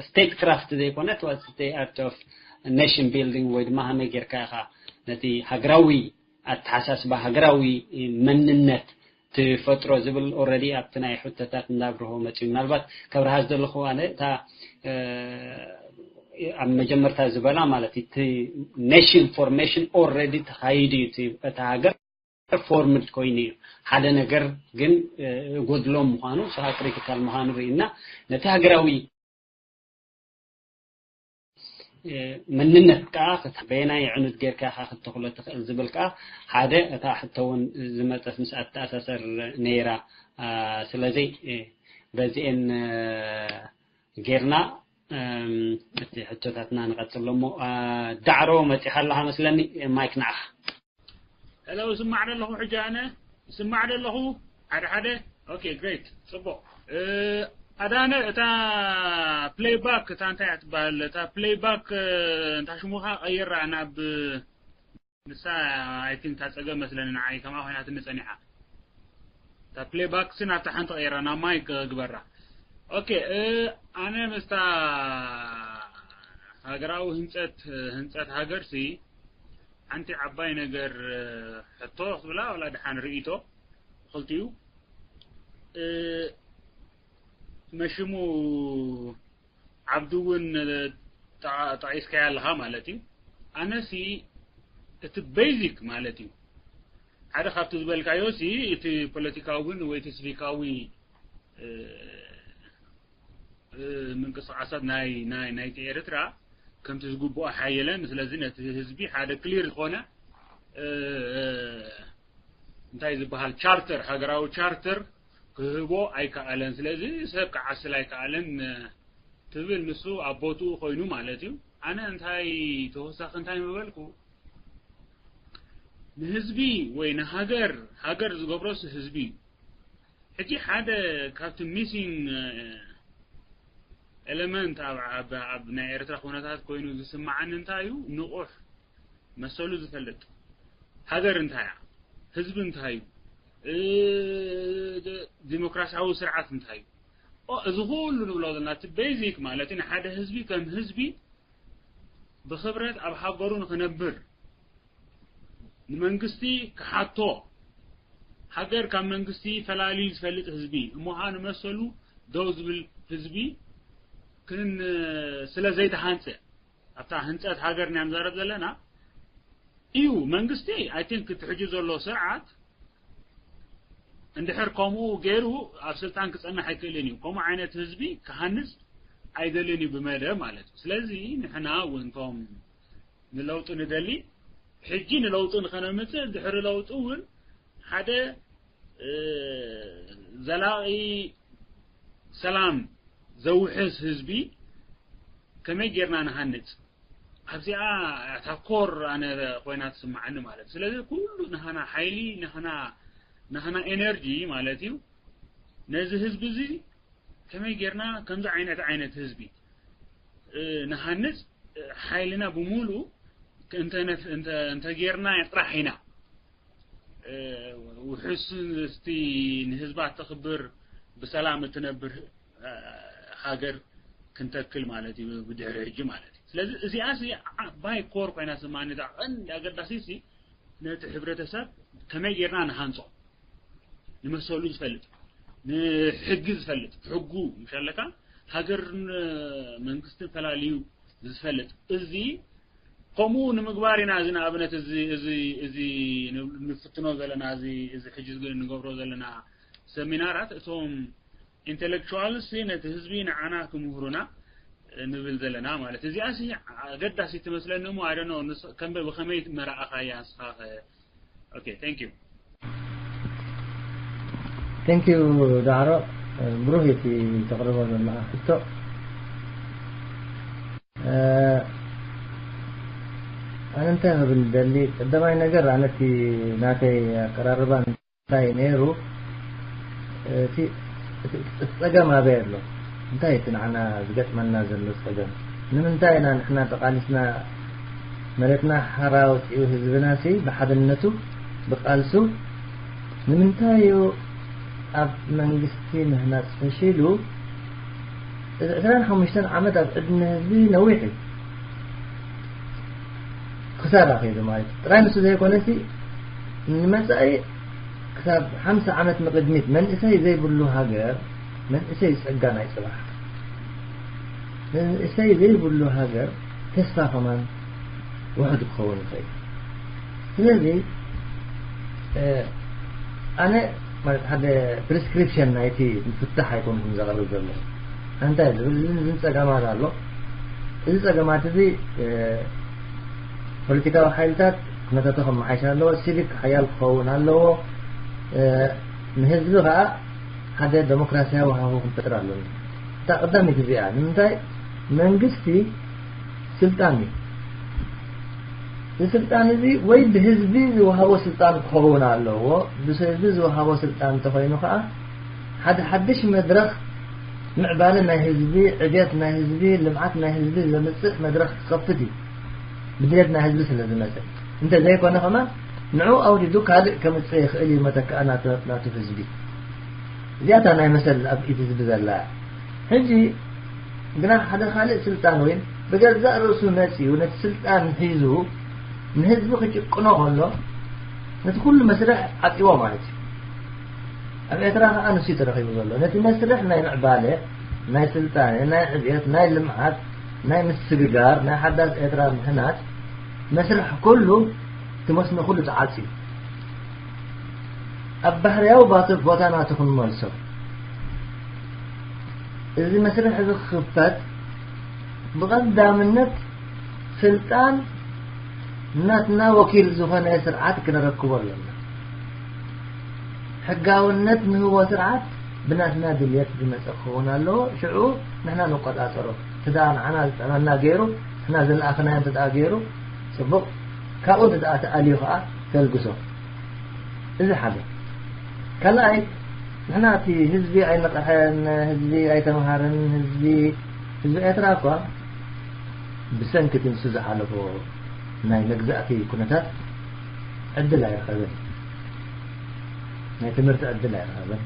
state craft ዘይኮነት what is the art of nation building ወይ ድማ ከመይ ጌርካ ኢኻ ነቲ ሃገራዊ ኣተሓሳስባ ሃገራዊ መንነት ትፈጥሮ ዝብል ኦረዲ ኣብቲ ናይ ሕቶታት እንዳብርሆ መፅዩ ምናልባት ከብርሃ ዝደለኹ ኣነ እታ ኣብ መጀመርታ ዝበላ ማለት እቲ ኔሽን ፎርሜሽን ኦረዲ ተኻይዱ እዩ እቲ ሃገር ፎርምድ ኮይኑ እዩ ሓደ ነገር ግን ጎድሎ ምዃኑ ሰ ክሪቲካል ምዃኑ ርኢና ነቲ ሃገራዊ መንነት ከዓ በየናይ ዕኑድ ጌርካ ኢኻ ክትተኽሎ ትኽእል ዝብል ከዓ ሓደ እታ ሕቶ እውን ዝመፀት ምስ ኣተኣሳሰር ነይራ ስለዚ በዚኤን ጌርና እቲ ሕቶታትና ንቐፅሎ እሞ ዳዕሮ መፂኻ ኣለኻ መስለኒ ማይክ ንዓኻ ሄሎ ስማዕ ኣለኹ ሕጂ ኣነ ስማዕ ኣለኹ ሓደ ሓደ okay great ፅቡቅ ኣዳነ እታ play back እታ እንታይ እያ ትበሃል እታ play back እንታ ሽሙኻ ቀይራ ናብ ንሳ I think እታ ፀገም መስለኒ ንዓይ ከምኣ ኮይናትኒ ፀኒሓ እታ play back ሲ ናብታ ሓንቲ ቀይራ ናብ ማይክ ግበራ okay ኣነ ምስታ ሃገራዊ ህንፀት ህንፀት ሃገር ሲ ሓንቲ ዓባይ ነገር ሕቶ ክትብላ ወላ ድሓን ርእይቶ ክልቲኡ መሽሙ ዓብዲ እውን ጠቂስካያ ኣለኻ ማለት እዩ ኣነሲ እቲ ቤዚክ ማለት እዩ ሓደ ካብቲ ዝበልካዮ ሲ እቲ ፖለቲካውን ወይ እቲ ስቪካዊ ምንቅስቃሳት ናይ ናይ ናይቲ ኤርትራ ከምቲ ዝግብኦ ሓየለን ስለዚ ነቲ ህዝቢ ሓደ ክሊር ዝኾነ እንታይ ዝበሃል ቻርተር ሃገራዊ ቻርተር ክህቦ ኣይከኣለን ስለዚ ሰብ ክዓስል ኣይከኣለን ትብል ንሱ ኣብ ቦትኡ ኮይኑ ማለት እዩ ኣነ እንታይ ተወሳኺ እንታይ ምበልኩ ንህዝቢ ወይ ንሃገር ሃገር ዝገብሮስ ህዝቢ እዩ ሕጂ ሓደ ካብቲ ሚሲንግ ኤለመንት ኣብ ናይ ኤርትራ ኩነታት ኮይኑ ዝስማዓኒ እንታይ እዩ ንቑሕ መሰሉ ዝፈልጥ ሃገር እንታይ እያ ህዝቢ እንታይ እዩ ዲሞክራሲያዊ ስርዓት እንታይ እዩ እዚ ኩሉ ንብሎ ዘለና እቲ ቤዚክ ማለት ንሓደ ህዝቢ ከም ህዝቢ ብኽብረት ኣብ ሃገሩ ንኽነብር ንመንግስቲ ክሓቶ ሃገር ካብ መንግስቲ ፈላልዩ ዝፈልጥ ህዝቢ እሞ ኸዓ ንመሰሉ ደው ዝብል ህዝቢ ክን ስለ ዘይተሃንፀ ኣብታ ህንፀት ሃገር ኢና ንዛረብ ዘለና እዩ መንግስቲ I think እቲ ሕጂ ዘሎ ስርዓት እንድሕር ከምኡ ገይሩ ኣብ ስልጣን ክጸንሕ ኣይክእልን እዩ። ከምኡ ዓይነት ህዝቢ ክሃንጽ ኣይደልን እዩ ብመደብ ማለት እዩ። ስለዚ ንሕና እውን እቶም ንለውጢ ንደሊ፣ ሕጂ ንለውጢ ንኸነምጽእ፣ ድሕሪ ለውጢ እውን ሓደ፣ እ፣ ዘላቒ ሰላም ዘውሕስ ህዝቢ ከመይ ጌርና ንሃንጽ? ኣብዚኣ እታ ኮር ኣነ ኮይና ትስምዓኒ ማለት። ስለዚ ኩሉ ናህና ሓይሊ፣ ናህና፣ ናህና ኤነርጂ ማለት እዩ። ነዚ ህዝቢ እዚ ከመይ ጌርና ከምዚ ዓይነት፣ ዓይነት ህዝቢ፣ እ፣ ንሃንጽ፣ እ፣ ሓይልና ብምሉእ እንተ ነፍ-፣ እንተ፣ እንተ ጌርና ጥራሕ ኢና፣ እ፣ ውሑስ እስቲ ንህዝባ እተኽብር፣ ብሰላም እትነብር፣ እ፣ ሃገር ክንተክል ማለት እዩ፣ ብድሕሪ ሕጂ ማለት እዩ። ስለዚ እዚኣ ሲ ዓባይ ኮር ኮይና ስማኒ፣ እታ ቀንዲ ኣገዳሲ ሲ ነቲ ሕብረተሰብ ከመይ ጌርና ንሃንጾ፣ ንመሰሉ ዝፈልጥ፣ ንሕጊ ዝፈልጥ፣ ሕጉ ምሽ ኣለካ፣ ሃገርን መንግስትን ፈላልዩ ዝፈልጥ፣ እዚ ከምኡ ንምግባር ኢና። እዚ ንኣብነት እዚ፣ እዚ፣ እዚ ንፍትኖ ዘለና፣ እዚ፣ እዚ ሕጂ ንገብሮ ዘለና ሰሚናራት፣ እቶም ኢንተሌክቹዋልስ ነቲ ህዝቢ ንዓና ክምህሩና ንብል ዘለና ማለት። እዚኣ ሲ ኣገዳሲ ትመስለኒ እሞ፣ I don't know፣ ንስ-፣ ከም ብኸመይ መረኣኻያ ንስኻ ኸ? ኦኬ፣ thank you። Thank you ዳዕሮ፣ ብሩህ እቲ ተቕርቦ ዘለኻ ሕቶ። እ፣ ኣነ እንታይ ክብል ደሊ፣ ቀዳማይ ነገር ኣነ እቲ ናተይ ኣቀራርባ እንታይ ነይሩ፣ እቲ፣ እቲ፣ እቲ ጸገም ኣበይ ኣሎ? እንታይ እቲ ንዓና ዝገጥመና ዘሎ ጸገም? ንምንታይ ኢና ንሕና ተቓሊስና መሬትና ሓራ ወጺኡ ህዝብና ሲ ብሓድነቱ ብቃልሱ ንምንታይ እዩ ኣብ መንግስቲ ምህናጽ ፈሺሉ? እዚ ዕስራን ሓሙሽተን ዓመት ኣብ ዕድመ ህዝቢ ነዊሕ እዩ። ክሳራ ከይዱ ማለት እዩ። ጥራይ ንሱ ዘይኮነሲ ንመጻኢ ክሳብ ሓምሳ ዓመት ንቕድሚት መንእሰይ ዘይብሉ ሃገር፣ መንእሰይ ጸጋ ናይ ጽባሕ፣ መንእሰይ ዘይብሉ ሃገር ተስፋ ከማን ውሑድ ክኸውን ይኽእል። ስለዚ፣ እ፣ ኣነ ማለት ሓደ ፕሪስክሪፕሽን ናይቲ ፍታሕ ኣይኮንኩን ዘቕርብ ዘለኹ። እንታይ ዝብል፣ እዚ፣ እዚ ጸገማት ኣሎ። እዚ ጸገማት እዚ፣ እ፣ ፖለቲካዊ ሓይልታት ኩነታቱ ከመሓይሽ ኣለዎ፣ ሲቪክ ሓያል ክኸውን ኣለዎ፣ እ፣ ንህዝቢ ከኣ ሓደ ዴሞክራሲያዊ ሃዋሁ ክንፈጥር ኣለና። እታ ቀዳመይቲ እዚኣ፣ ንምንታይ መንግስቲ ስልጣን እዩ። እዚ ስልጣን እዚ ወይ ብህዝቢ ዝወሃቦ ስልጣን ክኸውን ኣለዎ። ብህዝቢ ዝወሃቦ ስልጣን እንተኾይኑ ከኣ ሓደ ሓድሽ መድረኽ ምዕባለ ናይ ህዝቢ፣ ዕብየት ናይ ህዝቢ፣ ልምዓት ናይ ህዝቢ ዘምጽእ መድረኽ ክኸፍት እዩ። ብድሌት ናይ ህዝቢ ስለ ዝመጸ። እንተ ዘይኮነ ከማን ንዑ ኣውሪዱ ካልእ ከምጽእ ይኽእል እዩ መተክኣ ናቱ፣ ናቱ ህዝቢ። እዚኣታ ናይ መሰል ኣብ ኢድ ህዝቢ ዘላ። ሕጂ ግና ሓደ ካልእ ስልጣን ወይ ብገዛእ ርእሱ መጺኡ ነቲ ስልጣን ሒዙ ንህዝቢ ክጭቅኖ ከሎ ነቲ ኩሉ መስርሕ ዓጽዎ ማለት እዩ። ኣብ ኤርትራ ከኣ ንሱ እዩ ተረኺቡ ዘሎ። ነቲ መስርሕ ናይ ምዕባለ፣ ናይ ስልጣነ፣ ናይ ዕብየት፣ ናይ ልምዓት፣ ናይ ምስግጋር፣ ናይ ሓዳስ ኤርትራ ምህናጽ መስርሕ ኩሉ እቲ መስኖ ኩሉ ተዓጽዩ። ኣብ ባህርያዊ ባቶ-፣ ቦታ ናቱ ክንመልሶ። እዚ መስርሕ እዚ ክኽፈት ብቐዳምነት ስልጣን ናትና ወኪል ዝኾነ ስርዓት ክነረክቦ ኣለና። ሕጋውነት ንህቦ ስርዓት ብናትና ድልየት ዝመጸ ክኸውን ኣለዎ። ሽዑ ንሕና ንቆጻጸሮ። እቲ ደኣ ንዓና ዝጥዕመና ገይሩ፣ ንሕና ዝለኣኽናዮ እንተ ደኣ ገይሩ፣ ጽቡቕ። ካብኡ እንተ ደኣ ተኣልዩ ከኣ ተልግሶ። እዚ ሓደ። ካልኣይ፣ ንሕና እቲ ህዝቢ ኣይነቕሐን፣ ህዝቢ ኣይተምሃረን፣ ህዝቢ፣ ህዝቢ ኤርትራ እኳ ብሰንኪ እቲ ንሱ ዝሓለፎ ናይ መግዛእቲ ኩነታት ዕድል ኣይረኸበን። ናይ ትምህርቲ ዕድል ኣይረኸበን።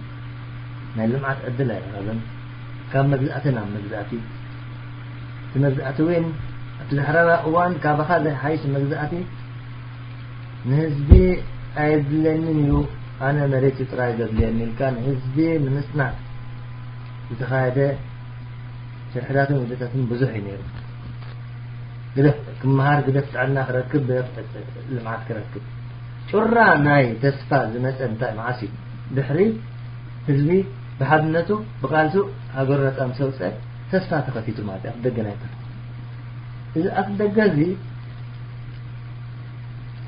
ናይ ልምዓት ዕድል ኣይረኸበን። ካብ መግዛእቲ ናብ መግዛእቲ። እቲ መግዛእቲ እውን ኣብቲ ዝሕረራ እዋን ካባኻ ዘይሓይሽ መግዛእቲ ንህዝቢ ኣየድለንን እዩ፣ ኣነ መሬት እዩ ጥራይ ዘድልየኒ ኢልካ ንህዝቢ ንምጽናት ዝተኻየደ ሽርሕታትን ውድታትን ብዙሕ እዩ ነይሩ። ግደፍ ክመሃር፣ ግደፍ ጥዕና ክረክብ፣ ግደፍ ልምዓት ክረክብ። ጩራ ናይ ተስፋ ዝመጸ እንታይ መዓስ እዩ? ድሕሪ ህዝቢ ብሓድነቱ ብቃልሱ ሃገሩ ነጻ ምስ ኣውጸ ተስፋ ተኸፊቱ ማለት እዩ። ኣፍ ደገ ናይ ተስፋ። እዚ ኣፍ ደገ እዚ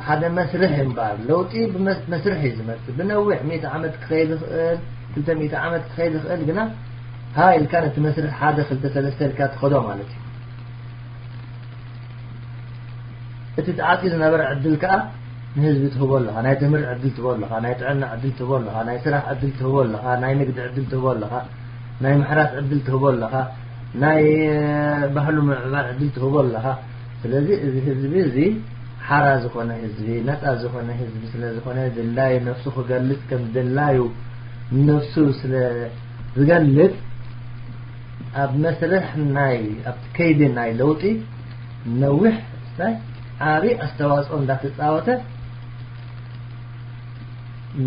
ሓደ መስርሕ እዩ እምበኣር፣ ለውጢ ብመስ-፣ መስርሕ እዩ ዝመጽእ። ብነዊሕ ሚእቲ ዓመት ክኸይድ ይኽእል፣ ክልተ ሚእቲ ዓመት ክኸይድ ይኽእል፣ ግና ሃ ኢልካ ነቲ መስርሕ ሓደ ክልተ ሰለስተ ኢልካ ትኸዶ ማለት እዩ። እቲ ተዓጽዩ ዝነበረ ዕድል ከኣ ንህዝቢ ትህቦ ኣለኻ። ናይ ትምህርቲ ዕድል ትህቦ ኣለኻ፣ ናይ ጥዕና ዕድል ትህቦ ኣለኻ፣ ናይ ስራሕ ዕድል ትህቦ ኣለኻ፣ ናይ ንግዲ ዕድል ትህቦ ኣለኻ፣ ናይ ምሕራስ ዕድል ትህቦ ኣለኻ፣ ናይ፣ እ፣ ባህሉ ምምዕባል ዕድል ትህቦ ኣለኻ። ስለዚ እዚ ህዝቢ እዚ ሓራ ዝኾነ ህዝቢ፣ ነጻ ዝኾነ ህዝቢ ስለ ዝኾነ፣ ድላዩ ነፍሱ ክገልጽ ከም ድላዩ ነፍሱ ስለ ዝገልጽ፣ ኣብ መስርሕ ናይ፣ ኣብቲ ከይዲ ናይ ለውጢ ነዊሕ ናይ ዓቢ ኣስተዋጽኦ እንዳተጻወተ፣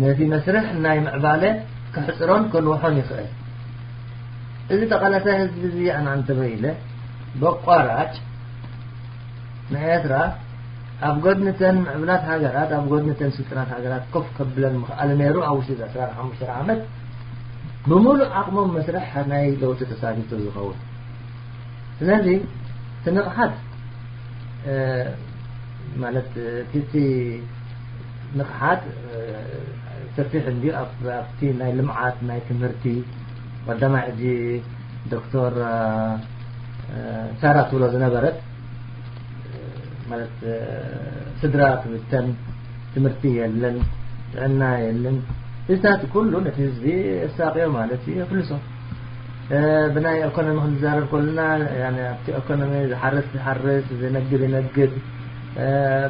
ነቲ መስርሕ ናይ ምዕባለ ከሕጽሮን ከንውሖን ይኽእል። እዚ ተቓላሳይ ህዝቢ እዚ ኣነ እንተበ ኢለ፣ በቋራጭ ንኤርትራ ኣብ ጎድንተን ምዕብላት ሃገራት፣ ኣብ ጎድንተን ስልጡናት ሃገራት ኮፍ ከብለን ምኽኣለ ነይሩ፣ ኣብ ውሽጢ እዚ ዕስራን ሓሙሽተን ዓመት ብምሉእ ዓቕሞም መስርሕ ናይ ለውጢ ተሳቲፉ ዝኸውን። ስለዚ እቲ ንቕሓት፣ እ፣ ማለት፣ እቲ፣ እቲ ንቕሓት፣ እ፣ ሰፊሕ እንድዩ። ኣብ፣ ኣብቲ ናይ ልምዓት፣ ናይ ትምህርቲ፣ ቀዳማይ ሕጂ ዶክተር፣ እ፣ እ፣ ሳራ ትብሎ ዝነበረት፣ እ፣ ማለት፣ እ፣ ስድራ ትብተን፣ ትምህርቲ የለን፣ ጥዕና የለን። እዚታት ኩሉ ነቲ ህዝቢ የሳቕዮ ማለት እዩ፣ የፍልሶ። እ፣ ብናይ ኢኮኖሚ ክንዛረብ ከለና፣ ያኒ፣ ኣብቲ ኢኮኖሚ ዝሓርስ ዝሓርስ፣ ዝነግድ ይነግድ፣ እ፣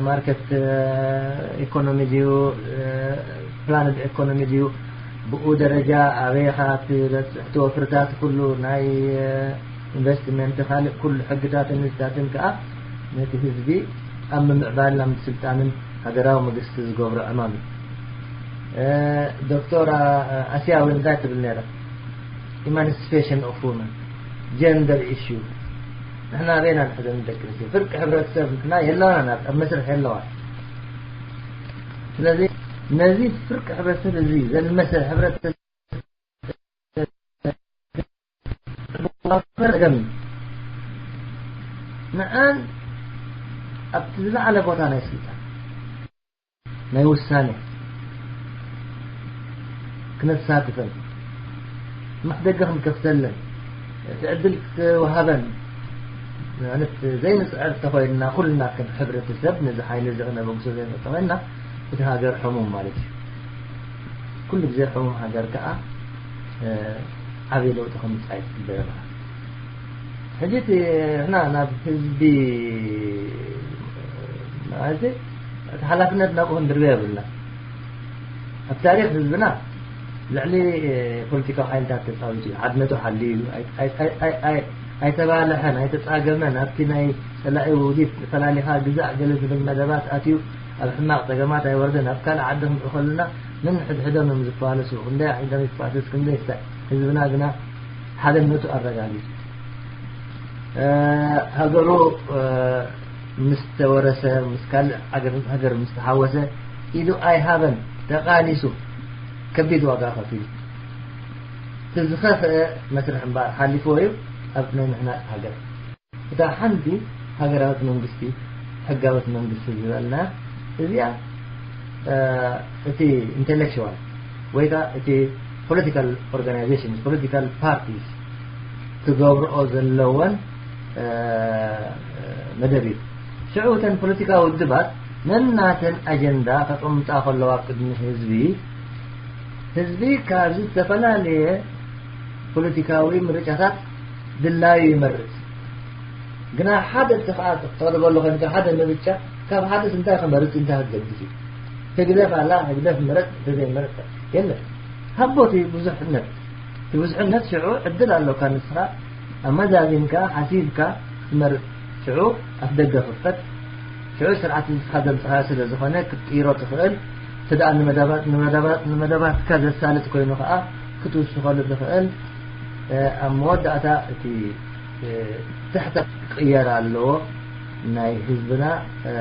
ማርኬት፣ እ፣ ኢኮኖሚ ድዩ፣ እ፣ ፕላንድ ኢኮኖሚ ድዩ፣ ብኡ ደረጃ ኣበይ ኢኻ ትበጽሕ፣ እቲ ወፍርታት ኩሉ ናይ፣ እ፣ ኢንቨስትመንት፣ ካልእ ኩሉ ሕግታትን ንዝታትን ከኣ ነቲ ህዝቢ ኣብ ምምዕባልን ኣብ ምስልጣንን ሃገራዊ መንግስቲ ዝገብሮ ዕማም እዩ። እ፣ ዶክተር፣ እ፣ ኣስያ እውን እንታይ ትብል ነይራ? ኢማንሲፔሽን ኦፍ ውመን፣ ጀንደር ኢሹ። ንሕና ኣበይና ንሕዘን ደቂ ኣንስትዮ? ፍርቂ ሕብረተሰብ ንሕና የለዋና፣ ኣብ፣ ኣብ መስርሕ የለዋን። ስለዚ ነዚ ፍርቂ ሕብረተሰብ እዚ ዘልመሰ ሕብረተሰብ ንዐን ኣብቲ ዝለዓለ ቦታ ናይ ስልጣን፣ ናይ ውሳኔ ክነሳትፈን፣ ማሕደገ ክንከፍተለን፣ እቲ ዕድል ክወሃበን፣ ማለት ዘይንጽዕር ተኾይንና፣ ኩልና ከም ሕብረተሰብ ነዚ ሓይሊ እዚ ክነበግሶ ዘይንኽእል ተኾይንና፣ እቲ ሃገር ሕሙም ማለት እዩ። ኩሉ ግዜ ሕሙም ሃገር ከኣ፣ እ፣ ዓብዪ ለውጢ ከምጽእ ኣይትጽበዮ ማለት እዩ። ሕጂ እቲ ንሕና ናብ ህዝቢ፣ ማለት እቲ ሓላፍነት ናብኡ ክንድርበ የብልና። ኣብ ታሪኽ ህዝብና ልዕሊ፣ እ፣ ፖለቲካዊ ሓይልታት ተጻዊቱ እዩ። ሓድነቱ ሓልዩ እዩ። ኣይ-፣ ኣይ-፣ ኣይ-፣ ኣይ-፣ ኣይ-፣ ኣይተባልሐን፣ ኣይተጻገመን። ኣብቲ ናይ ጸላኢ ውዲት ፈላሊኻ ግዛእ ገለ ዝብል መደባት ኣትዩ ኣብ ሕማቕ ጸገማት ኣይወርደን። ኣብ ካልእ ዓዲ ክንርኢ ከለና ነንሕድሕዶም እዮም ዝፋለሱ። ክንደይ ኣዒንቶም ይፋሰስ፣ ክንደይ ይስታዕ። ህዝብና ግና ሓድነቱ ኣረጋጊጹ። እ፣ ሃገሩ፣ እ፣ ምስ ተወረሰ፣ ምስ ካልእ ዓገር-፣ ሃገር ምስ ተሓወሰ፣ ኢዱ ኣይሃበን፣ ተቓሊሱ፣ ከቢድ ዋጋ ከፊሉ። እቲ ዝኸፍአ መስርሕ እምበኣር ሓሊፍዎ እዩ፣ ኣብ ናይ ምሕናጽ ሃገር። እታ ሓንቲ ሃገራዊት መንግስቲ፣ ሕጋዊት መንግስቲ ዝበልና፣ እዚኣ፣ እ፣ እቲ ኢንተሌክቹዋል ወይ ከኣ እቲ ፖለቲካል ኦርጋናይዜሽን፣ ፖለቲካል ፓርቲስ ክገብርኦ ዘለወን፣ እ፣ መደብ እዩ። ሽዑ እተን ፖለቲካዊ ውድባት ነናተን ኣጀንዳ ከቐምጣ ከለዋ ኣብ ቅድሚ ህዝቢ፣ ህዝቢ ካብዚ ዝተፈላለየ ፖለቲካዊ ምርጫታት ድላዩ ይመርጽ። ግና ሓደ እቲ ኸኣ ተቕርበሉ ኮንካ ሓደ ምርጫ፣ ካብ ሓደስ እንታይ ክመርጽ እንታይ ክገድስ እዩ? ህግደፍ ኣላ፣ ህግደፍ ምረጽ፣ እንተዘይመረጽ የለን። ሃቦ እቲ ብዙሕነት፣ እቲ ብዙሕነት ሽዑ ዕድል ኣሎካ ንስኻ ኣመዛዚንካ፣ ሓሲብካ ትመርጽ። ሽዑ ኣፍደገ ክፈት። ሽዑ ስርዓት እዚ ንስኻ ዘምጻኻዮ ስለ ዝኾነ ክትቅይሮ ትኽእል። እቲ ደኣ ንመደባት፣ ንመደባት፣ ንመደባትካ ዘሳልጥ ኮይኑ ከኣ ክትውስኸሉ ትኽእል። እ፣ ኣብ መወዳእታ እቲ፣ እ፣ ትሕተ ክቕየር ኣለዎ። ናይ ህዝብና፣ እ፣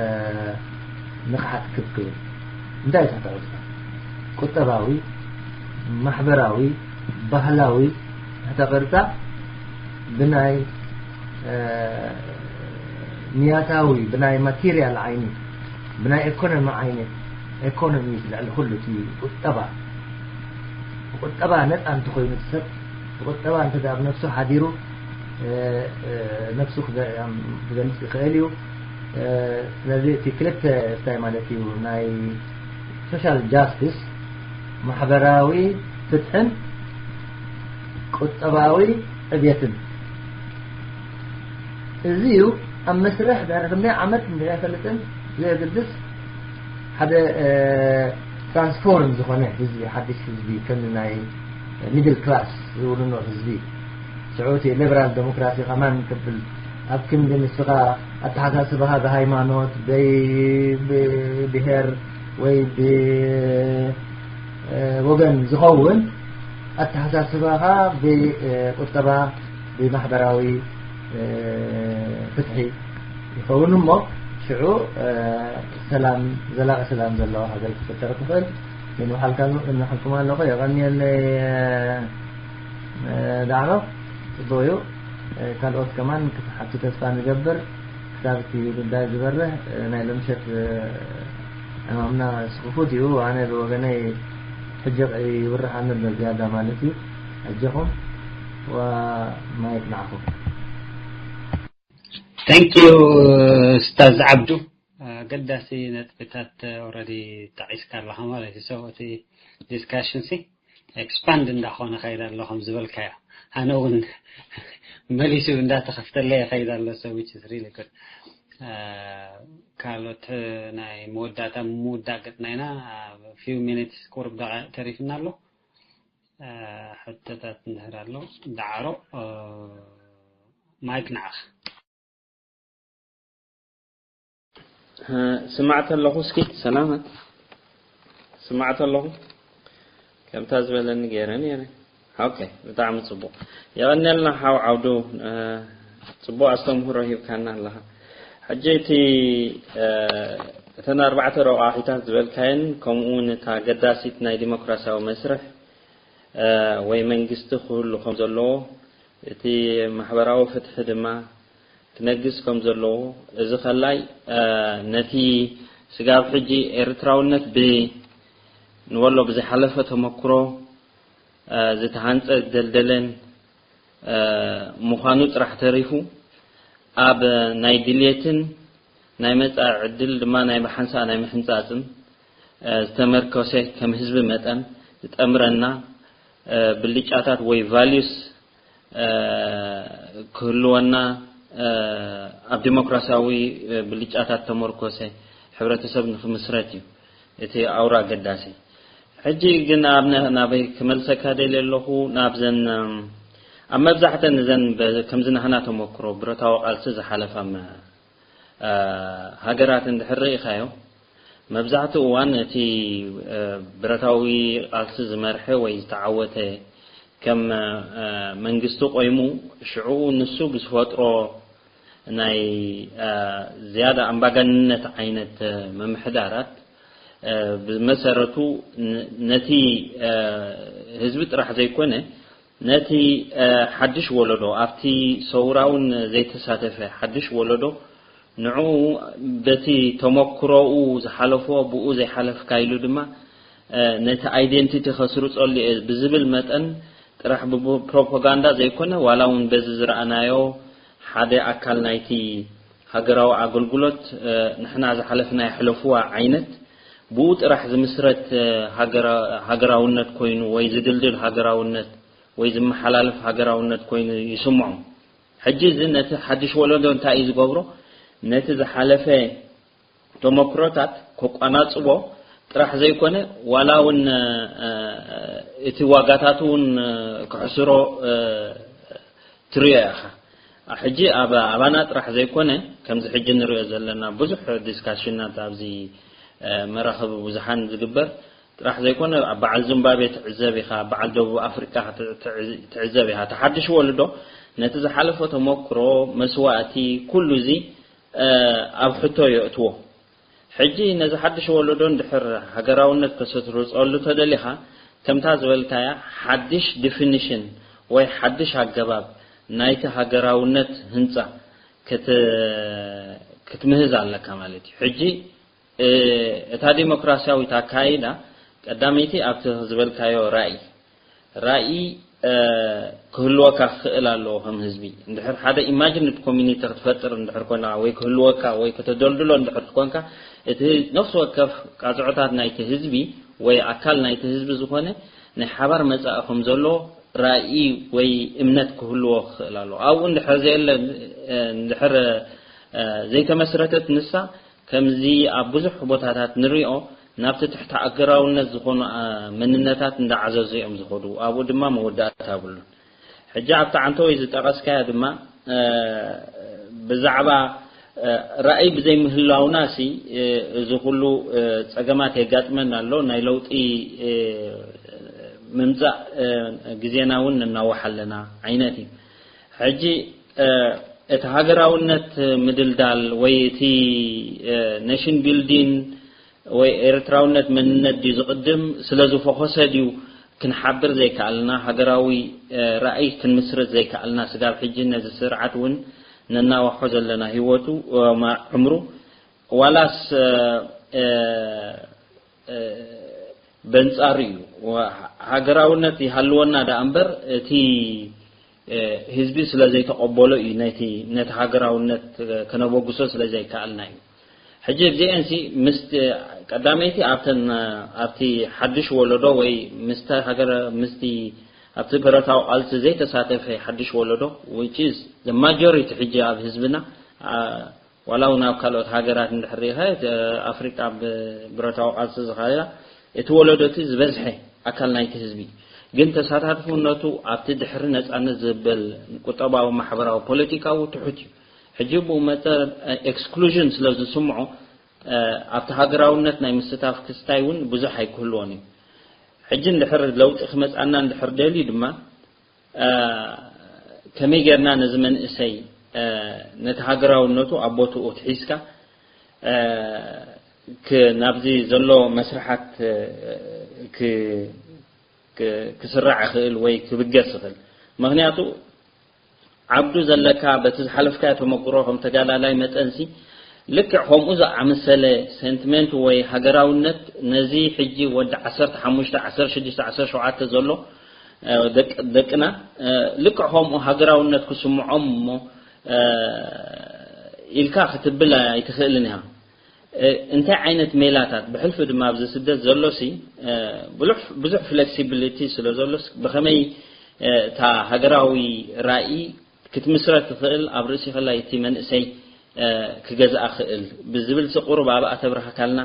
ንቕሓት ክብ ክብል። እንታይ እዩ ትሕተ ቅርጻ? ቁጠባዊ፣ ማሕበራዊ፣ ባህላዊ ትሕተ ቅርጻ ብናይ፣ እ፣ ንያታዊ፣ ብናይ ማቴሪያል ዓይኒ፣ ብናይ ኤኮኖሚ ዓይኒ፣ ኤኮኖሚ ልዕሊ ኩሉ እቲ ቁጠባ፣ ቁጠባ ነጻ እንተኾይኑ እቲ ሰብ፣ ቁጠባ እንተ ደኣ ኣብ ነፍሱ ሓዲሩ፣ እ፣ እ፣ ነፍሱ ክገ-፣ ክገልጽ ይኽእል እዩ። እ፣ ስለዚ እቲ ክልተ እንታይ ማለት እዩ? ናይ ሶሻል ጃስቲስ፣ ማሕበራዊ ፍትሕን ቁጠባዊ ዕብየትን። እዚ እዩ ኣብ መስርሕ ድሕሪ ክንደይ ዓመት እንድሕር ኣይፈልጥን፣ ዘየገድስ ሓደ፣ እ፣ ትራንስፎርም ዝኾነ ህዝቢ፣ ሓድሽ ህዝቢ፣ ከም ናይ ሚድል ክላስ ዝውንኖ ህዝቢ። ሽዑ እቲ ሊበራል ዴሞክራሲ ከማን ክብል ኣብ ክንዲ ንስኻ ኣተሓሳስባኻ ብሃይማኖት፣ ብይ-፣ ብብሄር ወይ ብ-፣ እ፣ ወገን ዝኸውን ኣተሓሳስባኻ ብቁጠባ፣ ብማሕበራዊ፣ እ፣ ፍትሒ ይኸውን እሞ ሽዑ፣ እ፣ ሰላም፣ ዘላቒ ሰላም ዘለዋ ሃገር ክትፍጠር ትኽእል። ግን ምሓልካ-፣ ምሓልኩም ኣለኹ። የቐንየለይ፣ እ፣ እ፣ ዳዕሮ። ጽቡቕ እዩ። እ፣ ካልኦት ከማን ክትሓቱ ተስፋ ንገብር። ክሳብ እቲ ጉዳይ ዝበርህ፣ እ፣ ናይ ሎምሸት፣ እ፣ ዕማምና ስኽፉት እዩ። ኣነ ብወገነይ ሕጂ ይውርሕ ኣሎ ዝያዳ ማለት እዩ። ኣጆኹም፣ ወማይክ ንዓኹም። Thank you ኡስታዝ ዓብዱ። ኣገዳሲ ነጥብታት ኦረዲ ጠቒስካ ኣለኻ ማለት እዩ። So እቲ ዲስካሽን ሲ ኤክስፓንድ እንዳኾነ ከይድ ኣሎ ከም ዝበልካዮ፣ ኣነ እውን መሊሱ እንዳተኸፍተለይ ከይድ ኣሎ። So which is really good። ካልኦት ናይ መወዳእታ ምውዳእ ገጽና ኢና። Few minutes፣ ቁሩብ ደቂቕ ተሪፍና ኣሎ። ሕቶታት እንድሕር ኣሎ፣ ዳዕሮ፣ ማይክ ንዓኻ። ስማዕተ ኣለኹ። እስኪ ሰላማት፣ ስማዕተ ኣለኹ። ከምታ ዝበለኒ ገይረ ነይረ። ኦኬ፣ ብጣዕሚ ጽቡቕ። የቐንየልና ሓው ዓብዱ፣ እ፣ ጽቡቕ ኣስተምህሮ ሂብካና ኣለኻ። ሕጂ እቲ፣ እ፣ እተን ኣርባዕተ ረቋሒታት ዝበልካየን፣ ከምኡ እውን እታ ገዳሲት ናይ ዲሞክራሲያዊ መስርሕ፣ እ፣ ወይ መንግስቲ ክህሉ ከም ዘለዎ፣ እቲ ማሕበራዊ ፍትሒ ድማ ክነግስ ከም ዘለዎ፣ እዚ ከላይ፣ እ፣ ነቲ ስጋብ ሕጂ ኤርትራውነት ብ-፣ ንበሎ ብዝሓለፈ ተመክሮ፣ እ፣ ዝተሃንጸ ዝደልደለን፣ እ፣ ምዃኑ ጥራሕ ተሪፉ፣ ኣብ ናይ ድልየትን ናይ መጻኢ ዕድል ድማ ናይ ብሓንሳእ ናይ ምሕንጻጽን፣ እ፣ ዝተመርኮሰ፣ ከም ህዝቢ መጠን ዝጠምረና፣ እ፣ ብልጫታት ወይ ቫልዩስ፣ እ፣ ክህልወና፣ እ፣ ኣብ ዲሞክራሲያዊ፣ እ፣ ብልጫታት ተመርኮሰ ሕብረተሰብ ንክምስረት እዩ እቲ ኣውራ ኣገዳሲ። ሕጂ ግን ኣብ ነ-፣ ናበይ ክመልሰካ ደልየ ኣለኹ፣ ናብዘን፣ እም፣ ኣብ መብዛሕተን እዘን በ-፣ ከምዚ ናህና ተመክሮ ብረታዊ ቃልሲ ዝሓለፋ መ-፣ እ፣ ሃገራት እንድሕር ርኢኻዮ፣ መብዛሕትኡ እዋን እቲ፣ እ፣ ብረታዊ ቃልሲ ዝመርሐ ወይ ዝተዓወተ ከም፣ እ፣ መንግስቲ ቆይሙ፣ ሽዑ ንሱ ብዝፈጥሮ ናይ፣ እ፣ ዝያዳ ኣምባገንነት ዓይነት፣ እ፣ ምምሕዳራት፣ እ፣ ብመሰረቱ ን-፣ ነቲ፣ እ፣ ህዝቢ ጥራሕ ዘይኮነ፣ ነቲ፣ እ፣ ሓድሽ ወለዶ፣ ኣብቲ ሰውራውን ዘይተሳተፈ ሓድሽ ወለዶ፣ ንዕኡ በቲ ተመክሮኡ ዝሓለፎ፣ ብኡ ዘይሓለፍካ ኢሉ ድማ፣ እ፣ ነቲ ኣይደንቲቲ ከስርጸሉ እየ ብዝብል መጠን ጥራሕ ብፕሮፓጋንዳ ዘይኮነ፣ ዋላ እውን በዚ ዝረኣናዮ ሓደ ኣካል ናይቲ ሃገራዊ ኣገልግሎት፣ እ፣ ንሕና ዝሓለፍና የሕለፍዋ ዓይነት ብኡ ጥራሕ ዝምስረት፣ እ፣ ሃገራ-፣ ሃገራውነት ኮይኑ ወይ ዝድልድል ሃገራውነት ወይ ዝመሓላለፍ ሃገራውነት ኮይኑ ይስምዖም። ሕጂ እዚ ነቲ ሓድሽ ወለዶ እንታይ እዩ ዝገብሮ? ነቲ ዝሓለፈ ተመክሮታት ከቋናጽቦ ጥራሕ ዘይኮነ፣ ዋላ እውን፣ እ፣ እቲ ዋጋታቱ እውን፣ እ፣ ክሕስሮ፣ እ፣ ትሪኦ ኢኻ። ሕጂ ኣብ ኣባና ጥራሕ ዘይኮነ፣ ከምዚ ሕጂ ንሪኦ ዘለና ብዙሕ ዲስካሽናት ኣብዚ፣ እ፣ መራኸቢ ብዙሓን ዝግበር ጥራሕ ዘይኮነ፣ ኣብ በዓል ዚምባብዌ ትዕዘብ ኢኻ፣ ኣብ በዓል ደቡብ ኣፍሪቃ ትዕ-፣ ትዕ-፣ ትዕዘብ ኢኻ። እቲ ሓድሽ ወለዶ ነቲ ዝሓለፈ ተመክሮ፣ መስዋእቲ፣ ኩሉ እዚ፣ እ፣ ኣብ ሕቶ የእትዎ። ሕጂ ነዚ ሓድሽ ወለዶ እንድሕር ሃገራውነት ከተስርጸሉ ተደሊኻ፣ ከምታ ዝበልካያ ሓድሽ ዲፊኒሽን ወይ ሓድሽ ኣገባብ ናይቲ ሃገራውነት ህንጻ ክት- ክትምህዝ ኣለካ ማለት እዩ። ሕጂ እ፣ እታ ዲሞክራሲያዊት ኣካይዳ ቀዳመይቲ ኣብቲ ዝበልካዮ ራእይ ራእይ እ፣ ክህልወካ ክኽእል ኣለዎ ከም ህዝቢ። እንድሕር ሓደ ኢማጂንድ ኮሚኒቲ ክትፈጥር እንድሕር ኮንካ ወይ ክህልወካ ወይ ከተደልድሎ እንድሕር ትኮንካ እቲ ነፍሲ ወከፍ ቃጽዖታት ናይቲ ህዝቢ ወይ ኣካል ናይቲ ህዝቢ ዝኾነ ናይ ሓባር መጻኢ ከም ዘሎ ራእይ ወይ እምነት ክህልዎ ክኽእል ኣለዎ። ኣብኡ እንድሕር ዘየለ እ፣ እንድሕር እ፣ ዘይተመስረተት ንሳ ከምዚ ኣብ ብዙሕ ቦታታት ንሪኦ ናብቲ ትሕቲ ኣገራውነት ዝኾኑ ኣ፣ መንነታት እንዳዓዘዙ እዮም ዝኸዱ። ኣብኡ ድማ መወዳእታ የብሉን። ሕጂ ኣብቲ ዓንተወይ ዝጠቐስካዮ ድማ እ፣ ብዛዕባ እ፣ ራእይ ብዘይምህላውና ሲ እ፣ እዚ ኩሉ እ፣ ጸገማት የጋጥመና ኣሎ። ናይ ለውጢ እ፣ ምምጻእ እ፣ ግዜና እውን ነናውሕ ኣለና ዓይነት እዩ። ሕጂ እ፣ እቲ ሃገራውነት ምድልዳል ወይ እቲ እ፣ ኔሽን ቢልዲን ወይ ኤርትራውነት መንነት ድዩ ዝቕድም ስለ ዝፈኾሰ ድዩ ክንሓብር ዘይከኣልና፣ ሃገራዊ እ፣ ራእይ ክንምስርት ዘይከኣልና ስጋብ ሕጂ ነዚ ስርዓት እውን ነናዋሖ ዘለና ህይወቱ እ፣ ማ- ዕምሩ ዋላስ እ፣ እ፣ እ፣ በንጻሩ እዩ። ወ- ሃገራውነት ይሃልወና ደኣ እምበር እቲ እ፣ ህዝቢ ስለ ዘይተቐበሎ እዩ ነቲ ነቲ ሃገራውነት እ፣ ከነበግሶ ስለ ዘይከኣልና እዩ። ሕጂ እዚኤን ሲ ምስቲ ቀዳመይቲ ኣብተን እ፣ ኣብቲ ሓድሽ ወለዶ ወይ ምስቲ ሃገረ ምስቲ ኣብቲ ብረታዊ ቃልሲ ዘይተሳተፈ ሓድሽ ወለዶ which is the majority ሕጂ ኣብ ህዝብና ኣ፣ ዋላ እውን ኣብ ካልኦት ሃገራት እንድሕር ሪኢኻ እቲ ኣፍሪቃ ብብረታዊ ቃልሲ ዝኸዳ እቲ ወለዶ እቲ ዝበዝሐ ኣካል ናይቲ ህዝቢ ግን ተሳታፍነቱ ኣብቲ ድሕሪ ነጻነት ዝብል ቁጠባዊ ማሕበራዊ ፖለቲካዊ ትሑት እዩ። ሕጂ ብኡ መጠን ኤክስክሉዥን ስለ ዝስምዖ እ፣ ኣብቲ ሃገራውነት ናይ ምስታፍ ክስታይ እውን ብዙሕ ኣይክህልዎን እዩ። ሕጂ እንድሕር ለውጢ ክመጻና እንድሕር ደልዩ ድማ እ፣ ከመይ ጌርና ነዚ መንእሰይ እ፣ ነቲ ሃገራውነቱ ኣብ ቦትኡ ትሒዝካ እ፣ ክ- ናብዚ ዘሎ መስርሓት እ፣ ክ- ክ- ክስራዕ ይኽእል ወይ ክብገስ ይኽእል። ምክንያቱ ዓብዱ ዘለካ በቲ ዝሓለፍካዮ ተመክሮ ከም ተጋዳላይ መጠንሲ ልክዕ ከምኡ ዝኣመሰለ ሴንቲሜንት ወይ ሃገራውነት ነዚ ሕጂ ወዲ ዓሰርተ ሓሙሽተ፣ ዓሰርተ ሽዱሽተ፣ ዓሰርተ ሸውዓተ ዘሎ እ፣ ደቅ- ደቅና እ፣ ልክዕ ከምኡ ሃገራውነት ክስምዖም እሞ እ፣ ኢልካ ክትብል ኣይትኽእልን ኢኻ። እ፣ እንታይ ዓይነት ሜላታት ብሕልፊ ድማ ኣብዚ ስደት ዘሎ ሲ እ፣ ብሉሕ- ብዙሕ ፍሌክሲቢሊቲ ስለ ዘሎስ ብኸመይ እ፣ እታ ሃገራዊ ራእይ ክትምስረት ትኽእል ኣብ ርእሲ ከላይ እቲ መንእሰይ እ፣ ክገዝኣ ክእል ብዝብል ሲ ቁሩብ ኣብኣ ተብርሃካልና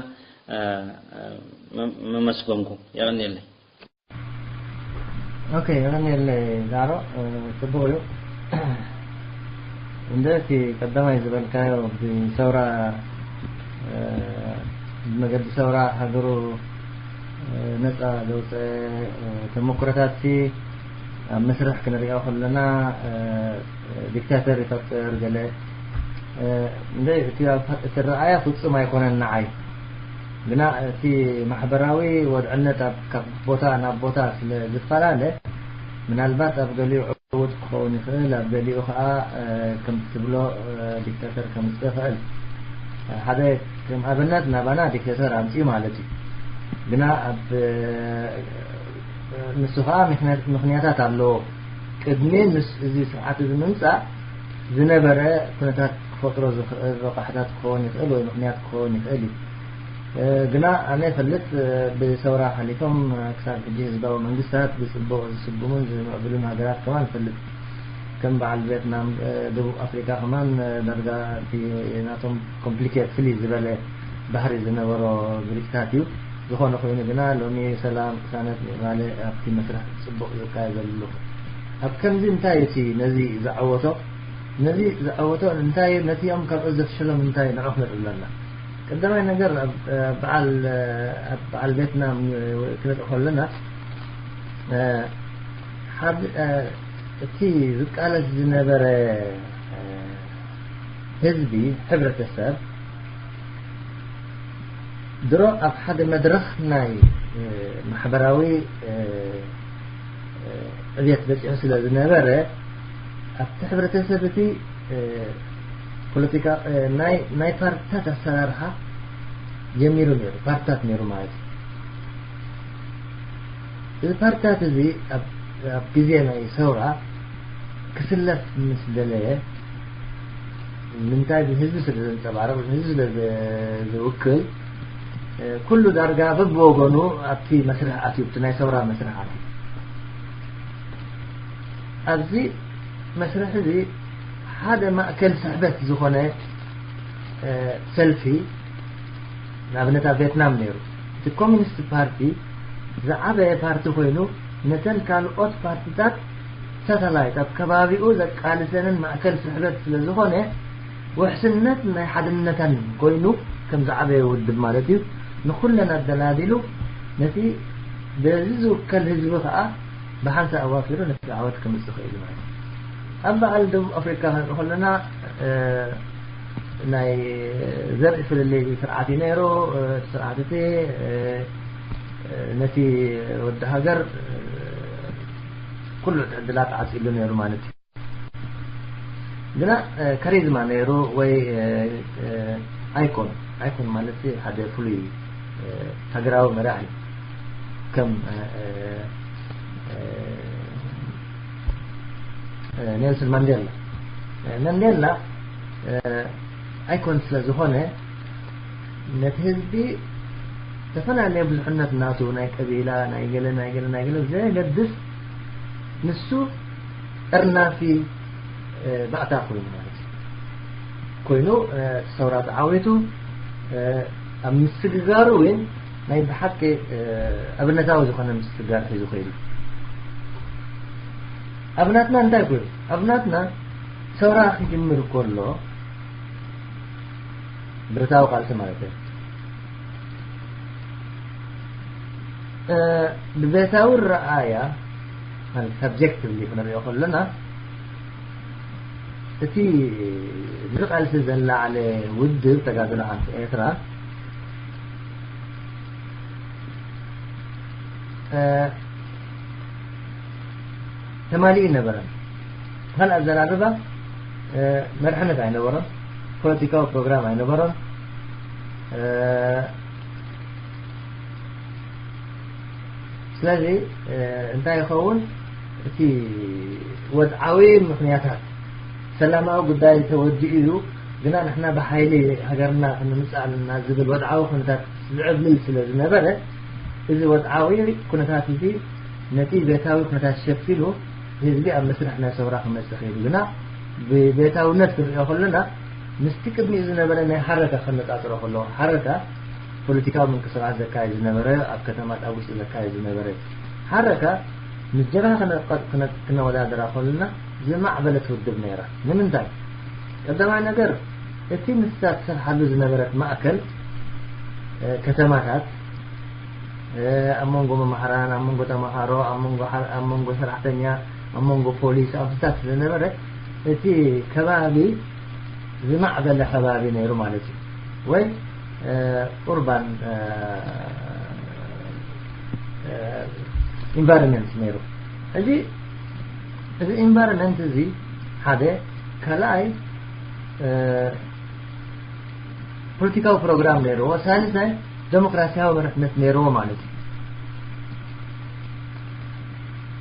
እ፣ እ፣ መ- መመስገንኩ። የቐንየለይ። ኦኬ፣ የቐንየለይ ዛሮ። እ፣ ጽቡቕ እዩ። እንደ እቲ ቀዳማይ ዝበልካዮ ብሰውራ እ፣ ብመገዲ ሰውራ ሃገሩ እ፣ ነጻ ዘውፀ እ፣ ተመኩሮታት ሲ ኣብ መስርሕ ክንሪኦ ከለና እ፣ ዲክታተር ይፈጥር ገለ እ፣ እንደ እቲ ኣብ- እቲ ረኣያ ፍጹም ኣይኮነን ንዓይ። ግና እቲ ማሕበራዊ ወድዕነት ኣብ ካብ ቦታ ናብ ቦታ ስለ ዝፈላለ ምናልባት ኣብ ገሊኡ ዕዉት ክኸውን ይኽእል፣ ኣብ ገሊኡ ከዓ እ፣ ከም ትብሎ እ፣ ዲክታተር ከምፅእ ይኽእል። ሓደ ከም ኣብነት ናባና ዲክታተር ኣምፅኡ ማለት እዩ። ግና ኣብ እ፣ ንሱ ከዓ ምክንያት- ምክንያታት ኣለዎ። ቅድሚ ምስ እዚ ስርዓት እዚ ምምፃእ ዝነበረ ኩነታት ክፈጥሮ ዝኽእል ረቋሕታት ክኸውን ይኽእል ወይ ምክንያት ክኸውን ይኽእል እዩ። እ፣ ግና ኣነ እፈልጥ እ፣ ብሰውራ ሓሊፎም እ፣ ክሳብ ሕጂ ህዝባዊ መንግስታት ብፅቡቕ ዝስጉሙን ዝምዕብሉን ሃገራት ከማን እፈልጥ። ከም በዓል ቬትናም እ፣ ደቡብ ኣፍሪካ ከማን እ፣ ዳርጋ እቲ ናቶም ኮምፕሊኬት ፍልይ ዝበለ ባህሪ ዝነበሮ ግሪክታት እዩ። ዝኾነ ኮይኑ ግና ሎሚ ሰላም ቅሳነት ምዕባለ ኣብቲ መስርሕ ፅቡቕ ዝካየደሉ ኣብ ከምዚ እንታይ እቲ ነዚ ዘዐወቶ ነዚ ዘዐወቶ እንታይ ነቲኦም ካልኦት ዘፍሸሎም እንታይ ንዑ ክነጥብለና ቀዳማይ ነገር ኣብ በዓል ኣብ በዓል ቬትናም ክነጥቆ ከለና ሓደ እቲ ዝቃለስ ዝነበረ ህዝቢ ሕብረተሰብ ድሮ ኣብ ሓደ መድረኽ ናይ ማሕበራዊ ዕብየት በፂሑ ስለ ዝነበረ ኣብቲ ሕብረተሰብ እቲ ፖለቲካ ናይ ፓርትታት ኣሰራርሓ ጀሚሩ ነይሩ። ፓርትታት ነይሩ ማለት እዩ። እዚ ፓርትታት እዚ ኣብ ግዜ ናይ ሰውራ ክስለፍ ምስ ደለየ ንምንታይ ብህዝቢ ስለ ዘንፀባርቕ ብህዝቢ ስለ ዝውክል ኩሉ ዳርጋ በብወገኑ ኣብቲ መስርሕ ኣትዩ፣ ኣብቲ ናይ ሰውራ መስርሕ ኣትዩ። ኣብዚ መስርሕ እዚ ሓደ ማእከል ስሕበት ዝኾነ ሰልፊ ንኣብነት ኣብ ቬትናም ነይሩ። እቲ ኮሚኒስት ፓርቲ ዝዓበየ ፓርቲ ኮይኑ ነተን ካልኦት ፓርቲታት ሳተላይት ኣብ ከባቢኡ ዘቃልሰንን ማእከል ስሕበት ስለ ዝኾነ ውሕስነት ናይ ሓድነተን ኮይኑ ከም ዝዓበየ ውድብ ማለት እዩ ንኹለን ኣደላዲሉ ነቲ በዚ ዝውከል ህዝቢ ከዓ ብሓንሳእ ኣዋፊሩ ነቲ ዓወት ከምፅእ ክእል ማለት እዩ። ኣብ በዓል ደቡብ ኣፍሪካ ክንርኢ ከለና ናይ ዘርኢ ፍልልይ ስርዓት እዩ ነይሩ። ስርዓት እቲ ነቲ ወዲ ሃገር ኩሉ ዕድላት ዓፂሉ ነይሩ ማለት እዩ። ግና ከሪዝማ ነይሩ ወይ ኣይኮን ኣይኮን ማለት ሓደ ፍሉይ ሃገራዊ መራሒ ከም ኔልሰን ማንዴላ መንዴላ ኣይኮን ስለ ዝኾነ ነቲ ህዝቢ ዝተፈላለየ ብዙሕነት ናቱ ናይ ቀቢላ ናይ ገለ ናይ ገለ ናይ ገለ ዘየገድስ ንሱ ጠርናፊ ባእታ ኮይኑ ማለት እዩ። ኮይኑ ሰውራ ተዓዊቱ ኣብ ምስግጋሩ እውን ናይ ብሓቂ ኣብነታዊ ዝኾነ ምስግጋር ሒዙ ከይዱ። ኣብናትና እንታይ ኮይኑ ኣብናትና ሰውራ ክጅምር ከሎ ብረታዊ ቃልሲ ማለት እዩ። ብቤታዊ ረኣያ ማለት ሰብጀክቲቭሊ ክንሪኦ ከለና እቲ እዚ ቃልሲ ዘላዓለ ውድብ ተጋድሎ ሓንቲ ኤርትራ ተማሊኡ ነበረን። ካልእ ኣዘራርባ መርሕነት ኣይነበሮን፣ ፖለቲካዊ ፕሮግራም ኣይነበሮን። ስለዚ እንታይ ይኸውን እቲ ወድዓዊ ምኽንያታት ሰላማዊ ጉዳይ ተወዲኡ እዩ፣ ግና ንሕና ብሓይሊ ሃገርና ክንምፅእ ኣለና ዝብል ወድዓዊ ኩነታት ዝዕብልል ስለ ዝነበረ እዚ ወድዓዊ ኩነታት እዚ ነቲ ቤታዊ ኩነታት ሸፊኑ ህዝቢ ኣብ መስርሕ ናይ ሰውራ ክመፅእ ክኢሉ። ግና ብቤታውነት ክንሪኦ ከለና ምስቲ ቅድሚኡ ዝነበረ ናይ ሓረካ ከነፃፅሮ ከለዎ ሓረካ ፖለቲካዊ ምንቅስቃስ ዘካየድ ዝነበረ ኣብ ከተማት ኣብ ውሽጢ ዘካየድ ዝነበረ ሓረካ ምስ ጀብሃ ክነወዳድራ ከለና ዝማዕበለት ውድብ ነይራ። ንምንታይ? ቀዳማይ ነገር እቲ ንሳ ትሰርሓሉ ዝነበረት ማእከል ከተማታት ኣብ መንጎ መማህራን፣ ኣብ መንጎ ተማሃሮ፣ ኣብ መንጎ ሰራሕተኛ፣ ኣብ መንጎ ፖሊስ ኣብታት ስለነበረ እቲ ከባቢ ዝማዕበለ ከባቢ ነይሩ ማለት እዩ። ወይ ኡርባን ኢንቫይሮንመንት ነይሩ። እዚ እዚ ኢንቫይሮንመንት እዚ ሓደ ካልኣይ ፖለቲካዊ ፕሮግራም ነይርዎ፣ ሳልሳይ ዴሞክራሲያዊ መርሕነት ነይርዎ ማለት እዩ።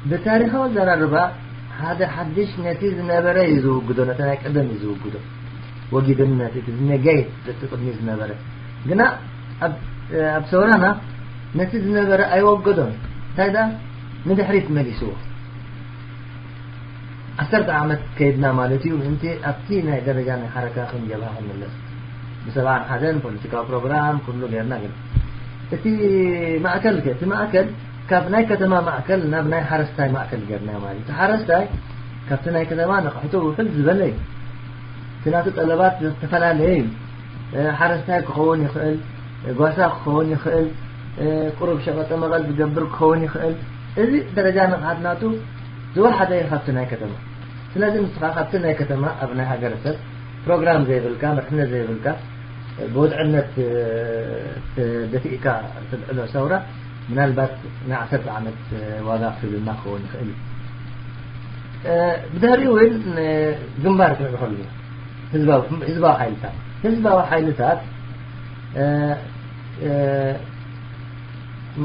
ብታሪኻዊ ኣዘራርባ ሓደ ሓድሽ ነቲ ዝነበረ እዩ ዝውግዶ፣ ነቲ ናይ ቀደም እዩ ዝውግዶ። ወጊድነት እቲ ዝነገይ ዘቲ ቅድሚ ዝነበረ ግና ኣብ ሰውራና ነቲ ዝነበረ ኣይወገዶን። እንታይ ዳ ንድሕሪት መሊስዎ። ዓሰርተ ዓመት ከይድና ማለት እዩ። ምእንቲ ኣብቲ ናይ ደረጃ ናይ ሓረካ ከም ጀብሃ ክንምለስ ብሰብዓን ሓደን ፖለቲካዊ ፕሮግራም ኩሉ ጌርና ግን እቲ ማእከል ከ እቲ ማእከል ካብ ናይ ከተማ ማእከል ናብ ናይ ሓረስታይ ማእከል ጌርና ማለት እዩ። ሓረስታይ ካብቲ ናይ ከተማ ንቕሕቱ ውሕድ ዝበለ እዩ። እቲ ናቱ ጠለባት ዝተፈላለየ እዩ። ሓረስታይ ክኸውን ይኽእል፣ ጓሳ ክኸውን ይኽእል፣ ቁሩብ ሸቐጠ መቐል ዝገብር ክኸውን ይኽእል። እዚ ደረጃ ንቕሓት ናቱ ዝወሓደ እዩ ካብቲ ናይ ከተማ። ስለዚ ንስኻ ካብቲ ናይ ከተማ ኣብ ናይ ሃገረሰብ ፕሮግራም ዘይብልካ፣ መርሕነት ዘይብልካ፣ ብወድዕነት ተደፊእካ ትልዕሎ ሰውራ ምናልባት ንዓሰርተ ዓመት ዋጋ ክህብና ክኸውን ይኽእል እዩ። ብድሕሪኡ እውን ግንባር ክምዕብሉ ህዝባዊ ሓይልታት ህዝባዊ ሓይልታት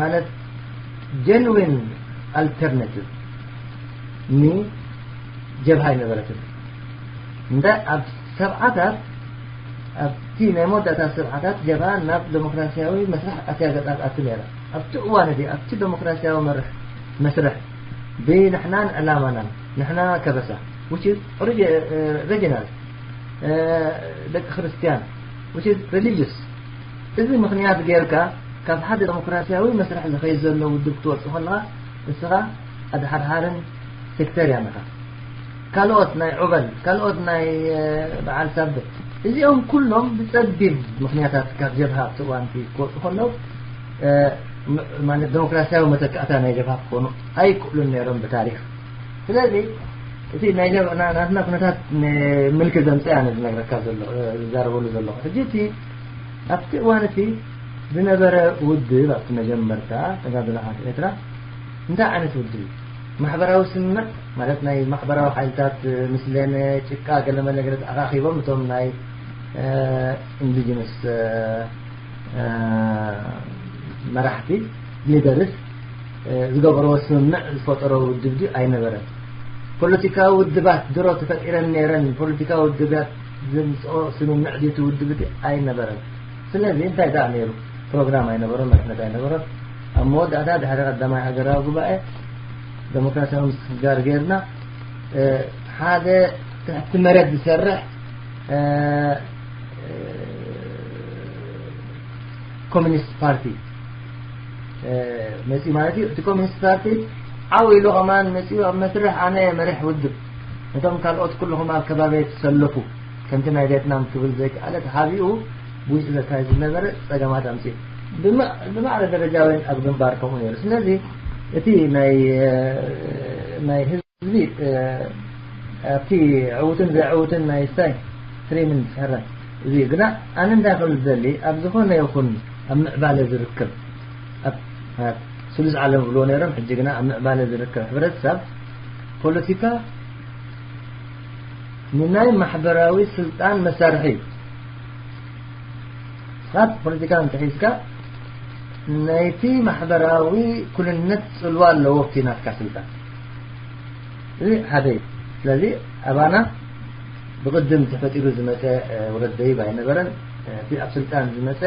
ማለት ጀንዊን ኣልተርናቲቭ ኒ ጀብሃ ኣይነበረትን። እንዳ ኣብ ሰብዓታት ኣብቲ ናይ መወዳእታ ሰብዓታት ጀብሃ ናብ ዴሞክራሲያዊ መስርሕ ኣትያ ገጻት ኣት ነራ ኣብቲ እዋን እቲ ኣብቲ ዴሞክራሲያዊ መርሕ መስርሕ ብንሕናን ዕላማናን ንሕና ከበሳ regional ደቂ ክርስትያን religious እዚ ምኽንያት ጌርካ ካብ ሓደ ዴሞክራሲያዊ መስርሕ ዝኸይድ ዘሎ ውድብ ክትወጽእ ከለኻ ንስኻ ኣድሓርሓርን ሴክተርያን ኢኻ። ካልኦት ናይ ዑበል ካልኦት ናይ በዓል ሳብት እዚኦም ኩሎም ብጸቢብ ምኽንያታት ካብ ጀብሃ ኣብቲ እዋንቲ ክወፁ ከለዉ ማለት ዴሞክራሲያዊ መተካእታ ናይ ጀብሃ ክኾኑ ኣይክእሉን ነይሮም ብታሪክ። ስለዚ እቲ ናይ ናትና ኩነታት ምልክ ዘምፀ ኣነ ዝነግረካ ዘሎ ዝዛረበሉ ዘለኹ ሕጂ እቲ ኣብቲ እዋን እቲ ዝነበረ ውድብ ኣብቲ መጀመርታ ተጋድሎ ሓንቲ ኤርትራ እንታይ ዓይነት ውድብ እዩ? ማሕበራዊ ስምምዕ ማለት ናይ ማሕበራዊ ሓይልታት ምስለነ ጭቃ ገለመለ ገለ ተኣኻኺቦም እቶም ናይ ኢንዲጂነስ መራሕቲ ሊደርስ ዝገበረዎ ስምምዕ ዝፈጠሮ ውድብ ድዩ ኣይነበረን። ፖለቲካዊ ውድባት ድሮ ተፈጢረን ነይረን ፖለቲካዊ ውድባት ዝምፅኦ ስምምዕ ድዩ እቲ ውድብ እቲ ኣይነበረን። ስለዚ እንታይ ደኣ ነይሩ? ፕሮግራም ኣይነበሮን መርሕነት ኣይነበሮን። ኣብ መወዳእታ ድሕሪ ቀዳማይ ሃገራዊ ጉባኤ ዴሞክራሲያዊ ምስግጋር ጌርና ሓደ ትሕቲ መሬት ዝሰርሕ ኮሚኒስት ፓርቲ መፂኡ ማለት እዩ። እቲ ኮሚኒስት ፓርቲ ዓው ኢሉ ከማን መፂኡ ኣብ መስርሕ ኣነ መሪሕ ውድብ ነቶም ካልኦት ኩልኹም ኣብ ከባቢ ትሰለፉ ከምቲ ናይ ቬትናም ክብል ዘይከኣለ ተሓቢኡ ብውሽጢ ዘካየድ ዝነበረ ፀገማት ኣምፅኡ ብማዕረ ደረጃ ወይን ኣብ ግንባር ከምኡ ነይሩ። ስለዚ እቲ ናይ ናይ ህዝቢ ኣብቲ ዕውትን ዘይዕውትን ናይ ስታይ ትሪምን ዝሕረ እዚ ግና ኣነ እንታይ ክብል ዝደሊ ኣብ ዝኾነ ይኹን ኣብ ምዕባለ ዝርከብ ኣብ ስሉስ ዓለም ብሎ ነይሮም ሕጂ ግና ኣብ ምዕባለ ዝርከብ ሕብረተሰብ ፖለቲካ ንናይ ማሕበራዊ ስልጣን መሳርሒ እዩ። ስኻት ፖለቲካ እንተሒዝካ ናይቲ ማሕበራዊ ኩልነት ጽልዋ ኣለዎ ኣብቲ ናትካ ስልጣን። እዚ ሓደ እዩ። ስለዚ ኣባና ብቕድም ተፈጢሩ ዝመፀ ውረድ ደይብ ኣይነበረን። እቲ ኣብ ስልጣን ዝመፀ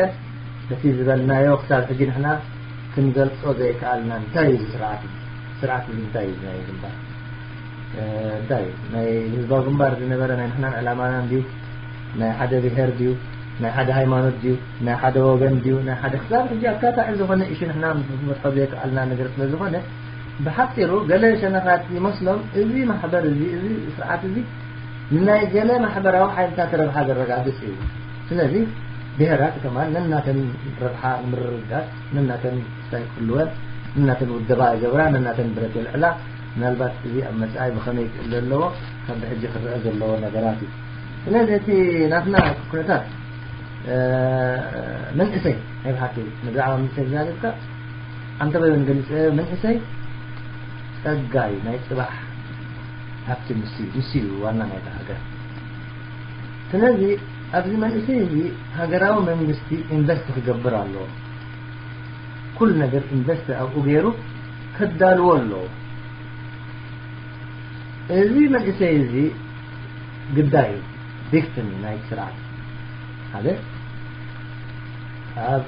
በቲ ዝበልናዮ ክሳብ ሕጂ ንሕና ክንገልፆ ዘይከኣልና እንታይ እዩ ስርዓት ስርዓት እንታይ እዩ ናይ ግንባር እንታይ ናይ ህዝባዊ ግንባር ዝነበረ ናይ ንሕናን ዕላማና እንድዩ ናይ ሓደ ብሄር ድዩ ናይ ሓደ ሃይማኖት ድዩ ናይ ሓደ ወገን ድዩ ናይ ሓደ ክሳብ ሕጂ ኣካታዒ ዝኾነ እሹ ንሕና መትሖ ዘይከኣልና ነገር ስለ ዝኾነ ብሓፂሩ ገለ ሸነኻት ይመስሎም እዚ ማሕበር እዚ እዚ ስርዓት እዚ ንናይ ገለ ማሕበራዊ ሓይልታት ረብሓ ዘረጋግፅ እዩ። ስለዚ ብሄራት ከማን ነናተን ረብሓ ንምርግጋፅ ነናተን ስታይ ክህልወን ነናተን ውደባ ይገብራ ነናተን ብረት የልዕላ ምናልባት እዚ ኣብ መፃኢ ብኸመይ ክእል ዘለዎ ካብ ብሕጂ ክረአ ዘለዎ ነገራት እዩ። ስለዚ እቲ ናትና ኩነታት መንእሰይ ናይ ብሓቂ ብዛዕባ መንእሰይ ዝዛገብካ ኣንተ በይን ገሊፀ መንእሰይ ፀጋይ ናይ ፅባሕ ሃብቲ ምስ ምስ እዩ ዋና ናይታ ሃገር። ስለዚ ኣብዚ መንእሰይ እዚ ሃገራዊ መንግስቲ ኢንቨስት ክገብር ኣለዎ። ኩሉ ነገር ኢንቨስት ኣብኡ ገይሩ ከዳልዎ ኣለዎ። እዚ መንእሰይ እዚ ግዳይ እዩ። ቪክቲም ናይ ስርዓት ሓደ ኣብ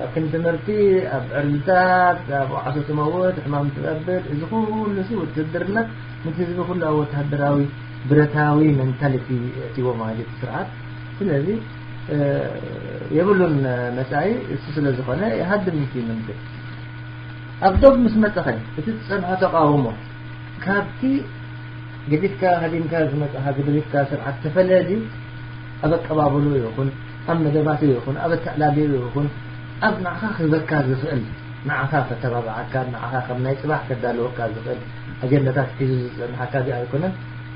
ኣብ ክንዲ ትምህርቲ ኣብ ዕርዝታት ኣብ ዓሶ ትመውት ሕማም ትቐብል እዚ ኩሉ ሲ ውትድርና ምስ ህዝቢ ኩሉ ኣብ ወታደራዊ ብረታዊ ሜንታሊቲ እቲዎ ማለት እዩ ስርዓት። ስለዚ የብሉን መጻኢ እሱ ስለ ዝኾነ ይሃድም እዩ ምንክር ኣብ ዶብ ምስ መጸኸ እቲ ዝጸንሖ ተቃውሞ ካብቲ ገዲፍካ ሃዲምካ ዝመጽእ ሃገር ገዲፍካ ስርዓት ተፈለየ ድዩ? ኣብ ኣቀባበሉ ይኹን ኣብ መደባቱ ይኹን ኣብ ኣተዕላልዩ ይኹን ኣብ ንዓኻ ክህበካ ዝኽእል ንዓኻ ከተባብዓካ ንዓኻ ከም ናይ ጽባሕ ከዳልወካ ዝኽእል ኣጀንዳታት ሒዙ ዝጸንሓካ ድዩ ኣይኮነን?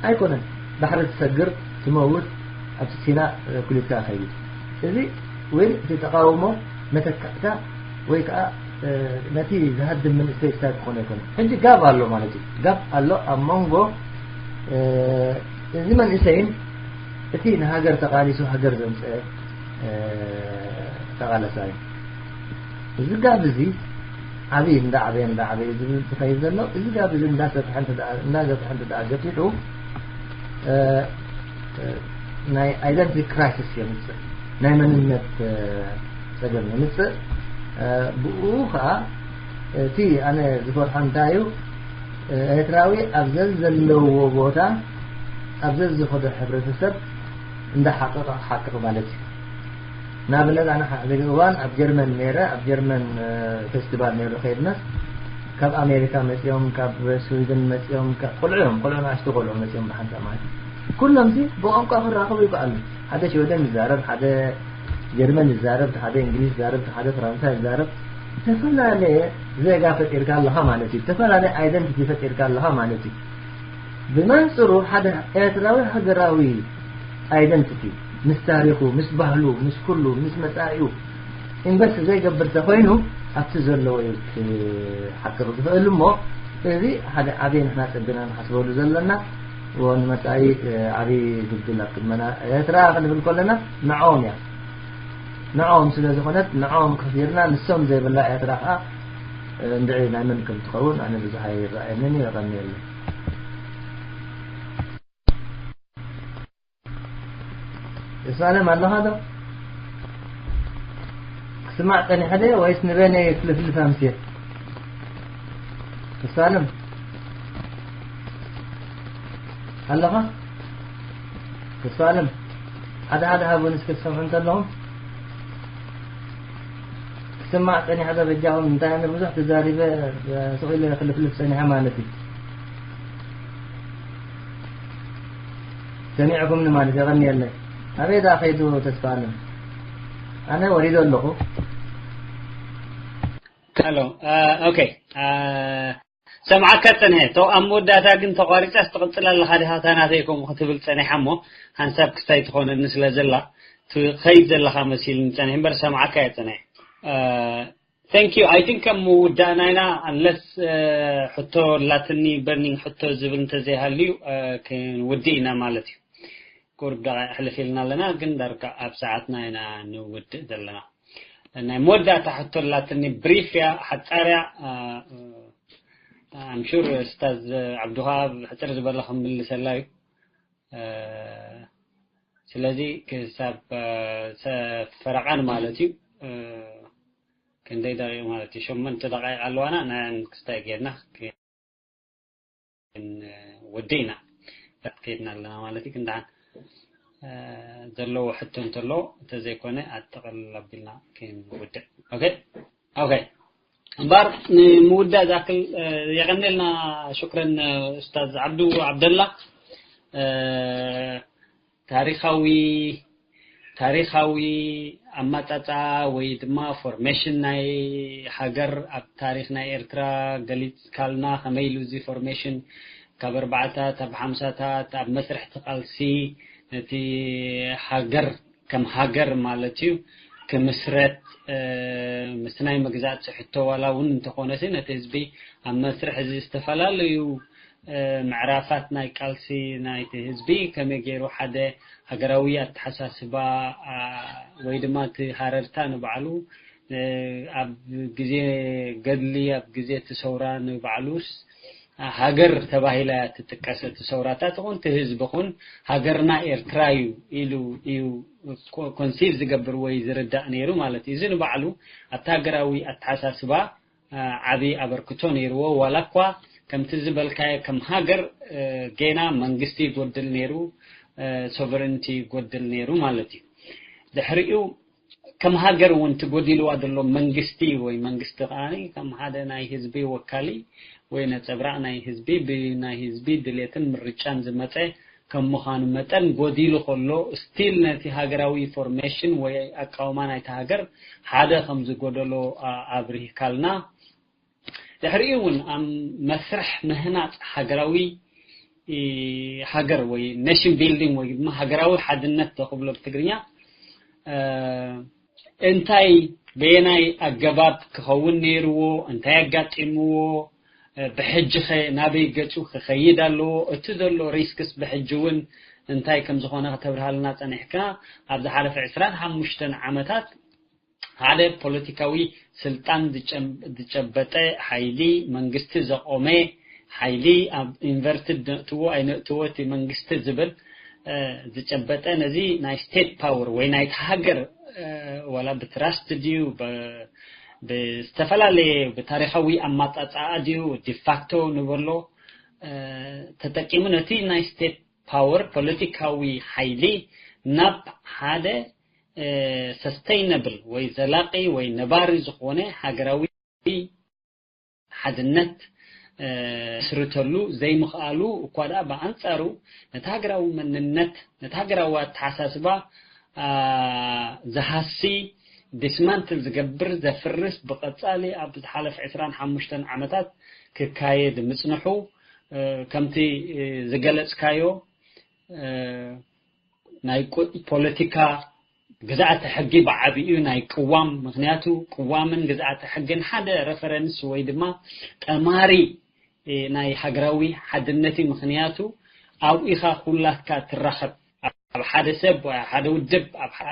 ኣይኮነን። ባሕሪ ትሰግር ትመውት ኣብ ሲና ኩሊትካ ከይድ እዚ ወይ እቲ ተቃውሞ መተካእታ ወይ ከዓ ነቲ ዝሃድም መንእሰይ ስታይ ክኾነ ይኮነ። ሕጂ ጋብ ኣሎ ማለት እዩ። ጋብ ኣሎ ኣብ መንጎ እዚ መንእሰይን እቲ ንሃገር ተቃሊሱ ሃገር ዘምፀ ተቃለሳይ። እዚ ጋብ እዚ ዓብይ እንዳዓበየ እንዳዓበየ ዝብል ዝኸይድ ዘሎ፣ እዚ ጋብ እዚ እንዳሰፍሐ እንዳገፍሐ እንዳ ገፍሐ እንዳ ገፊሑ ናይ identity crisis የምፅእ፣ ናይ መንነት ፀገም የምፅእ። ብኡ ከዓ እቲ ኣነ ዝፈርሖ እንታይ እዩ፣ ኤርትራዊ ኣብ ዘዘለዎ ቦታ ኣብ ዘዝኸዶ ሕብረተሰብ እንዳሓቀቐ ክሓቅቕ ማለት እዩ። ንኣብነት ኣነ ሓደገ እዋን ኣብ ጀርመን ነይረ፣ ኣብ ጀርመን ፌስቲቫል ነይሩ ከይድና ካብ ኣሜሪካ መፂኦም፣ ካብ ስዊድን መፂኦም፣ ቆልዑ እዮም፣ ቆልዑ ንኣሽቱ ቆልዑ መፂኦም ብሓንሳእ ማለት እዩ። ኩሎም ሲ ብቋንቋ ክራኸቡ ይከኣሉ። ሓደ ሽወደን ይዛረብ፣ ሓደ ጀርመን ይዛረብ፣ ሓደ እንግሊዝ ይዛረብ፣ ሓደ ፈረንሳ ይዛረብ። ዝተፈላለየ ዜጋ ፈጢርካ ኣለኻ ማለት እዩ። ዝተፈላለየ identity ፈጢርካ ኣለኻ ማለት እዩ። ብመንፅሩ ሓደ ኤርትራዊ ሃገራዊ identity ምስ ታሪኹ፣ ምስ ባህሉ፣ ምስ ኩሉ፣ ምስ መፃኢኡ ኢንቨስት ዘይገብር ተኮይኑ ኣብቲ ዘለዎ እዩ ክሓቅቕ ዝኽእል። እሞ እዚ ሓደ ዓብዪ ንሕና ፀቢና ንሓስበሉ ዘለና ንመፃኢ ዓብዪ ድልድል ኣብ ቅድመና ኤርትራ ክንብል ከለና ንዕኦም እያ። ንዕኦም ስለ ዝኾነት ንዕኦም ከፊርና ንሶም ዘይብላ ኤርትራ ከዓ እንድዒ ናይ መን ከም ትኸውን ኣነ ብዙሕ ኣይረኣየንን እዩ። የቐንየለይ። ተስፋለም ኣለኻ ዶ? ክስማዕ ጸኒሐ ደ ወይስ ንበይነይ ክልፍልፍ ኣምስየ? ተስፋለም ኣለኻ? ተስፋለም ሓደ ሓደ ሃቡን እስከ ትሰምዑ እንተለኹም። ክስማዕ ጸኒሐ ዶ በጃኹም? እንታይ ኣነ ብዙሕ ተዛሪበ ስቕ ኢለ ክልፍልፍ ጸኒሐ ማለት እዩ። ሰሚዕኩምኒ ማለት የቐንየለይ። ኣበይ ደኣ ከይዱ ተስፋ ኣለም? ኣነ ወሪዶ ኣለኹ። ሄሎ ኦኬ። ሰምዓካ ጸኒሐ። ተው ኣብ መወዳእታ ግን ተቋሪጻስ ትቕጽል ኣለኻ ዲኻ? እታ ናተይ ከምኡ ክትብል ጸኒሓ እሞ ሓንሳብ ክስታይ ትኾነኒ ስለ ዘላ ትኸይድ ዘለኻ መሲልኒ ጸኒሐ እምበር ሰምዓካ እየ ጸኒሐ። Thank you. I think ከም ምውዳእና ኢና unless ሕቶ ላትኒ burning ሕቶ ዝብል እንተዘይሃልዩ ክንውድእ ኢና ማለት እዩ። ቁሩብ ደቂቕ ሕልፍ ኢልና ኣለና ግን ዳርጋ ኣብ ሰዓትና ኢና ንውድእ ዘለና። ናይ መወዳእታ ሕቶ ላትኒ brief እያ ሓጻር እያ። I'm sure ኡስታዝ ዓብዱሃብ ሕጽር ዝበለ ክምልሰላ እዩ። ስለዚ ክሳብ ፈረቓን ማለት እዩ። ክንደይ ደቂቕ ማለት እዩ? ሸሞንተ ደቃይቕ ኣለዋና። ንያን ክስታይ ጌርና ወዲእና ከይድና ኣለና ማለት እዩ። ክንደሓን ዘለዎ ሕቶ እንተሎ እንተዘይኮነ ኣጠቐልል ኣቢልና ክንውድእ። ኦኬ ኦኬ። እምበኣር ንምውዳእ ዝኣክል የቐንየልና። ሽክረን ኡስታዝ ዓብዱ ዓብደላ። ታሪኻዊ ታሪኻዊ ኣማጻጻ ወይ ድማ ፎርሜሽን ናይ ሃገር ኣብ ታሪኽ ናይ ኤርትራ ገሊጽካልና፣ ከመይ ኢሉ እዚ ፎርሜሽን ካብ ኣርባዓታት ኣብ ሓምሳታት ኣብ መስርሕ እቲ ቃልሲ ነቲ ሃገር ከም ሃገር ማለት እዩ ክምስረት ምስ ናይ መግዛእቲ ሕቶ ዋላ እውን እንተኾነ ነቲ ህዝቢ ኣብ መስርሕ እዚ ዝተፈላለዩ ምዕራፋት ናይ ቃልሲ ናይቲ ህዝቢ ከመይ ገይሩ ሓደ ሃገራዊ ኣተሓሳስባ ወይ ድማ እቲ ሃረርታ ንባዕሉ ኣብ ግዜ ገድሊ ኣብ ግዜ እቲ ሰውራ ንባዕሉስ ሃገር ተባሂላ እያ ትጥቀስ። እቲ ሰውራታት ይኹን እቲ ህዝቢ ይኹን ሃገርና ኤርትራ እዩ ኢሉ እዩ ኮንሲቭ ዝገብር ወይ ዝርዳእ ነይሩ ማለት እዩ። እዚ ንባዕሉ ኣብቲ ሃገራዊ ኣተሓሳስባ ዓቢ ኣበርክቶ ነይርዎ። ዋላ እኳ ከምቲ ዝበልካዮ ከም ሃገር ገና መንግስቲ ይጎድል ነይሩ፣ ሶቨረንቲ ይጎድል ነይሩ ማለት እዩ። ድሕሪኡ ከም ሃገር እውን ትጎዲልዋ ዘሎ መንግስቲ ወይ መንግስቲ ከኣ ከም ሓደ ናይ ህዝቢ ወካሊ ወይ ነጸብራቕ ናይ ህዝቢ ብናይ ህዝቢ ድሌትን ምርጫን ዝመጸ ከም ምዃኑ መጠን ጎዲሉ ከሎ ስቲል ነቲ ሃገራዊ ፎርሜሽን ወይ ኣቃውማ ናይቲ ሃገር ሓደ ከም ዝጎደሎ ኣብሪህካልና። ድሕሪኡ እውን ኣብ መስርሕ ምህናፅ ሃገራዊ ሃገር ወይ ኔሽን ቢልዲንግ ወይ ድማ ሃገራዊ ሓድነት ተኽብሎ ብትግርኛ እንታይ በየናይ ኣገባብ ክኸውን ነይርዎ፣ እንታይ ኣጋጢምዎ፣ ብሕጂ ኸ ናበይ ገጹ ክኸይድ ኣለዎ፣ እቲ ዘሎ ሪስክስ ብሕጂ እውን እንታይ ከም ዝኾነ ከተብርሃልና ጸኒሕካ። ኣብ ዝሓለፈ ዕስራን ሓሙሽተን ዓመታት ሓደ ፖለቲካዊ ስልጣን ዝጨበጠ ሓይሊ፣ መንግስቲ ዘቆመ ሓይሊ፣ ኣብ ኢንቨርትድ ነእትዎ ኣይነእትዎ እቲ መንግስቲ ዝብል ዝጨበጠ፣ ነዚ ናይ ስቴት ፓወር ወይ ናይቲ ሃገር፣ ዋላ ብትራስት ድዩ ብዝተፈላለየ ብታሪካዊ ኣማፃፃኣ ድዩ ዲፋክቶ ንበሎ ተጠቂሙ ነቲ ናይ ስቴት ፓወር ፖለቲካዊ ሓይሊ ናብ ሓደ ሰስተይነብል ወይ ዘላቂ ወይ ነባሪ ዝኾነ ሃገራዊ ሓድነት መስርተሉ ዘይምኽኣሉ እኳ ደኣ ብኣንጻሩ ነቲ ሃገራዊ መንነት፣ ነቲ ሃገራዊ ኣተሓሳስባ ዝሃሲ፣ ዲስማንትል ዝገብር፣ ዘፍርስ፣ ብቐጻሊ ኣብ ዝሓለፈ ዕስራን ሓሙሽተን ዓመታት ክካየድ ምጽንሑ ከምቲ ዝገለጽካዮ ናይ ፖለቲካ ግዝኣተ ሕጊ ብዓቢኡ ናይ ቅዋም፣ ምክንያቱ ቅዋምን ግዝኣተ ሕግን ሓደ ሬፈረንስ ወይ ድማ ጠማሪ ናይ ሃገራዊ ሓድነቲ፣ ምክንያቱ ኣብኡ ኢኻ ኩላትካ ትራኸብ። ኣብ ሓደ ሰብ ወይ ሓደ ውድብ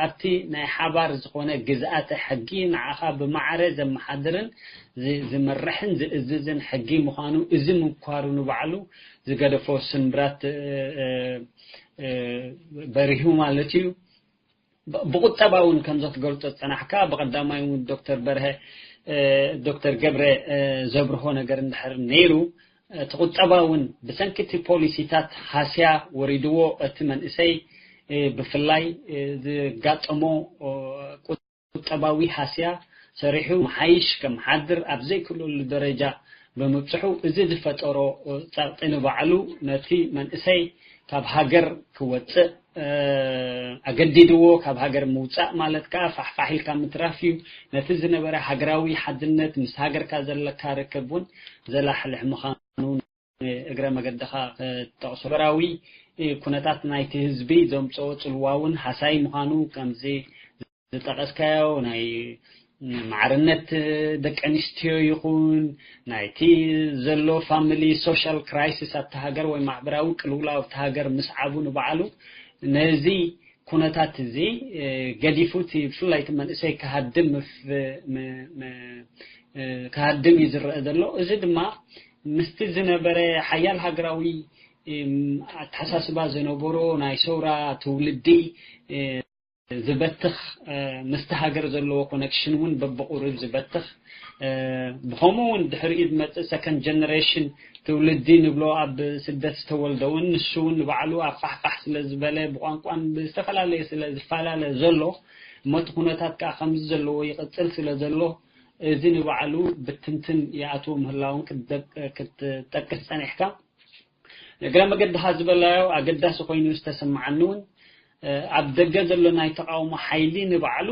ኣብቲ ናይ ሓባር ዝኾነ ግዝኣተ ሕጊ ንዓኻ ብማዕረ ዘመሓድርን ዝመርሕን ዝእዝዝን ሕጊ ምዃኑ፣ እዚ ምንኳሩ ንባዕሉ ዝገደፎ ስምብራት በሪሁ ማለት እዩ። ብቁጠባ እውን ከምዚ ክትገልጾ ዝጸናሕካ፣ ብቀዳማይ እውን ዶክተር በርሀ ዶክተር ገብረ ዘብርሆ ነገር እንድሕር ነይሩ፣ እቲ ቁጠባ እውን ብሰንኪ እቲ ፖሊሲታት ሃስያ ወሪድዎ፣ እቲ መንእሰይ ብፍላይ ዝጋጠሞ ቁጠባዊ ሃስያ ሰሪሑ መሓይሽ ከመሓድር ኣብ ዘይክእለሉ ደረጃ ብምብፅሑ፣ እዚ ዝፈጠሮ ፀቕጢ ንባዕሉ ነቲ መንእሰይ ካብ ሃገር ክወፅእ ኣገዲድዎ። ካብ ሃገር ምውፃእ ማለት ከዓ ፋሕፋሕ ኢልካ ምትራፍ እዩ። ነቲ ዝነበረ ሃገራዊ ሓድነት፣ ምስ ሃገርካ ዘለካ ርክብ እውን ዘላሕልሕ ምዃኑ እግረ መገድኻ ክጠቕሶ። ማሕበራዊ ኩነታት ናይቲ ህዝቢ ዘምፅኦ ፅልዋ እውን ሃሳይ ምዃኑ፣ ከምዚ ዝጠቐስካዮ ናይ ማዕርነት ደቂ ኣንስትዮ ይኹን ናይቲ ዘሎ ፋሚሊ ሶሻል ክራይሲስ ኣብቲ ሃገር ወይ ማሕበራዊ ቅልውላው ኣብቲ ሃገር ምስዓቡ ንባዕሉ ነዚ ኩነታት እዚ ገዲፉ እቲ ብፍላይ እቲ መንእሰይ ክሃድም ክሃድም እዩ ዝረአ ዘሎ። እዚ ድማ ምስቲ ዝነበረ ሓያል ሃገራዊ ኣተሓሳስባ ዝነበሮ ናይ ሰውራ ትውልዲ ዝበትኽ፣ ምስቲ ሃገር ዘለዎ ኮነክሽን እውን በብቁሩብ ዝበትኽ፣ ብኸምኡ እውን ድሕሪኡ ዝመፅእ ሰከንድ ጀነሬሽን ትውልዲ ንብሎ ኣብ ስደት ዝተወልደ እውን ንሱ እውን ንባዕሉ ኣብ ፋሕፋሕ ስለ ዝበለ ብቋንቋን ብዝተፈላለየ ስለ ዝፈላለ ዘሎ እሞ እቲ ኩነታት ከዓ ከምዚ ዘለዎ ይቕፅል ስለ ዘሎ እዚ ንባዕሉ ብትንትን ይኣትዎ ምህላውን ክትጠቅስ ፀኒሕካ። እግረ መገድኻ ዝበላዮ ኣገዳሲ ኮይኑ ዝተሰማዓኒ እውን ኣብ ደገ ዘሎ ናይ ተቃውሞ ሓይሊ ንባዕሉ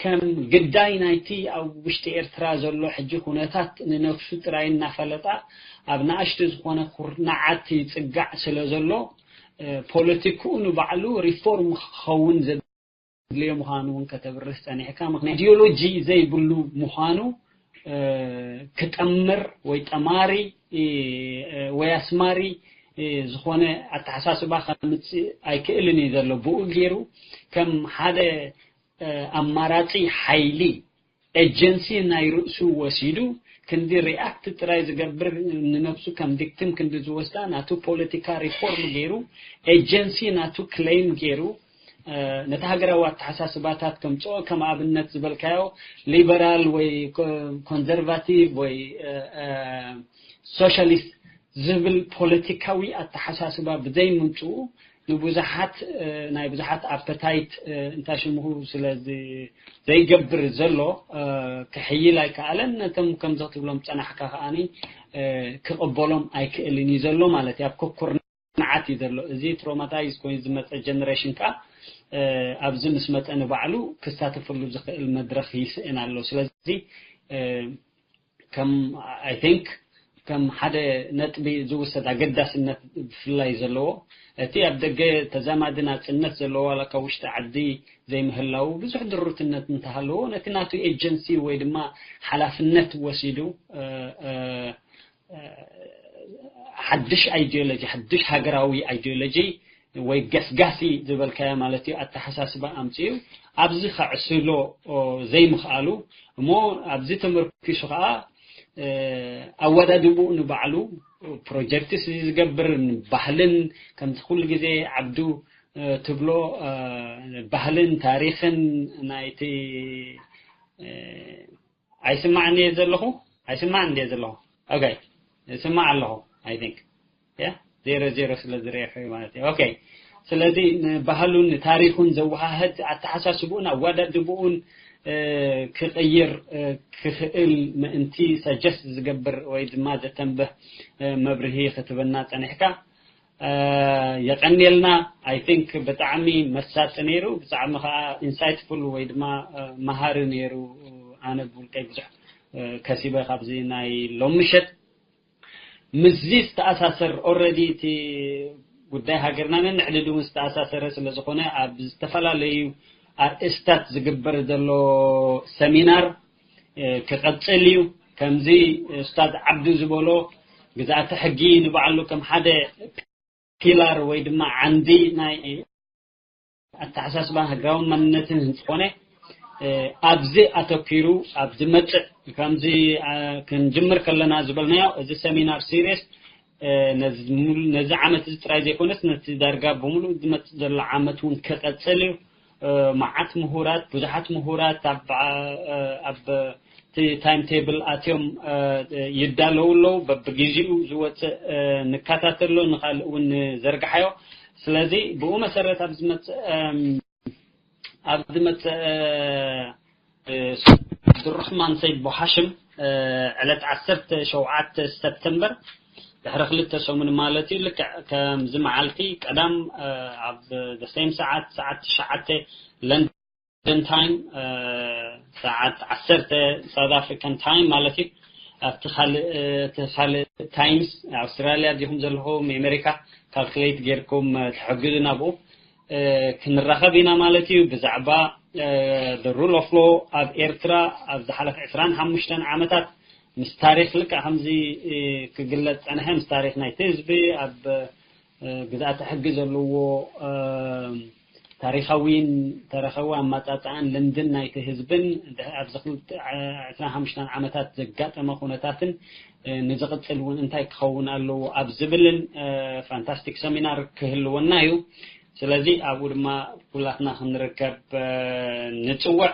ከም ግዳይ ናይቲ ኣብ ውሽጢ ኤርትራ ዘሎ ሕጂ ኩነታት ንነፍሱ ጥራይ እናፈለጣ ኣብ ንኣሽቱ ዝኾነ ኩርናዓት ይጽጋዕ ስለ ዘሎ ፖለቲክኡ ንባዕሉ ሪፎርም ክኸውን ዘድልዮ ምዃኑ እውን ከተብርህ ጸኒሕካ። ምክንያቱ ኢዲዮሎጂ ዘይብሉ ምዃኑ ክጠምር ወይ ጠማሪ ወይ ኣስማሪ ዝኾነ ኣተሓሳስባ ከምፅእ ኣይክእልን እዩ ዘሎ። ብኡ ገይሩ ከም ሓደ ኣማራፂ ሓይሊ ኤጀንሲ ናይ ርእሱ ወሲዱ ክንዲ ሪኣክት ጥራይ ዝገብር ንነብሱ ከም ቪክቲም ክንዲ ዝወስዳ ናቱ ፖለቲካ ሪፎርም ገይሩ ኤጀንሲ ናቱ ክሌም ገይሩ ነቲ ሃገራዊ ኣተሓሳስባታት ከምፅኦ ከም ኣብነት ዝበልካዮ ሊበራል ወይ ኮንዘርቫቲቭ ወይ ሶሻሊስት ዝብል ፖለቲካዊ ኣተሓሳስባ ብዘይምምፅኡ ንብዙሓት ናይ ብዙሓት ኣፐታይት እንታይ ሽምኹ ስለ ዘይገብር ዘሎ ክሕይል ኣይከኣለን። ነቶም ከምዚ ክትብሎም ፀናሕካ ከዓኒ ክቕበሎም ኣይክእልን እዩ ዘሎ ማለት እዩ። ኣብ ኮኩርናዓት እዩ ዘሎ። እዚ ትሮማታይዝ ኮይኑ ዝመፀ ጀነሬሽን ከዓ ኣብዚ ምስ መፀ ንባዕሉ ክሳተፈሉ ዝኽእል መድረኽ ይስእን ኣሎ። ስለዚ ከም ኣይ ቲንክ ከም ሓደ ነጥቢ ዝውሰድ ኣገዳስነት ብፍላይ ዘለዎ እቲ ኣብ ደገ ተዛማዲ ናጽነት ዘለዎ ዋላ ካብ ውሽጢ ዓዲ ዘይምህላው ብዙሕ ድሩትነት እንተሃለዎ፣ ነቲ ናቱ ኤጀንሲ ወይ ድማ ሓላፍነት ወሲዱ፣ እ፣ እ፣ እ፣ ሓድሽ ኣይዲዮሎጂ፣ ሓድሽ ሃገራዊ ኣይዲዮሎጂ ወይ ገስጋሲ ዝበልካዮ ማለት እዩ፣ ኣተሓሳስባ ኣምጺኡ ኣብዚ ከዕስሎ፣ ኦ፣ ዘይምኽኣሉ እሞ ኣብዚ ተመርኪሱ ከኣ፣ እ፣ ኣወዳድብኡ ንባዕሉ ፕሮጀክትስ ዝገብር ባህልን ከምቲ ኩሉ ግዜ ዓብዱ፣ እ፣ ትብሎ፣ እ፣ ባህልን ታሪኽን ናይቲ፣ እ፣ ኣይስማዕን እየ ዘለኹ? ኣይስማዕን እየ ዘለኹ? ኦኬ፣ ይስማዕ ኣለኹ፣ I think። ያ፣ ዜሮ ዜሮ ስለ ዝረእኹ ማለት እዩ። ኦኬ፣ ስለዚ ንባህሉን ንታሪኹን ዘወሃህድ ኣተሓሳስብኡን ኣወዳድብኡን፣ እ፣ ክቕይር፣ እ፣ ክኽእል ምእንቲ ሰጀስት ዝገብር ወይ ድማ ዘተንብህ፣ እ፣ መብርሂ ክትበና ጸኒሕካ፣ እ፣ የቐንየልና። I think ብጣዕሚ መሳጢ ነይሩ፣ ብጣዕሚ ከዓ ኢንሳይትፉል ወይ ድማ፣ እ፣ መሃሪ ነይሩ። ኣነ ብውልቀይ ብዙሕ፣ እ፣ ከሲበ ካብዚ ናይ ሎም ምሸት። ምስዚ ዝተኣሳሰር ኦልሬዲ እቲ ጉዳይ ሃገርና ነንሕድሕዱ እውን ዝተኣሳሰረ ስለ ዝኾነ ኣብ ዝተፈላለዩ ኣርእስታት ዝግበር ዘሎ ሰሚናር፣ እ፣ ክቐጽል እዩ። ከምዚ ኡስታዝ ዓብዱ ዝበሎ ግዝኣተ ሕጊ ንባዕሉ ከም ሓደ ፒላር ወይ ድማ ዓንዲ ናይ ኣተሓሳስባን ሃገራዊ መንነትን ዝኾነ፣ እ፣ ኣብዚ ኣተኪሩ ኣብ ዝመጽእ ከምዚ፣ እ፣ ክንጅምር ከለና ዝበልናዮ እዚ ሰሚናር ሲሪየስ፣ እ፣ ነዚ ሙሉ-፣ ነዚ ዓመት እዚ ጥራይ ዘይኮነስ ነቲ ዳርጋ ብምሉእ ዝመጽእ ዘሎ ዓመት እውን ክቐጽል እዩ። እ፣ መዓት ምሁራት፣ ብዙሓት ምሁራት ኣብ፣ እ፣ ኣብ እቲ ታይም ቴብል ኣትዮም፣ እ፣ ይዳለዉ ኣለዉ። በብግዜኡ ዝወፅእ፣ እ፣ ንከታተሎ፣ ንኻልእ እውን ንዘርግሓዮ። ስለዚ ብኡ መሰረት ኣብ ዝመፅእ፣ እም፣ ኣብ ዝመፅእ፣ እ፣ እ፣ ዓብዱራሕማን ሰይድ ቦሃሽም፣ እ፣ ዕለት ዓሰርተ ሸውዓተ ሰፕተምበር ድሕሪ ክልተ ሰሙን ማለት እዩ። ልክዕ ከምዚ መዓልቲ ቀዳም፣ እ፣ ኣብ the same ሰዓት፣ ሰዓት ትሽዓተ ለንደን ታይም፣ እ፣ ሰዓት ዓሰርተ ሳውት ኣፍሪካን ታይም ማለት እዩ። ኣብቲ ካልእ፣ እ፣ እቲ ካልእ ታይምስ፣ ኣውስትራልያ ዲኹም ዘለኹም፣ ኣሜሪካ፣ ካልኩሌት ጌርኩም፣ እ፣ ትሕግዙና ብኡ፣ እ፣ ክንራኸብ ኢና ማለት እዩ። ብዛዕባ፣ እ፣ the rule of law ኣብ ኤርትራ ኣብ ዝሓለፈ ዕስራን ሓሙሽተን ዓመታት ምስ ታሪኽ ልክዕ ከምዚ፣ እ፣ ክግለጽ ጸንሐ፣ ምስ ታሪኽ ናይቲ ህዝቢ ኣብ፣ እ፣ ግዝኣተ ሕጊ ዘለዎ፣ እ፣ ታሪኻዊን ተረኸቡ ኣመጻጽኣን ልምድን ናይቲ ህዝብን ድ-፣ ኣብዚ ክልተ፣ እ፣ ዕስራን ሓሙሽተን ዓመታት ዘጋጠመ ኩነታትን፣ እ፣ ንዝቕጽል እውን እንታይ ክኸውን ኣለዎ ኣብ ዝብልን፣ እ፣ ፋንታስቲክ ሰሚናር ክህልወና እዩ። ስለዚ ኣብኡ ድማ ኩላትና ክንርከብ፣ እ፣ ንጽውዕ።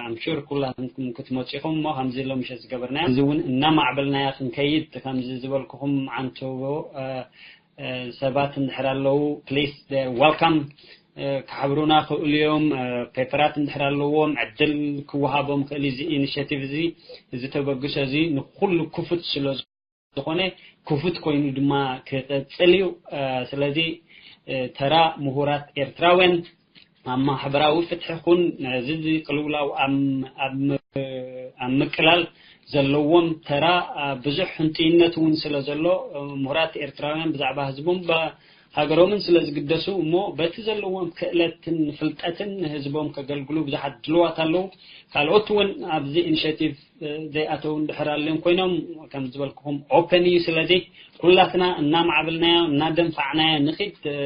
ኣም ሹር ኩላትኩም ክትመጹ ኢኹም እሞ፣ ከምዚ ሎም ምሸት ዝገበርናዮ እዚ እውን እናማዕበልናዮ ክንከይድ፣ ከምዚ ዝበልኩኹም ዓንተቦ፣ እ፣ እ፣ ሰባት እንድሕር ኣለዉ፣ ፕሊስ፣ ዜር ዋልካም፣ እ፣ ክሓብሩና ክእሉ እዮም። እ፣ ፔፐራት እንድሕር ኣለዎም፣ ዕድል ክወሃቦም ክእል እዩ። እዚ ኢኒሼቲቭ እዚ፣ እዚ ተበግሶ እዚ ንኹሉ ክፉት ስለ ዝኾነ ክፉት ኮይኑ ድማ ክቕጽል እዩ። እ፣ ስለዚ፣ እ፣ ተራ ምሁራት ኤርትራውያን ኣብ ማሕበራዊ ፍትሒ ኹን ነዚ ቅልውላው ኣብ፣ ኣብ ም-፣ ኣብ ምቅላል ዘለዎም ተራ፣ እ፣ ብዙሕ ህንጥይነት እውን ስለ ዘሎ፣ እ፣ ምሁራት ኤርትራውያን ብዛዕባ ህዝቦም ባ-፣ ሃገሮምን ስለ ዝግደሱ እሞ በቲ ዘለዎም ክእለትን ፍልጠትን ንህዝቦም ከገልግሉ ብዙሓት ድልዋት ኣለዉ። ካልኦት እውን ኣብዚ ኢኒሼቲቭ፣ እ፣ ዘይኣተዉ እንድሕር ኣልዮም ኮይኖም፣ ከም ዝበልኩኹም ኦፐን እዩ። ስለዚ ኩላትና እናማዕብልናዮ እናደንፋዕናዮ ንኺድ። እ፣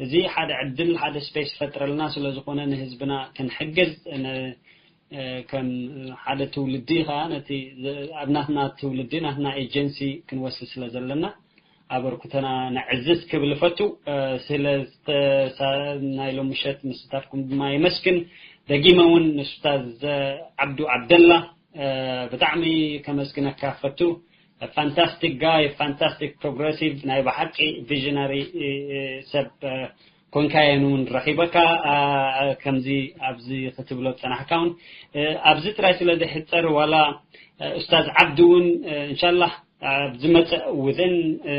እዚ ሓደ ዕድል ሓደ ስፔስ ይፈጥረልና ስለ ዝኾነ ንህዝብና ክንሕግዝ ን-፣ እ፣ ከም ሓደ ትውልዲ ኸዓ ነቲ ዝ-፣ ኣብ ናትና ትውልዲ ናትና ኤጀንሲ ክንወስድ ስለ ዘለና ኣበርክቶና ነዕዝዝ ክብል እፈቱ። እ፣ ስለ ዝተሳ-፣ ናይ ሎም ምሸት ምስታፍኩም ድማ የመስግን። ደጊመ እውን ንኡስታዝ ዓብዱ ዓብደላ፣ እ፣ ብጣዕሚ ከመስግነካ እፈቱ። ፋንታስቲክ ጋይ፣ ፋንታስቲክ ፕሮግረሲቭ፣ ናይ ብሓቂ ቪዥነሪ፣ እ፣ እ፣ ሰብ፣ እ፣ ኮንካየን እውን ረኺበካ፣ እ፣ እ፣ ከምዚ ኣብዚ ክትብሎ ዝጸናሕካ እውን፣ እ፣ ኣብዚ ጥራይ ስለ ዝሕጸር ዋላ፣ እ፣ ኡስታዝ ዓብዲ እውን፣ እ፣ እንሻላህ ኣብ ዝመጽእ ውዝን፣ እ፣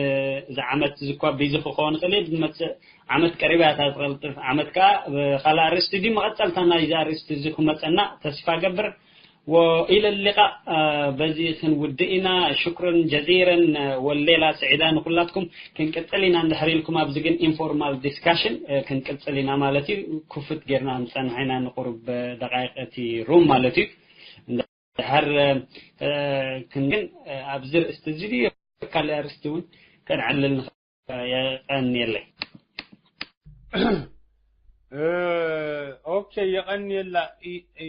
እዚ ዓመት እዚ እኳ ቢዚ ክኸውን ይኽእል እዩ፣ ዝመጽእ ዓመት ቀሪባ እያ እታ ዝቐልጥፍ ዓመት ከኣ፣ እ፣ ካልእ ኣርእስቲ ድዩ መቐጸልታ ናይዚ ኣርእስቲ እዚ ክመጸና ተስፋ ገብር። وإلى اللقاء በዚ ክንውድእ ኢና። ሽኩረን ጀዚረን ወሌላ ስዒዳ ንኩላትኩም። ክንቅጽል ኢና እንድሕር ኢልኩም ኣብዚ ግን ኢንፎርማል ዲስካሽን ክንቅጽል ኢና ማለት እዩ። ክፉት ጌርና ምጸናሕ ኢና ንቁሩብ ደቃይቅ እቲ ሩም ማለት እዩ። እንድሕር ግን ኣብዚ ርእስቲ እዚ ድዩ ካልእ ኣርእስቲ እውን ከነዕልል ንኽእል? የቐንየለይ። ኦኬ፣ የቐንየላ።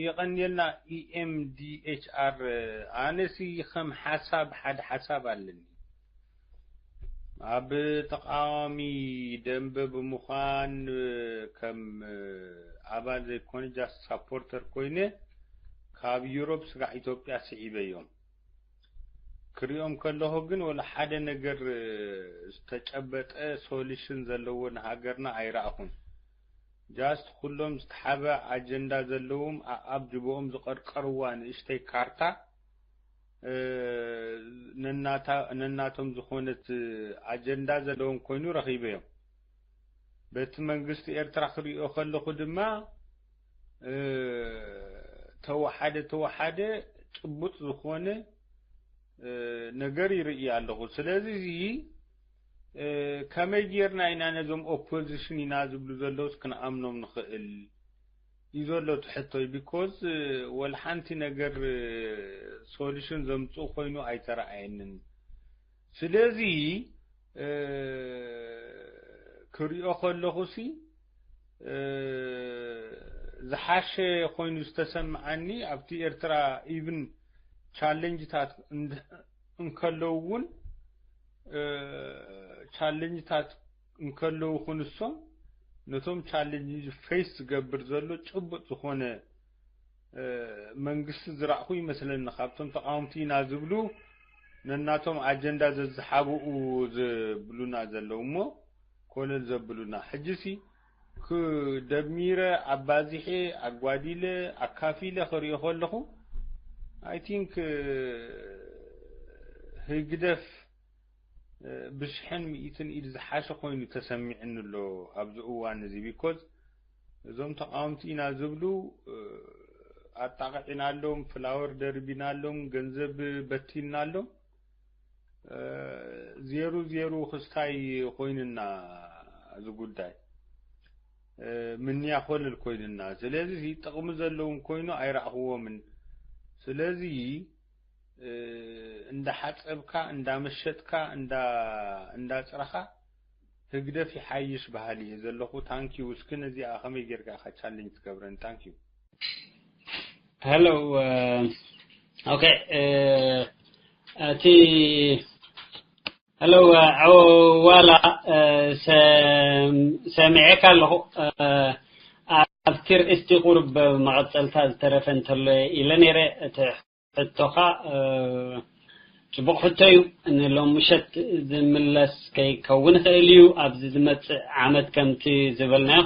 የቐንየልና EMDHR። ኣነሲ ከም ሓሳብ ሓደ ሓሳብ ኣለኒ። ኣብ ተቃዋሚ ደንበ ብምዃን ከም ኣባል ዘይኮነ just supporter ኮይነ ካብ ዩሮፕ ስጋዕ ኢትዮጵያ ስዒበዮም ክሪኦም ከለኹ ግን ወላ ሓደ ነገር ዝተጨበጠ solution ዘለዎ ንሃገርና ኣይረኣኹን። Just ኩሎም ዝተሓበ ኣጀንዳ ዘለዎም ኣኣብ ጅቦኦም ዝቐርቀርዋ ንእሽተይ ካርታ ነናቶም ዝኾነት ኣጀንዳ ዘለዎም ኮይኑ ረኺበዮም። በቲ መንግስቲ ኤርትራ ክሪኦ ከለኹ ድማ ተወሓደ ተወሓደ ጭቡጥ ዝኾነ ነገር ይርኢ ኣለኹ። ስለዚ እዚ ከመይ ጌርና ኢና ነዞም ኦፖዚሽን ኢና ዝብሉ ዘለውስ ክንኣምኖም ንኽእል እዩ ዘሎ እቲ ሕቶይ። ቢኮዝ ወላ ሓንቲ ነገር ሶሉሽን ዘምፅኡ ኮይኑ ኣይተረኣየንን። ስለዚ ክሪኦ ከለኹሲ ዝሓሸ ኮይኑ ዝተሰምዓኒ ኣብቲ ኤርትራ ኢቭን ቻለንጅታት እንከለዉ እውን ቻለንጅታት እንከለዉ ክንሶም ነቶም ቻለንጅ ፌስ ዝገብር ዘሎ ጭቡጥ ዝኾነ መንግስቲ ዝረእኹ ይመስለኒ። ካብቶም ተቃወምቲ ኢና ዝብሉ ነናቶም ኣጀንዳ ዘዝሓብኡ ዝብሉና ዘለዉ እሞ ኮለል ዘብሉና። ሕጂሲ ክደሚረ ኣባዚሐ ኣጓዲለ ኣካፊለ ክሪኦ ከለኹ I think ህግደፍ ብሽሕን ሚእትን ኢድ ዝሓሸ ኮይኑ ተሰሚዕኒ ኣሎ ኣብዚ እዋን እዚ። ቢኮዝ እዞም ተቃወምቲ ኢና ዝብሉ ኣጣቂዕናሎም፣ ፍላወር ደርቢናሎም፣ ገንዘብ በቲንናሎም፣ ዜሩ ዜሩ ክስታይ ኮይንና እዚ ጉዳይ ምንያ ኮልል ኮይንና። ስለዚ ጥቕሚ ዘለዎም ኮይኑ ኣይረእኽዎምን። ስለዚ እንዳሓፀብካ እንዳመሸጥካ እንዳፅረኻ ህግደፍ ይሓይሽ በሃሊ እየ ዘለኹ። ታንኪዩ። እስኪ ነዚኣ ከመይ ጌርካ ኢኻ ቻሌንጅ ትገብረኒ? ታንኪዩ። ሄሎ። ኦኬ። እቲ ሄሎ፣ ዋላ ሰሚዐካ ኣለኹ። ኣብቲ ርእስቲ ቁርብ መቐፀልታ ዝተረፈ እንተሎ ኢለ ነይረ። እቲ ሕቶኻ ጽቡቕ ሕቶ እዩ። ንሎም ምሸት ዝምለስ ከይከውን ይኽእል እዩ። ኣብዚ ዝመጽእ ዓመት ከምቲ ዝበልናዮ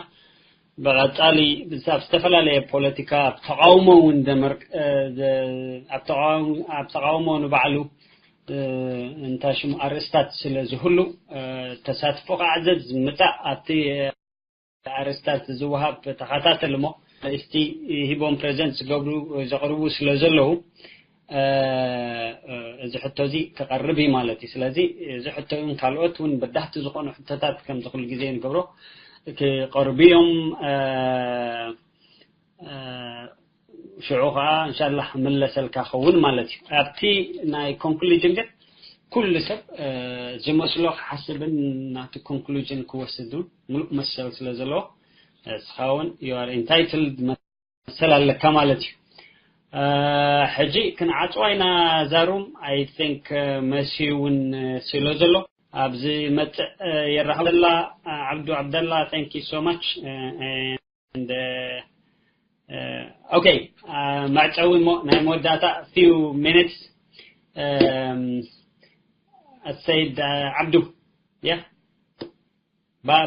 ብቐጻሊ ኣብ ዝተፈላለየ ፖለቲካ ኣብ ተቓውሞ እውን ደመር ኣብ ተቓውሞ ንባዕሉ እንታይ ሽሙ ኣርእስታት ስለ ዝህሉ ተሳትፎ ከዓዘዝ ምጻእ ኣብቲ ኣርእስታት ዝወሃብ ተኸታተል እሞ እስቲ ሂቦም ፕሬዘንት ዝገብሩ ዘቕርቡ ስለ ዘለዉ እዚ ሕቶ እዚ ክቐርብ እዩ ማለት እዩ። ስለዚ እዚ ሕቶ እውን ካልኦት እውን በዳህቲ ዝኾኑ ሕቶታት ከምዚ ኩሉ ግዜ ንገብሮ ክቐርቡ እዮም። ሽዑ ከዓ እንሻላ ክምለሰልካ ኸውን ማለት እዩ። ኣብቲ ናይ ኮንክሉጅን ግን ኩሉ ሰብ ዝመስሎ ክሓስብን ናቲ ኮንክሉጅን ክወስድ እውን ሙሉእ መሰል ስለ ዘለዎ እስኻ እውን you are entitled መሰል ኣለካ ማለት እዩ። ሕጂ ክንዓፅዋ ኢና ዛሩም። I think መሲ እውን ስለ ዘሎ ኣብዚ መፅእ የራኸበላ። ዓብዱ ዓብደላ thank you so much and okay መዕፀዊ እሞ ናይ መወዳእታ few minutes ሰይድ ዓብዱ ያ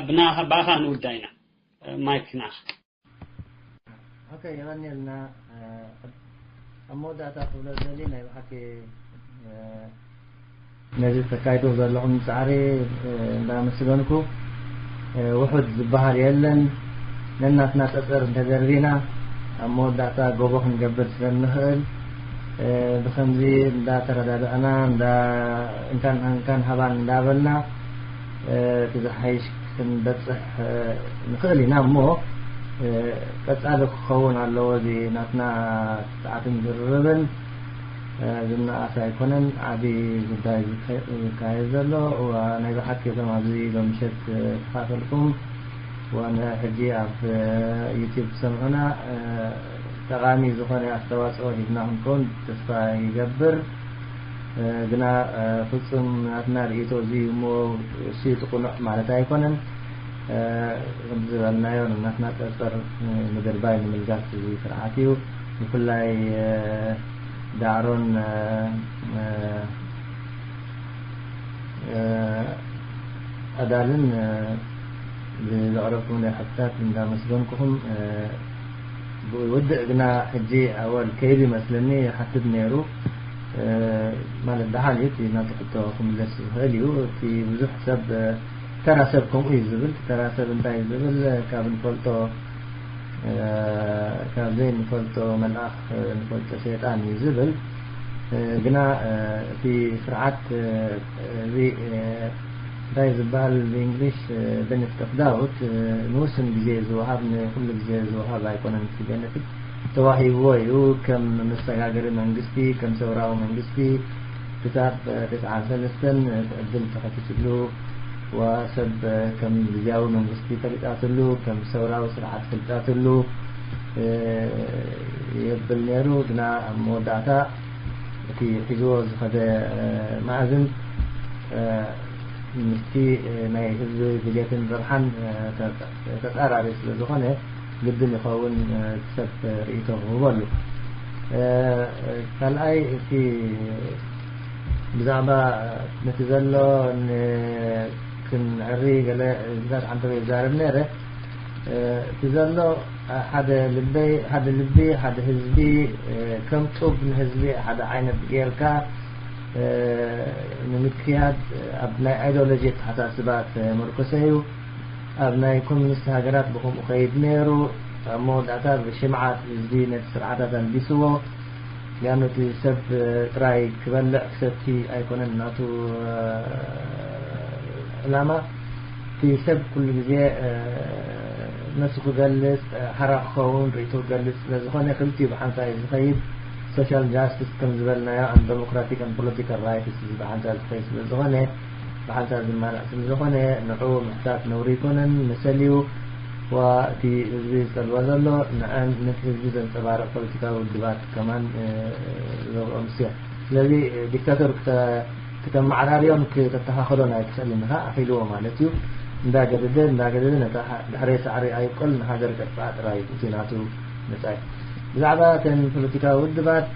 ብናኻ ባኻ ንውዳ ኢና ማይክ ናኻ። ኦኬ የቐንየልና። ኣብ መወዳእታ ክብሎ ዘሊ ናይ ብሓቂ ነዚ ተካይዱ ዘለኹም ፃዕሪ እንዳመስገንኩ ውሑድ ዝበሃል የለን። ነናትና ፀፀር እንተደርቢና ኣብ መወዳእታ ጎቦ ክንገብር ስለ እንኽእል ብኸምዚ እንዳተረዳዳእና እንዳ እንካን እንካን ሃባን እንዳበልና እቲ ዝሓይሽ ክንበፅሕ ንኽእል ኢና። እሞ ቀፃሊ ክኸውን ኣለዎ። እዚ ናትና ፃዕትን ዝርርብን ዝነኣስ ኣይኮነን። ዓብዪ ጉዳይ ዝካየድ ዘሎ ናይ ብሓቂ እቶም ኣብዚ ሎምሸት ተኻፈልኩም ወነ ሕጂ ኣብ ዩቲብ ትሰምዑና ጠቓሚ ዝኾነ ኣስተዋፅኦ ሂብና ክንከውን ተስፋ ይገብር። ግና ፍፁም ናትና ርእይቶ እዚ እሞ እሱ ጥቁኑዕ ማለት ኣይኮነን። ከምቲ ዝበልናዮ ናትና ፀርፀር ምድርባይ ንምልጋስ እዚ ስርዓት እዩ። ብፍላይ ዳዕሮን ኣዳልን ብዘቕረብኩምለይ ሓሳብ እንዳመስገንኩኹም ብውድእ ግና ሕጂ ኣወል ከይዱ ይመስለኒ ይሓትት ነይሩ። ማለት ደሓን እዩ እቲ ናቱ ሕቶ ክምለስ ዝኽእል እዩ። እቲ ብዙሕ ሰብ ተራ ሰብ ከምኡ እዩ ዝብል። ተራ ሰብ እንታይ እዩ ዝብል? ካብ ንፈልጦ ካብ ዘይንፈልጦ መልኣኽ ንፈልጦ ሸይጣን እዩ ዝብል። ግና እቲ ስርዓት እዚ እንታይ ዝበሃል ብእንግሊሽ benefit of doubt ንውስን ግዜ ዝወሃብ ንኩሉ ግዜ ዝወሃብ ኣይኮነን። እቲ benefit ተዋሂብዎ እዩ። ከም መሰጋገሪ መንግስቲ፣ ከም ሰውራዊ መንግስቲ ክሳብ ተስዓን ሰለስተን እቲ ዕድል ተኸፊትሉ ወሰብ ከም ግዝያዊ መንግስቲ ፈሊጣትሉ፣ ከም ሰውራዊ ስርዓት ፈሊጣትሉ የብል ነይሩ። ግና ኣብ መወዳእታ እቲ ሒዝዎ ዝኸደ መኣዝን ምስቲ ናይ ህዝቢ ድሌትን ረብሓን ተፃራሪ ስለ ዝኾነ ግድን ይኸውን ሰብ ርእይቶ ክህበሉ። ካልኣይ እቲ ብዛዕባ ነቲ ዘሎ ክንዕሪ ገለ ዛት ዓንተበ ይዛረብ ነይረ። እቲ ዘሎ ሓደ ልበይ ሓደ ልቢ ሓደ ህዝቢ ከም ጡብ ንህዝቢ ሓደ ዓይነት ጌርካ ንምክያድ ኣብ ናይ ኣይዲዮሎጂ ኣተሓሳስባ ተመርኮሰ እዩ። ኣብ ናይ ኮሚኒስት ሃገራት ብከምኡ ከይድ ነይሩ። ኣብ መወዳእታ ብሽምዓት ህዝቢ ነቲ ስርዓታት ኣልቢስዎ። ያም እቲ ሰብ ጥራይ ክበልዕ ክሰቲ ኣይኮነን ናቱ ዕላማ። እቲ ሰብ ኩሉ ግዜ ነሱ ክገልፅ ሓራ ክኸውን ርእይቶ ክገልፅ ስለ ዝኾነ ክልቲኡ ብሓንሳእ እዩ ዝኸይድ። ሶሻል ጃስቲስ ከም ዝበልናዮ ኣን ደሞክራቲክ ኣን ፖለቲካል ራይትስ እዚ ብሓንሳእ ዝኸይድ ስለ ዝኾነ ብሓንሳእ ዝማላእ ስለ ዝኾነ ንዑ ምሕታት ነውሪ ኣይኮነን መሰል እዩ። ዋ እቲ ህዝቢ ዝጠልቦ ዘሎ ንዐን ነቲ ህዝቢ ዘንፀባርቕ ፖለቲካዊ ውድባት ከማን ዘብኦም ስዮ። ስለዚ ዲክታቶር ክተ ክተመዓራርዮን ክተተኻኽሎን ኣይትኽእልን ኢኻ። ኣኺልዎ ማለት እዩ። እንዳገደደ እንዳገደደ ነታ ድሕረይ ሳዕሪ ኣይብቆል ንሃገር ከጥፍኣ ጥራይ እዩ እቲ ናቱ መጻኢ። ብዛዕባ እተን ፖለቲካዊ ውድባት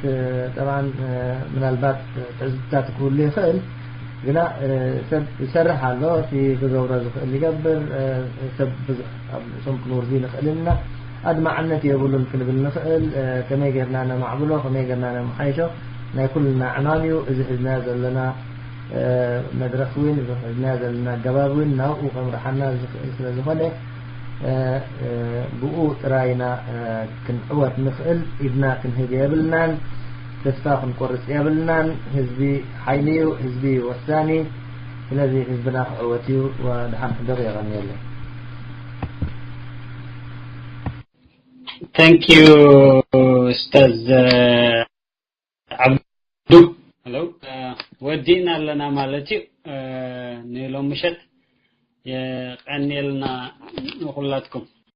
ጠብዓን ምናልባት ትዕዝብትታት ክህሉ ይኽእል። ግና ሰብ ይሰርሕ ኣሎ። እቲ ክገብሮ ዝኽእል ይገብር። ሰብ ብዙሕ ኣብ ርእሶም ክንወርዱ ንኽእል ኢና። ኣድማዕነት የብሉን ክንብል ንኽእል። ከመይ ጌርና ነማዕብሎ ከመይ ጌርና ነመሓይሾ ናይ ኩልና ዕማም እዩ። እዚ ሒዝናዮ ዘለና መድረኽ እውን እዚ ሒዝናዮ ዘለና ኣገባብ እውን ናብኡ ከምርሓና ዝኽእል ስለ ዝኾነ ብኡ ጥራይ ኢና ክንዕወት ንኽእል። ኢድና ክንህብ የብልናን። ተስፋ ክንቆርፅ የብልናን። ህዝቢ ሓይሊ እዩ። ህዝቢ ወሳኒ። ስለዚ ህዝብና ክዕወት እዩ። ወድሓን ሕደሩ። የቐንየለይ። Thank you ኡስታዝ ዓብዱ። ሄሎ ወዲእና ኣለና ማለት እዩ። ንሎም ምሸት የቐንየልና ንኹላትኩም።